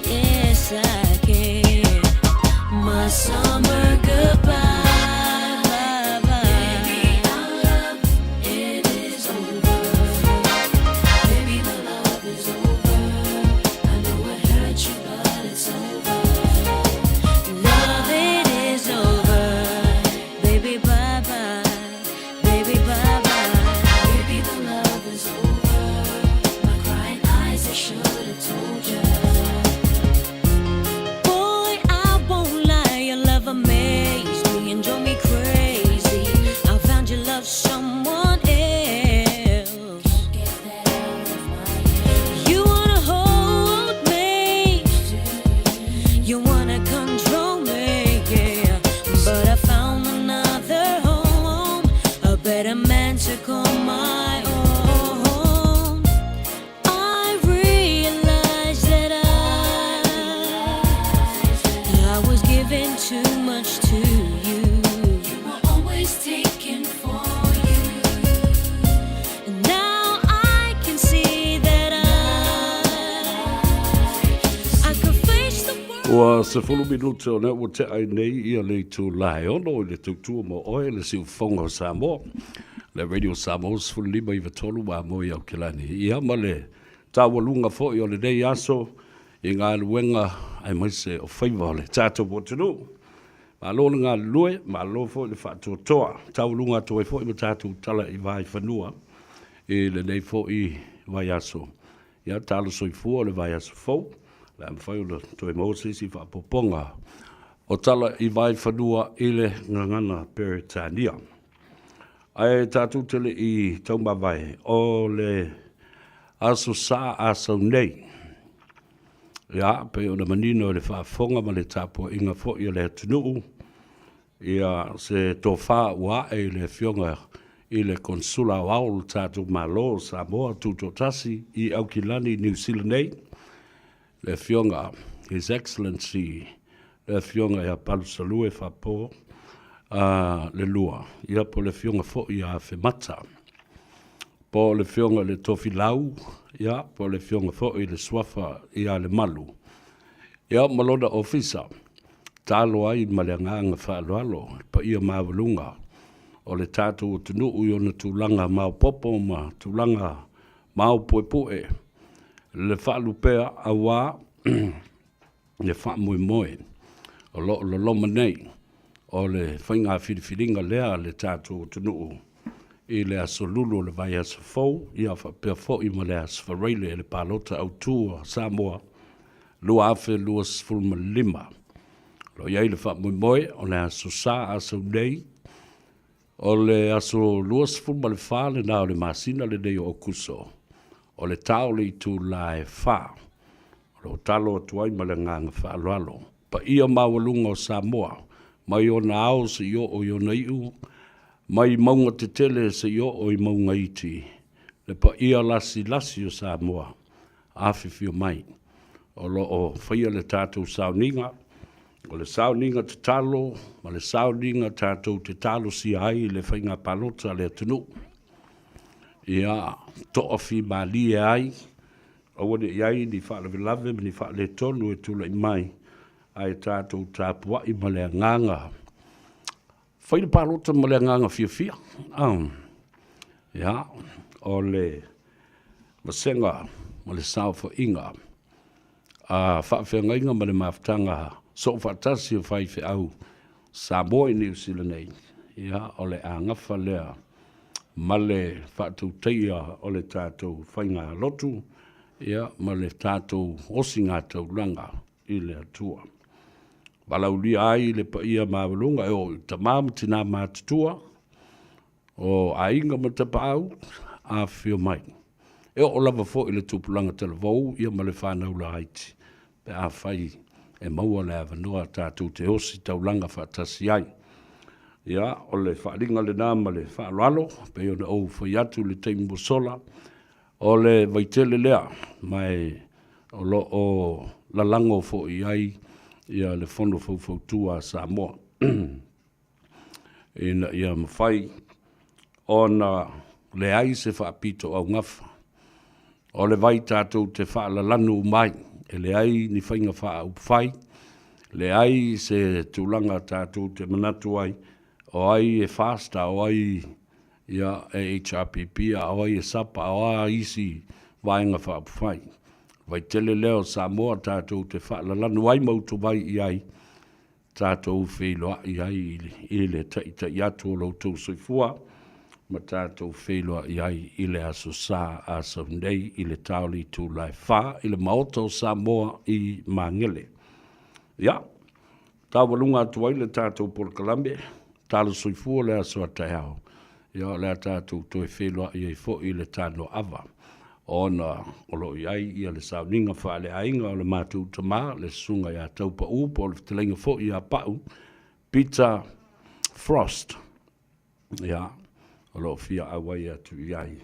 Yes, I can. My summer goodbye. Baby, our love, it is over. Baby, the love is over. I know it hurt you, but it's over. Love, it is over. Baby, bye bye. Baby, bye bye. Baby, the love is over. My crying eyes, I should have told you. Boy, I won't lie, your love amazed me and drove me crazy. I found your love someone else. You wanna hold me, you wanna control me, yeah. But I found another home, a better man to call my own. I realized that I was giving too much to you. You were always taking for you. And now I can see that I could face the Ua 10 minute o lea ua tea ai nei ia le itula e 6 i le tautua mo oe le siufofoga o Samoa, le Radio Samoa 15 93 ma moe i Aokelani. Ia ma le taualuga foi o lenei aso i galuega aemaise o faiva o le tatou atunuu. Malo le galulue, malo foi le faatoatoa. Taualuga atu ai foi ma tatou tala i Vaifanua i lenei foi vaiaso. Ia, talo soifua o le vaiaso fou, o le a mafai ona toe maua se isi faaopoopoga o tala i Vaifanua i le gagana Peretania. Ae tatou te le i taumavae, o le Aso Sa Asau nei. Ia, pei ona manino i le faafofoga ma le tapuaiga foi a le atunuu, ia se tofa ua ae i le Afioga i le Konesula Aoao o le tatou Malo o Samoa Tutoatasi i Aukilani, Niu Sila nei, le Afioga His Excellency le Afioga ia Palusalue Faapo a le Lua, ia po o le Afioga foi ia Afemata, po o le Afioga i le Tofilau, ia po o le Afioga foi i le Suafa ia Lemalu, ia ma lona ofisa, talo ai ma le agaga faaaloalo le paia maualuga o le tatou atunuu i ona tulaga maopoopo ma tulaga maopuepue, le faalupea aua le faamoemoe o lo o loloma nei o le faiga filifiliga lea a le tatou atunuu i le aso Lulu o le vaiaso fou, ia faapea foi ma le aso Faraile i le palota autu a Samoa 2025. O lo o i ai le faamoemoe o le aso Sa Asau nei, o le aso 24 lena o le masina lenei o Aokuso, o le ta o le itula e 4, o lo o talo atu ai ma le agaga faaaloalo. Paia maualuga o Samoa, mai ona ao seia oo i ona iu, mai mauga tetele seia oo i mauga iti, le paia lasilasi o Samoa, afifio mai. O lo o faia le tatou sauniga, o le sauniga tatalo ma le sauniga tatou te talosia ai le faiga palota a le atunuu. Ia toafimalie ai, aua ne i i ai ni faalavelave ma ni faaletonu e tulai mai, ae tatou tapuai ma le agaga fai le palota ma le agaga fiafia. Ia, o le vasega ma le saofaiga a faafeagaiga ma le mafutaga soofaatasi o faifeau Samoa i Niu Sila nei, ia, o le agafa lea ma le faatautaia o le tatou faigalotu, ia, ma le tatou osigataulaga i le Atua. Valaaulia ai le paia maualuga e oo i tama ma tina matutua, o aiga ma tapaau, afifio mai. E oo lava foi i le tupulaga talavou ia ma le fanau laiti, pe afai e maua le avanoa tatou te ositaulaga faatasi ai. Ia, o le faaaliga lena ma le faaaloalo, pei ona ou fai atu i le taimi ua sola, o le vaitele lea, ma e o lo o lalago foi i ai ia le Fono Faufautua a Samoa ina ia mafai ona leai se faapitoaugafa. O le vai tatou te faalalanu uma ai, e leai ni faiga faaupufai, leai se tulaga tatou te manatu ai, o ai e FAST, a o ai ia, e HRPP, a o ai e SAPA, a o a isi vaega faaupufai. Vaitele lea o Samoa tatou te faalalanu ai ma utovai i ai, tatou feiloai ai i le taitai atu o lo outou soifua ma tatou feiloai ai i le Aso Sa a sau nei i le ta o le itula e 4 i le Maota o Samoa i Magele. Ia, taualuga atu ai le tatou polokalame, talo soifua le aso a taeao, ia o le a tatou toe feiloai ai foi i le tanoaava, ona o lo o i ai ia le sauniga faaleaiga o le matou tama, le susuga ia Taupau, po o le fetalaiga foi ia Pau, Peter Frost, ia, o lo o fia auai atu i ai,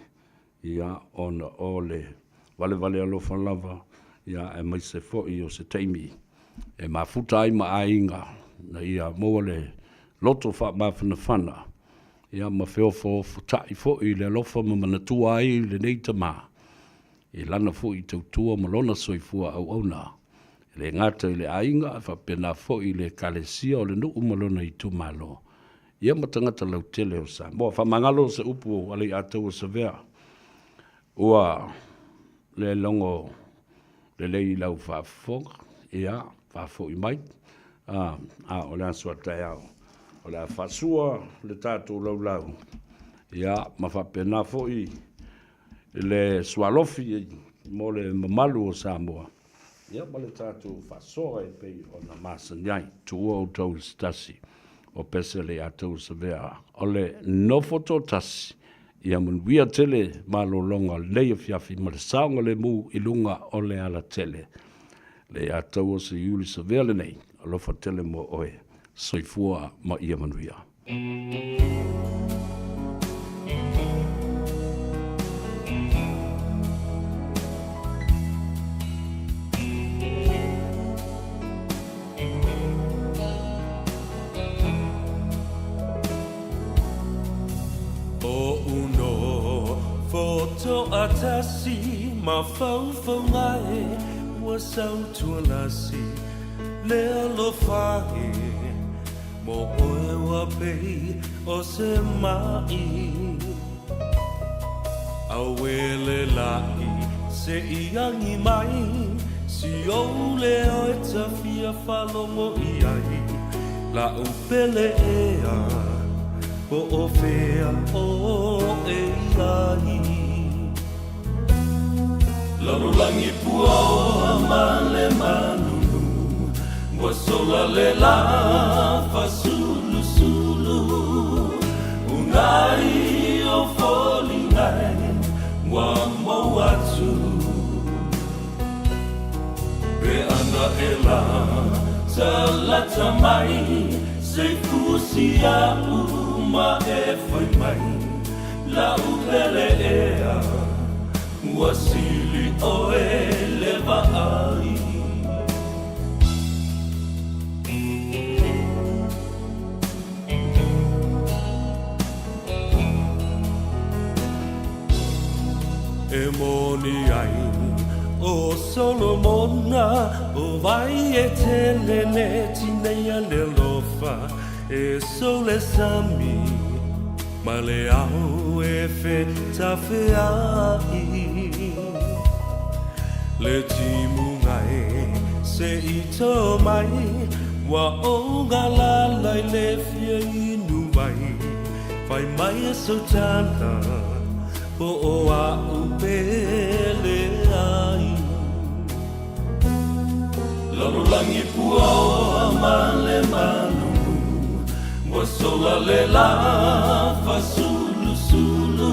ia, ona o le valevale alofa lava, ia, aemaise foi o se taimi e mafuta ai ma aiga, ina ia maua le loto faamafanafana, ia, ma feofoofotai foi i le alofa ma manatua ai lenei tama i lana foi tautua ma lona soifua auauna, e le gata i le aiga, ae faapena foi i le Ekalesia o le nuu ma lona itumalo, ia ma tagata lautele o Samoa. Faamagalo se upu a Leiataua Savea, ua le logo lelei i lau faafofoga, ia, faafoi mai, a, a o le aso a taeao, o le a faasua le tatou laulau, ia, ma faapena foi le sualofi mo le mamalu o Samoa, ia ma le tatou faasoa e pei ona masani ai. Tuua outou i se tasi o pese le ia tou Savea, o le nofo toatasi, ia manuia tele malologa o lenei afiafi ma le saogalemu i luga o le alatele. Le ia tou o se Iuli Savea lenei, alofa tele mo oe, soifua ma ia manuia. Toatasi mafaufauga e ua sautualasi le alofa e mo oe ua pei o se ma'i Auē le la'i se i agi mai si ou leo e ta fia faalogo i ai la'u pele ea po o fea oe i ai Lalolagi puaoa ma le malulu ua sola le lā fasulusulu Unai o foliga e ua mou atu Pe ana e la. Talata mai se i fusi a'u ma e fai mai La'u pele ea ua sili ʻoe le vaai. E moni ai ʻo Solomona, ʻO wai e tele le tineia le alofa, E sou le sami ma le ao e fetafeaʻi. Le timuga e se i tō mai, Ua ou galala i le fia inu wai, Fai mai e sou tala, Po o a'u pele ai. Lalolagi puaoa ma le malulu, Ua sola le la fasulusulu,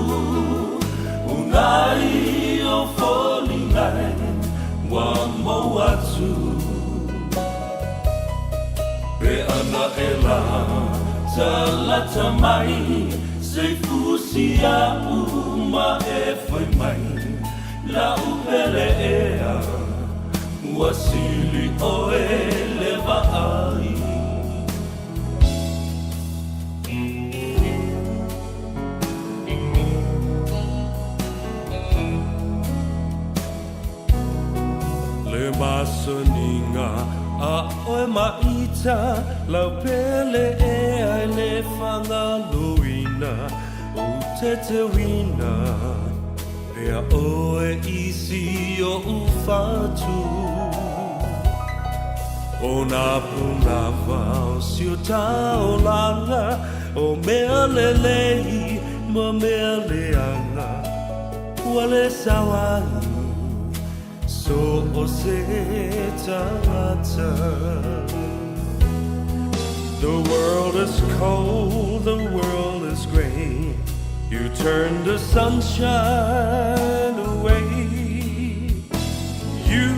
Unai o foliga e ua mou atu. Pe ana e la talata mai Se i fusi a'u ma e fai mai La'u pele ea ua sili ʻoe le vaai. Le masaniga a ʻoe maʻita Lau pele ea i le fagaloina Ou tetewina Pea ʻoe i si oʻu fatu ʻO nā pūnawa o si o taolaga ʻO mea lelei ma mea leaga Ua le sao ai so o se tagata. The world is cold, the world is gray. You turn the sunshine away. You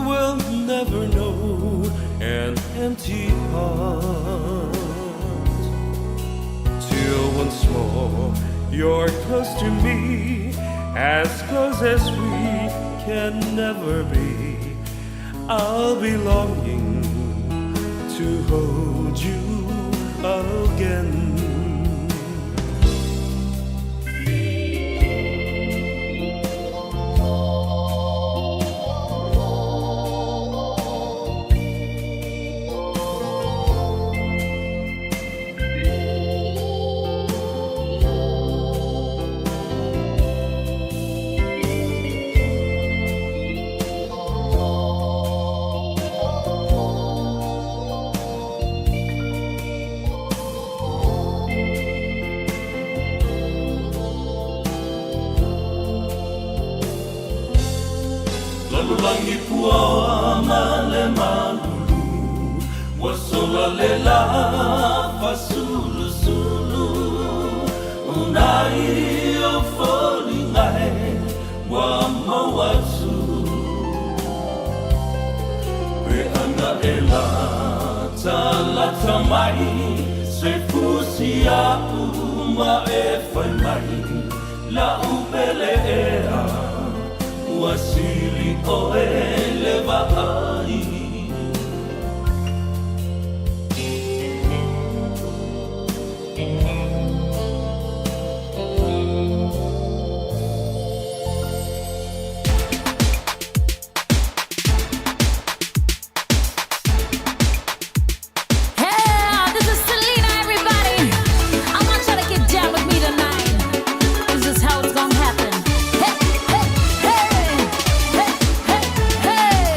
will never know an empty heart Till once more you're close to me, as close as we can never be. I'll be longing to hold you again. Lalolagi puaoa ma le malulu Ua sola le la fasulusulu Unai o foliga e ua mau atu Pe ana e latalata mai Se fusi a'u ma e fai mai La'u pele ea Ua sili ʻoe le vaai. Hey, this is Selena, everybody. I want y'all to get down with me tonight. This is how it's gonna happen. Hey, hey, hey, hey, hey, hey.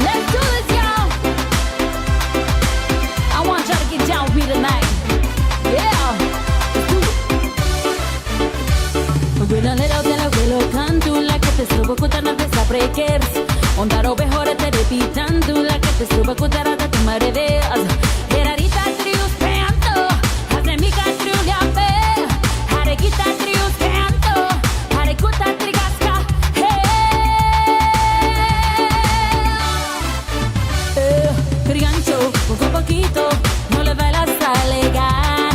Let's do this, y'all. I want y'all to get down with me tonight. Yeah. Let's do it. Poquito, no le vayas a alegar.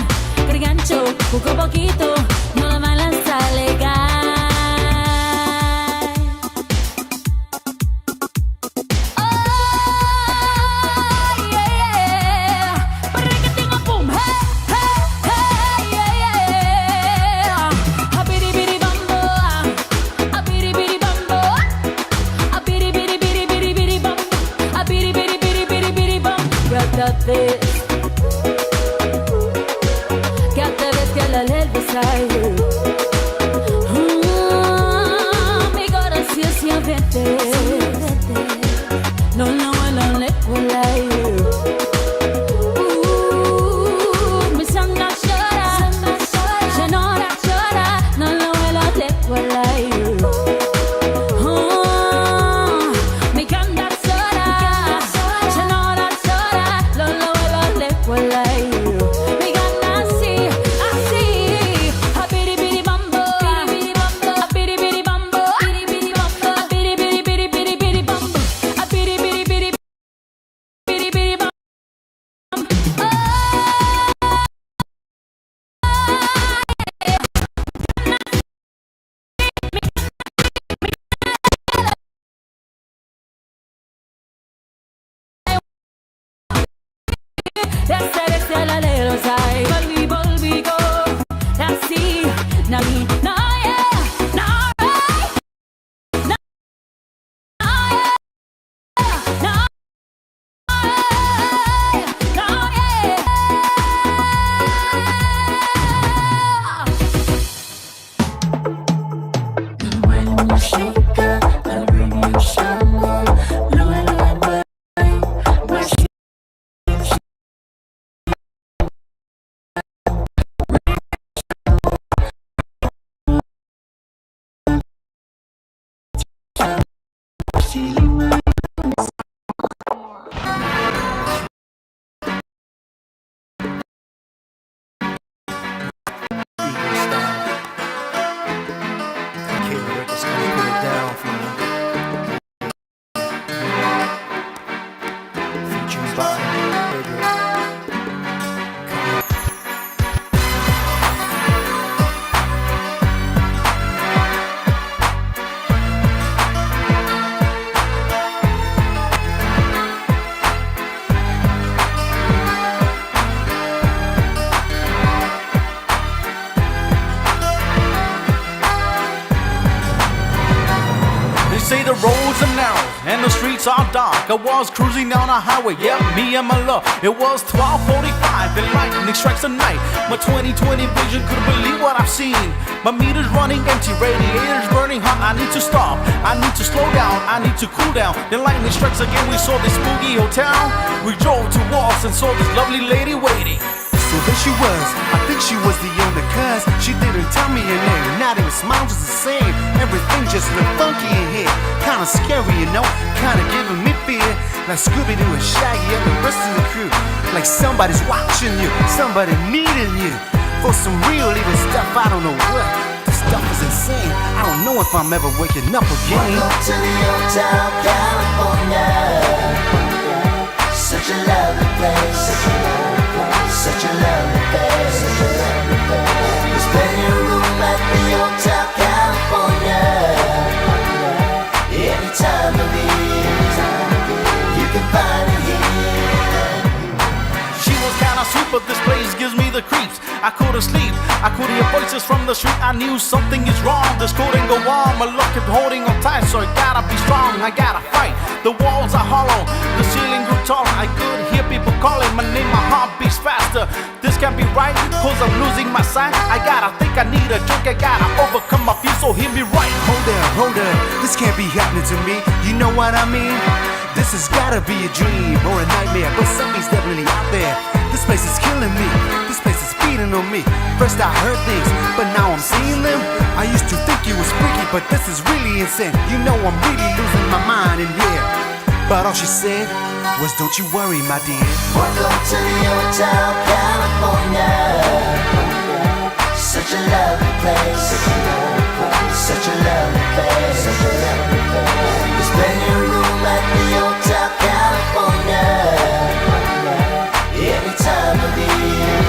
Crigancho, poco a poquito, no le vayas a alegar. Oh, yeah. Boom, hey, hey, hey, yeah, yeah. A bitty bitty bumbo, a bitty bitty bumbo, a bitty bitty bitty bitty bitty bum, a bitty bitty bitty bitty bitty bum. Got this. Got the best, got la beside you. Mi corazón siempre. No, no, no, le Mi sanga llora, llora, llora, no, no, no, le Mi canta llora, llora, llora, lo, lo, lo, le Mi gana así, así, a bitty bitty bumbo, a bitty bitty bumbo, a bitty bitty bitty bitty bitty bumbo, a bitty bitty bitty bitty bitty bum. Kayla Records gonna put it down for me. Featuring by Burger. Come on. They say the roads are narrow and the streets are dark. I was cruising down a highway, yeah, me and my love. It was 12:45, and lightning strikes the night. My 2020 vision couldn't believe what I've seen. My meter's running empty, radiator's burning hot. I need to stop, I need to slow down, I need to cool down. Then lightning strikes again, we saw this spooky hotel. We drove towards and saw this lovely lady waiting. So there she was, I think she was the owner, cuz she didn't tell me her name, not even smile, just the same. Everything just looked funky in here, kinda scary, you know, kinda giving me fear. Like Scooby-Doo and Shaggy and the rest of the crew. Like somebody's watching you, somebody needing you. For some real evil stuff, I don't know what. This stuff is insane, I don't know if I'm ever waking up again. Welcome to the old town, California. Such a lovely place, such a lovely place, such a lovely place, such a lovely place. There's plenty of room at the old town, California. Any time of year, you can find it here. She was kinda sweet, but this place gives me the creeps. I couldn't sleep, I could hear voices from the street. I knew something is wrong, this couldn't go on. My luck kept holding on tight, so I gotta be strong, I gotta fight. The walls are hollow, the ceiling grew taller. I could hear people calling my name, my heart beats faster. This can't be right, cause I'm losing my sight. I gotta think I need a drink, I gotta overcome my fear, so hear me right. Hold up, hold up, this can't be happening to me. You know what I mean? This has gotta be a dream or a nightmare, but something's definitely out there. This place is killing me. This place is feeding on me. First I heard things, but now I'm seeing them. I used to think you was freaky, but this is really insane. You know I'm really losing my mind in here. But all she said was, Don't you worry, my dear. Welcome to the Hotel California. Such a lovely place. Such a lovely place. There's plenty of room at the Hotel California. Any time of year,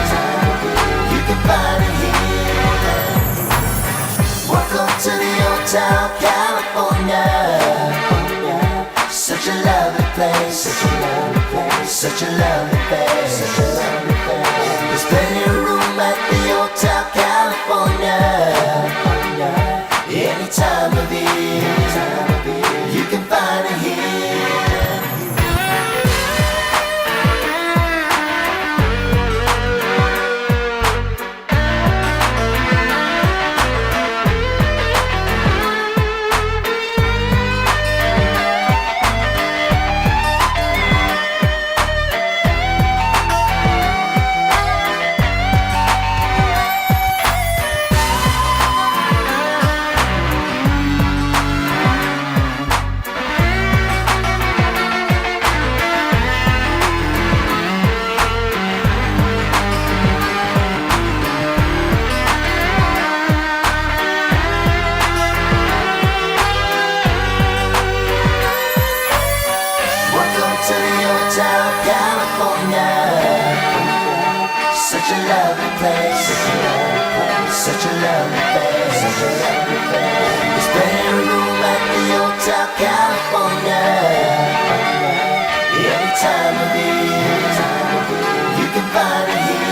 you can find it here. Welcome to the Hotel California. Such a lovely place. Such a lovely place. There's plenty of room at the Hotel California. Any time of year, you can find it here. Welcome to the Hotel California. Such a lovely place. Such a lovely place. There's plenty of room at the Hotel California. Any time of year, you can find it here.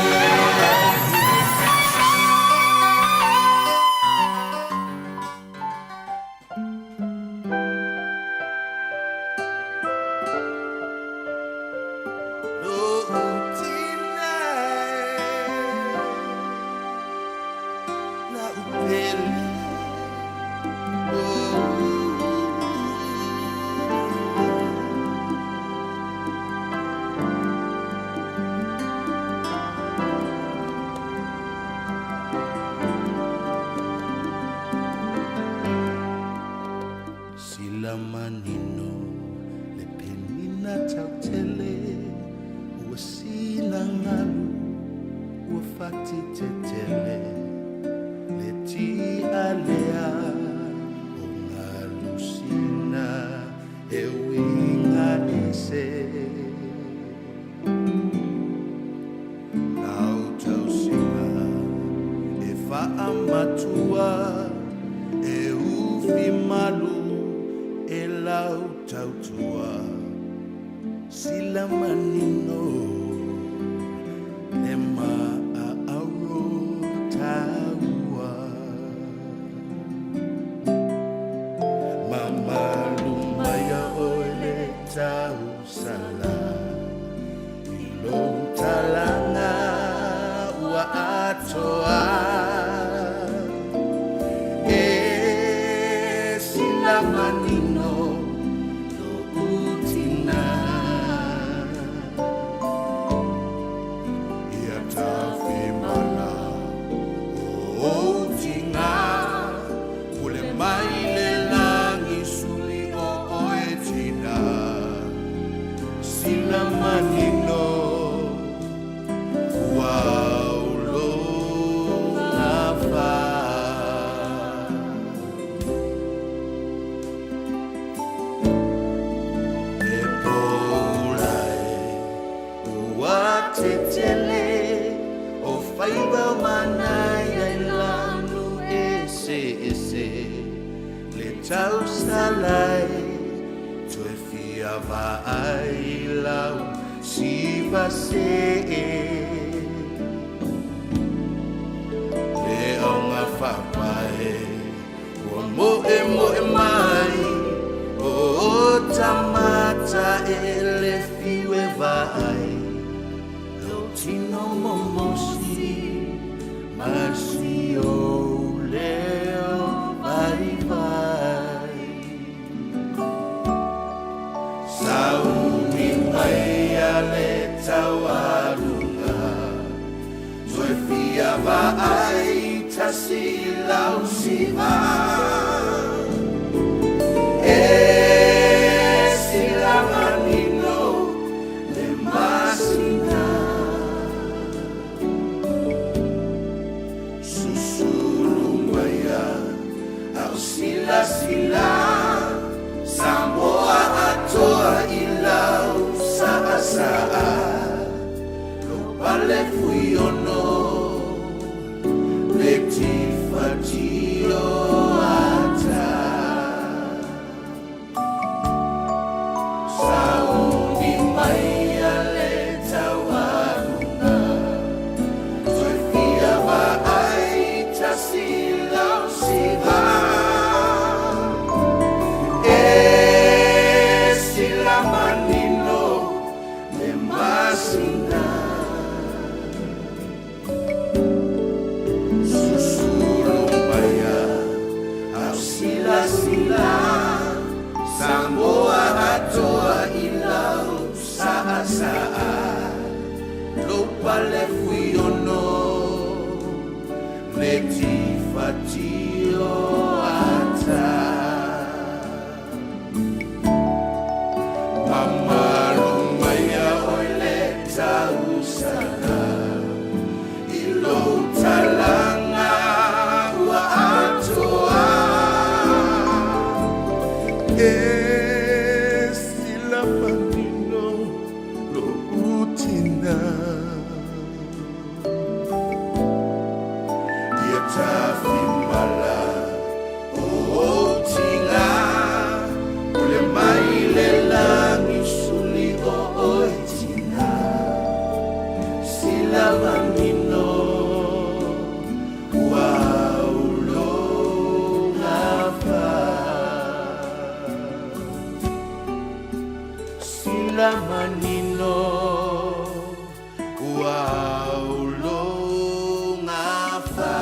Sila manino le penina tautele ua sina ngalu ua fati tetele le ti alea o ngalu sina e uiga ese lau tausiga e faamatua e ufi malu e lau tautua sila manino le maaauro taua mamalu maia oe le tausala i lou talaga ua atoa e sila manino lo'u tina ia tafimala o ou tiga pule mai le lagi suli o oe tina sila manino ua auloga fa. E poulae ua tetele o faiva o manaia i lanu eseese le tausalai toe fia vaai lau siva see le auga faapae ua moemoe mai o tamata e le fiu e vaai lou tino momosi ma si ou leo vaivai. taualuga Toe fia vaai tasi lau siva E silamanino le masina Susulu maia au silasila Samoa atoa i lau saasaa Lo pale fuiono le tifatio ata Sauni mai le taualuga Toe fia vaai tasi lau siva E silamanino le masina Susulu maia au silasila Samoa atoa i lau saasaa Lo pale fuiono le tifatio ata Mamalu maia oi le tausaga I lou talaga ua atoa E silamanino lo utina Ia tafimala o tiga Pule mai le lagi suli o oe tina Silamanino ua uloga fa Silamanino ua uloga fa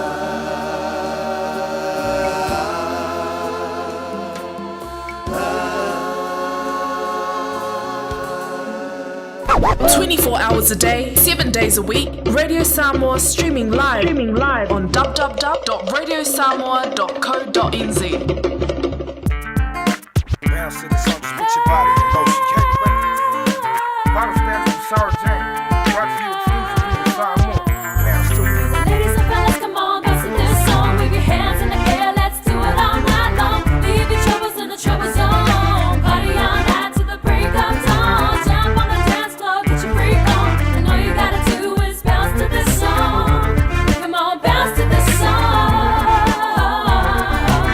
24 hours a day, 7 days a week, Radio Samoa streaming live, on www.radiosamoa.co.nz. Bounce to the song, just put your body in motion. Can't break it. Vital status from Sarah Jane. Brought to you exclusively in Samoa. Bounce to it. Ladies and fellas, come on, bounce to this song. Wave your hands in the air, let's do it all night long. Leave your troubles in the trouble zone. Party all night to the break of dawn. Jump on the dance floor, get your freak on. And all you gotta do is bounce to this song. Come on, bounce to this song.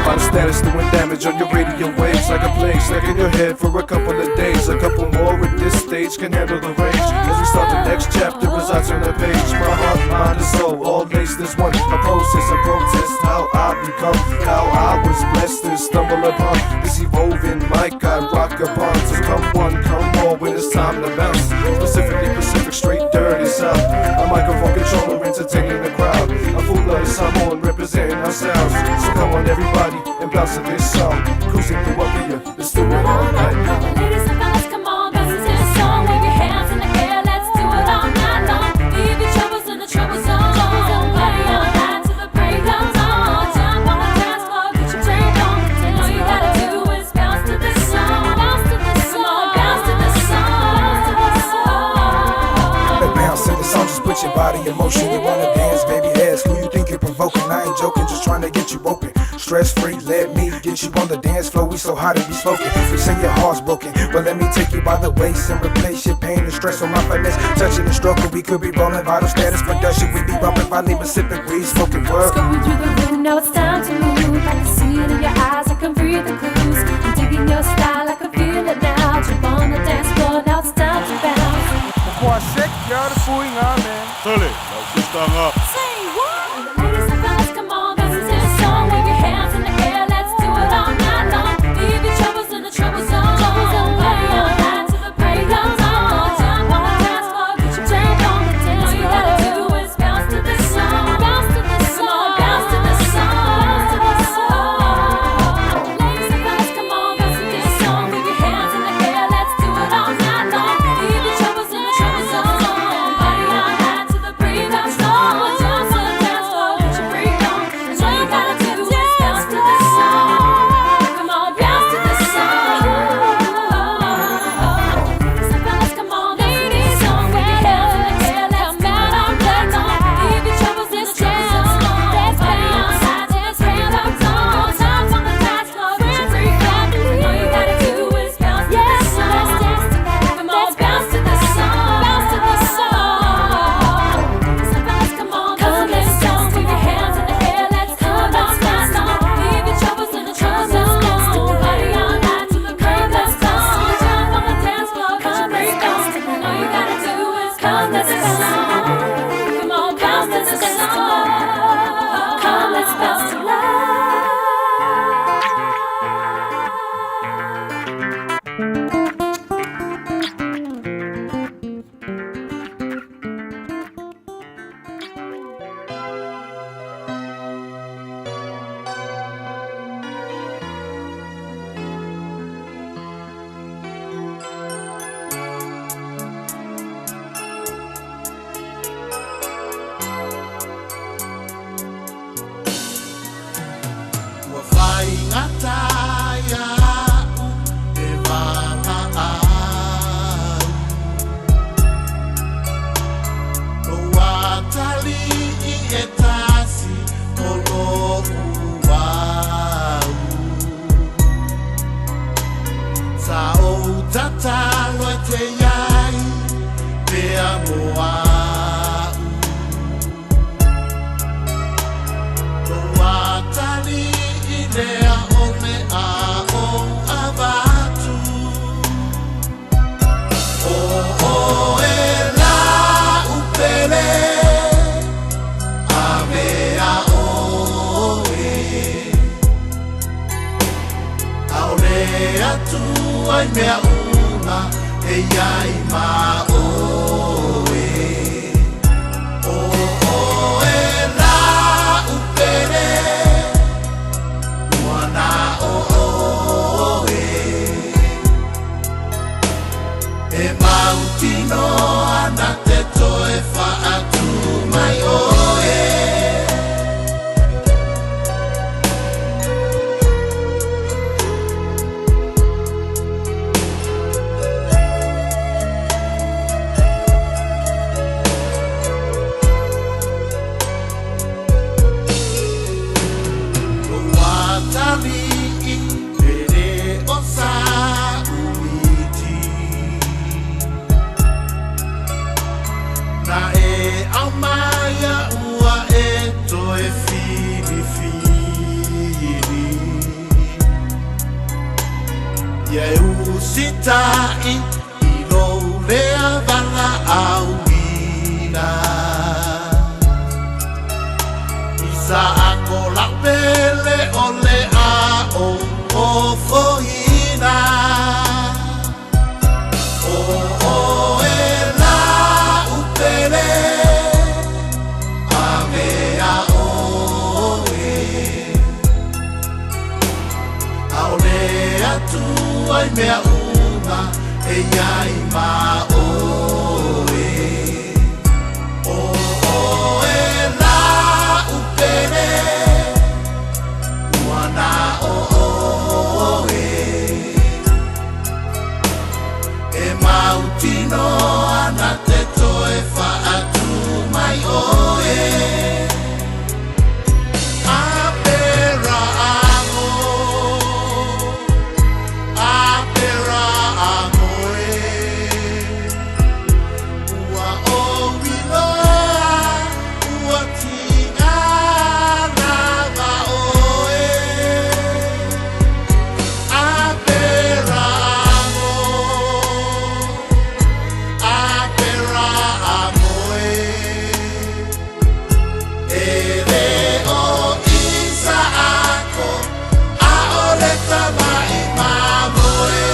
Vital status doing damage on your radio waves like a plague stuck in your head for a couple of days. A couple more at this stage can handle the rage. As we start the next chapter, as I turn the page, my heart, mind, and soul all laced as one. A process, a protest, how I become, how I was blessed to stumble upon this evolving mic I rock upon. So come one, come all when it's time to bounce. Specifically Pacific, straight dirty south. A microphone controller entertaining the crowd. A full-blooded Samoan representing our sounds. So come on, everybody, and bounce to this song. Cruising through up here, let's do it all night. Ladies and fellas, come on, bounce to this song. Wave your hands in the air, let's do it all night long. Leave your troubles in the trouble zone. Party all night to the break of dawn. Jump on the dance floor, get your drink on. And all you gotta do is bounce to this song. Bounce to this song. Come on, bounce to this song. Bounce to this song. But bounce to the song, just put your body in motion. You wanna dance, baby, ask who you think you're provoking. I ain't joking, just trying to get you open. Stress free, let me get you on the dance floor. We so hot and be smoking. You say your heart's broken, but let me take you by the waist and replace your pain and stress on my finesse. Touching the struggle, we could be rolling vital status production. We be bumping finally Pacific weed, smoking word. Going through the room, now it's time to move. I can see it in your eyes, I can read the clues. I'm digging your style, I can feel it now. Jump on the dance floor, now it's time to bounce. Tele, lau sistanga. Say what? Ladies and fellas, come on, bounce to this song. Wave your hands in the air, let's do it all night long. Leave your troubles in the trouble zone. Party all night to the break of dawn. Jump on the dance floor, get your drink on. And all you gotta do is bounce to this song. Bounce to this song. Bounce to this song. Bounce to this song. Ladies and fellas, come on, bounce to this song. Wave your hands in the air, let's do it all night long. Leave your troubles in the trouble zone. lea mo a'u. Lou atalii lea o le a ou avatu. O oe la'u pele, avea oe. ʻAʻole atu ai mea uma e iai ma ʻoe. ʻO ʻoe la'u pele, ua na o ʻoe. E mautino ana te toe faatu mai ʻoe. Lou atalii e le o sa'u miti. Na e aumai a'u a e toe filifili. Ia e usita'i i lou lea valaauina. I sa ako la'u pele o le a ou ofoina. O oe la'u pele, avea oe. ʻAʻole atu ai mea uma e iai ma ʻoe. O oe la'u pele, ua na o ʻoe. E mautino ana te toe faatu mai ʻoe. Apera amo, apera amo e. Ua ou iloa, ua tiga lava ʻoe. Apera amo, apera amo e. E le o Isaako, ʻaʻole tamaʻi mamoe.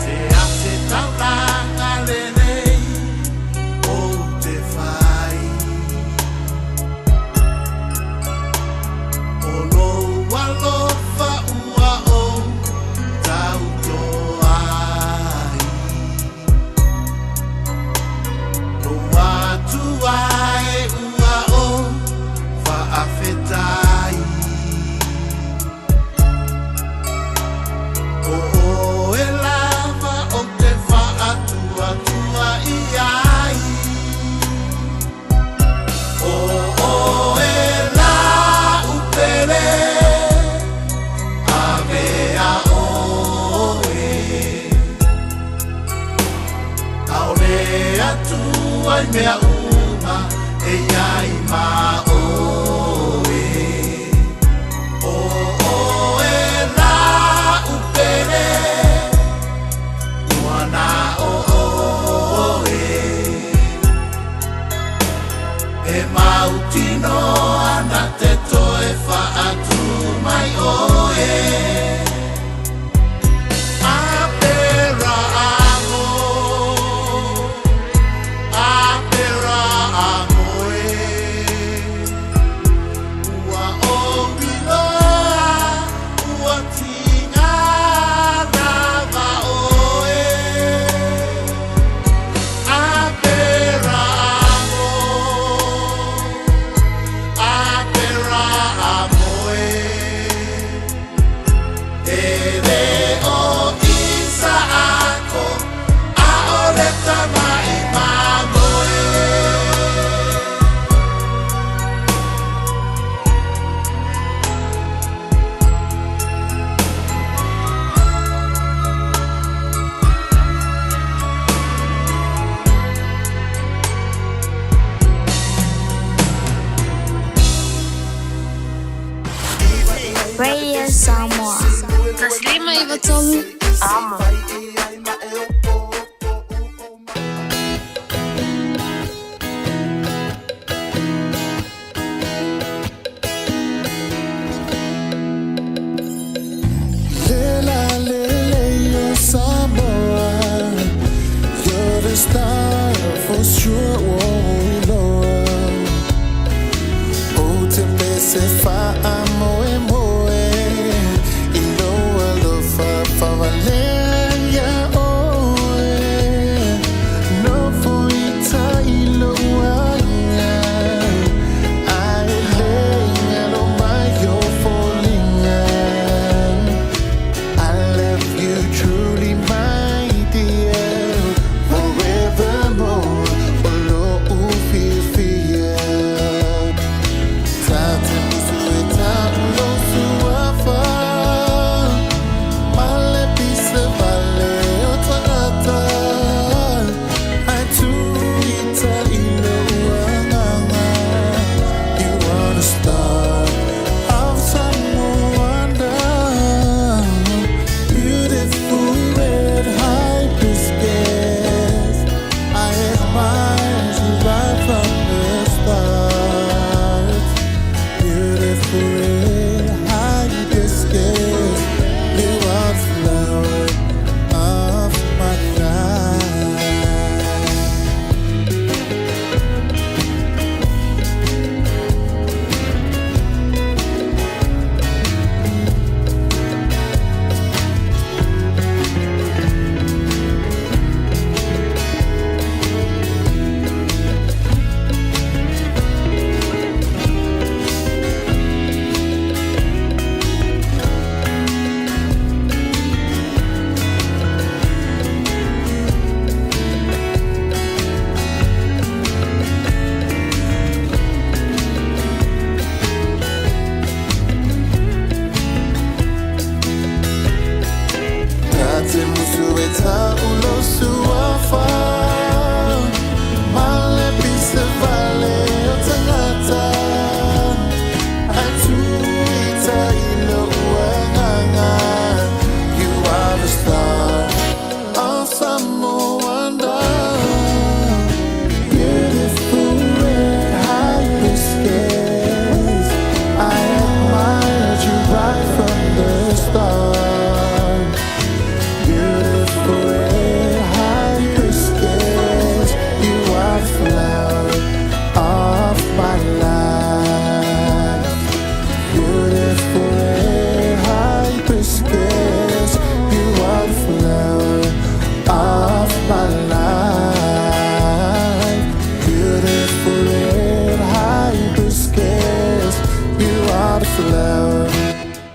Te ase taulanga lelei o te fai. O lou alofa ua ou tauto ai. Lou Atua e ua ou faafetai. O oe lava ou te faatuatua i ai. O oe la'u pele, avea oe. ʻAʻole atu ai mea uma e iai ma ʻoe. O oe la'u pele, ua na o ʻoe. E mautino ana te toe faatu mai ʻoe. Apera amo, apera amo e. 593 Amo. Lela lele yo Samoa, you're the star for sure. Oh, Loa. O te pese fa a moe moe, i loa lo fa fa valea ia oe. No fo i ta i loa ia, ai le ngalo mai yo folinga. I love you truly, my dear, forevermore. O lo'u fiafia. Ta te musu e ta'u lou suafa, ma le pisa vale o tagata. Ae tuita i lou agaga. You are the star of Samoa. Beautiful red hibiscus. I admired you right from the start. Beautiful red hibiscus. You are the flower of my life. Ta te musu e ta'u lou suafa, ma le pisa vale o tagata. Ae tuita i lou agaga. You are the star of Samoa. Beautiful red hibiscus. I admired you right from the start. Beautiful red hibiscus. You are the flower of my life. Beautiful red hibiscus. You are the flower of my life. Beautiful red hibiscus. You are the flower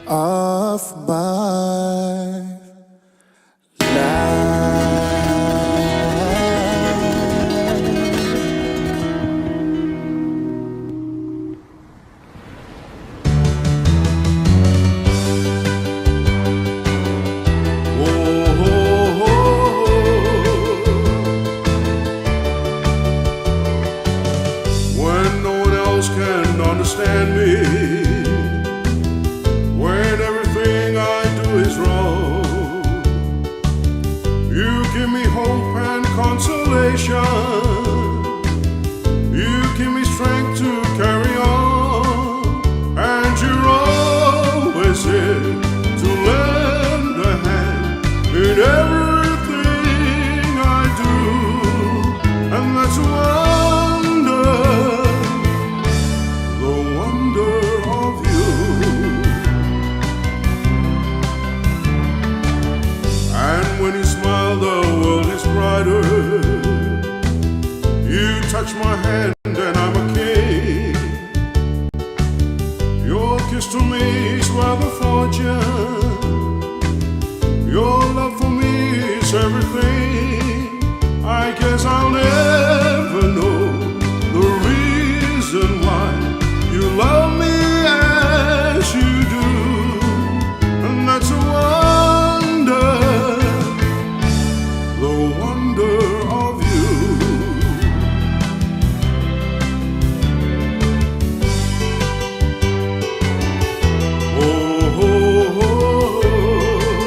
of my When no one else can understand me, when everything I do is wrong, you give me hope and consolation. You give me strength to carry on, and you're always here to lend a hand in everything I do, and that's a wonder, the wonder of you. And when you smile, the world is brighter. You touch my hand and I'm a king. Your kiss to me is worth a fortune. Your love for me is everything. I guess I'll never know the reason why you love me as you do. And that's a wonder, the wonder of you. Oh, oh, oh, oh.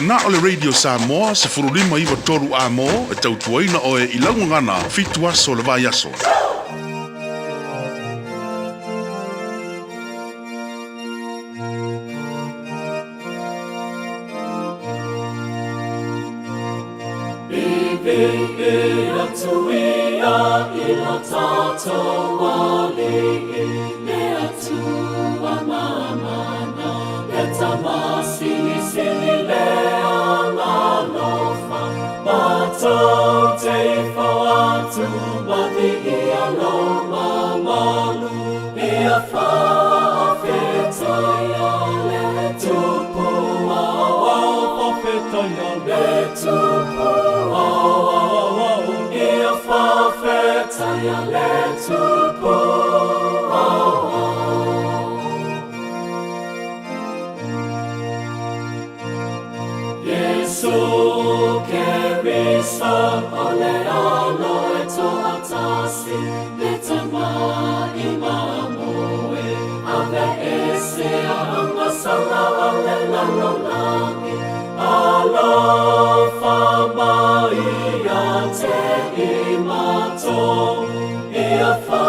na o le Radio Samoa 1593 Amo e tautuaina oe i laugagana fitu aso le vai aso. Alofa mai ia te i matou, ia.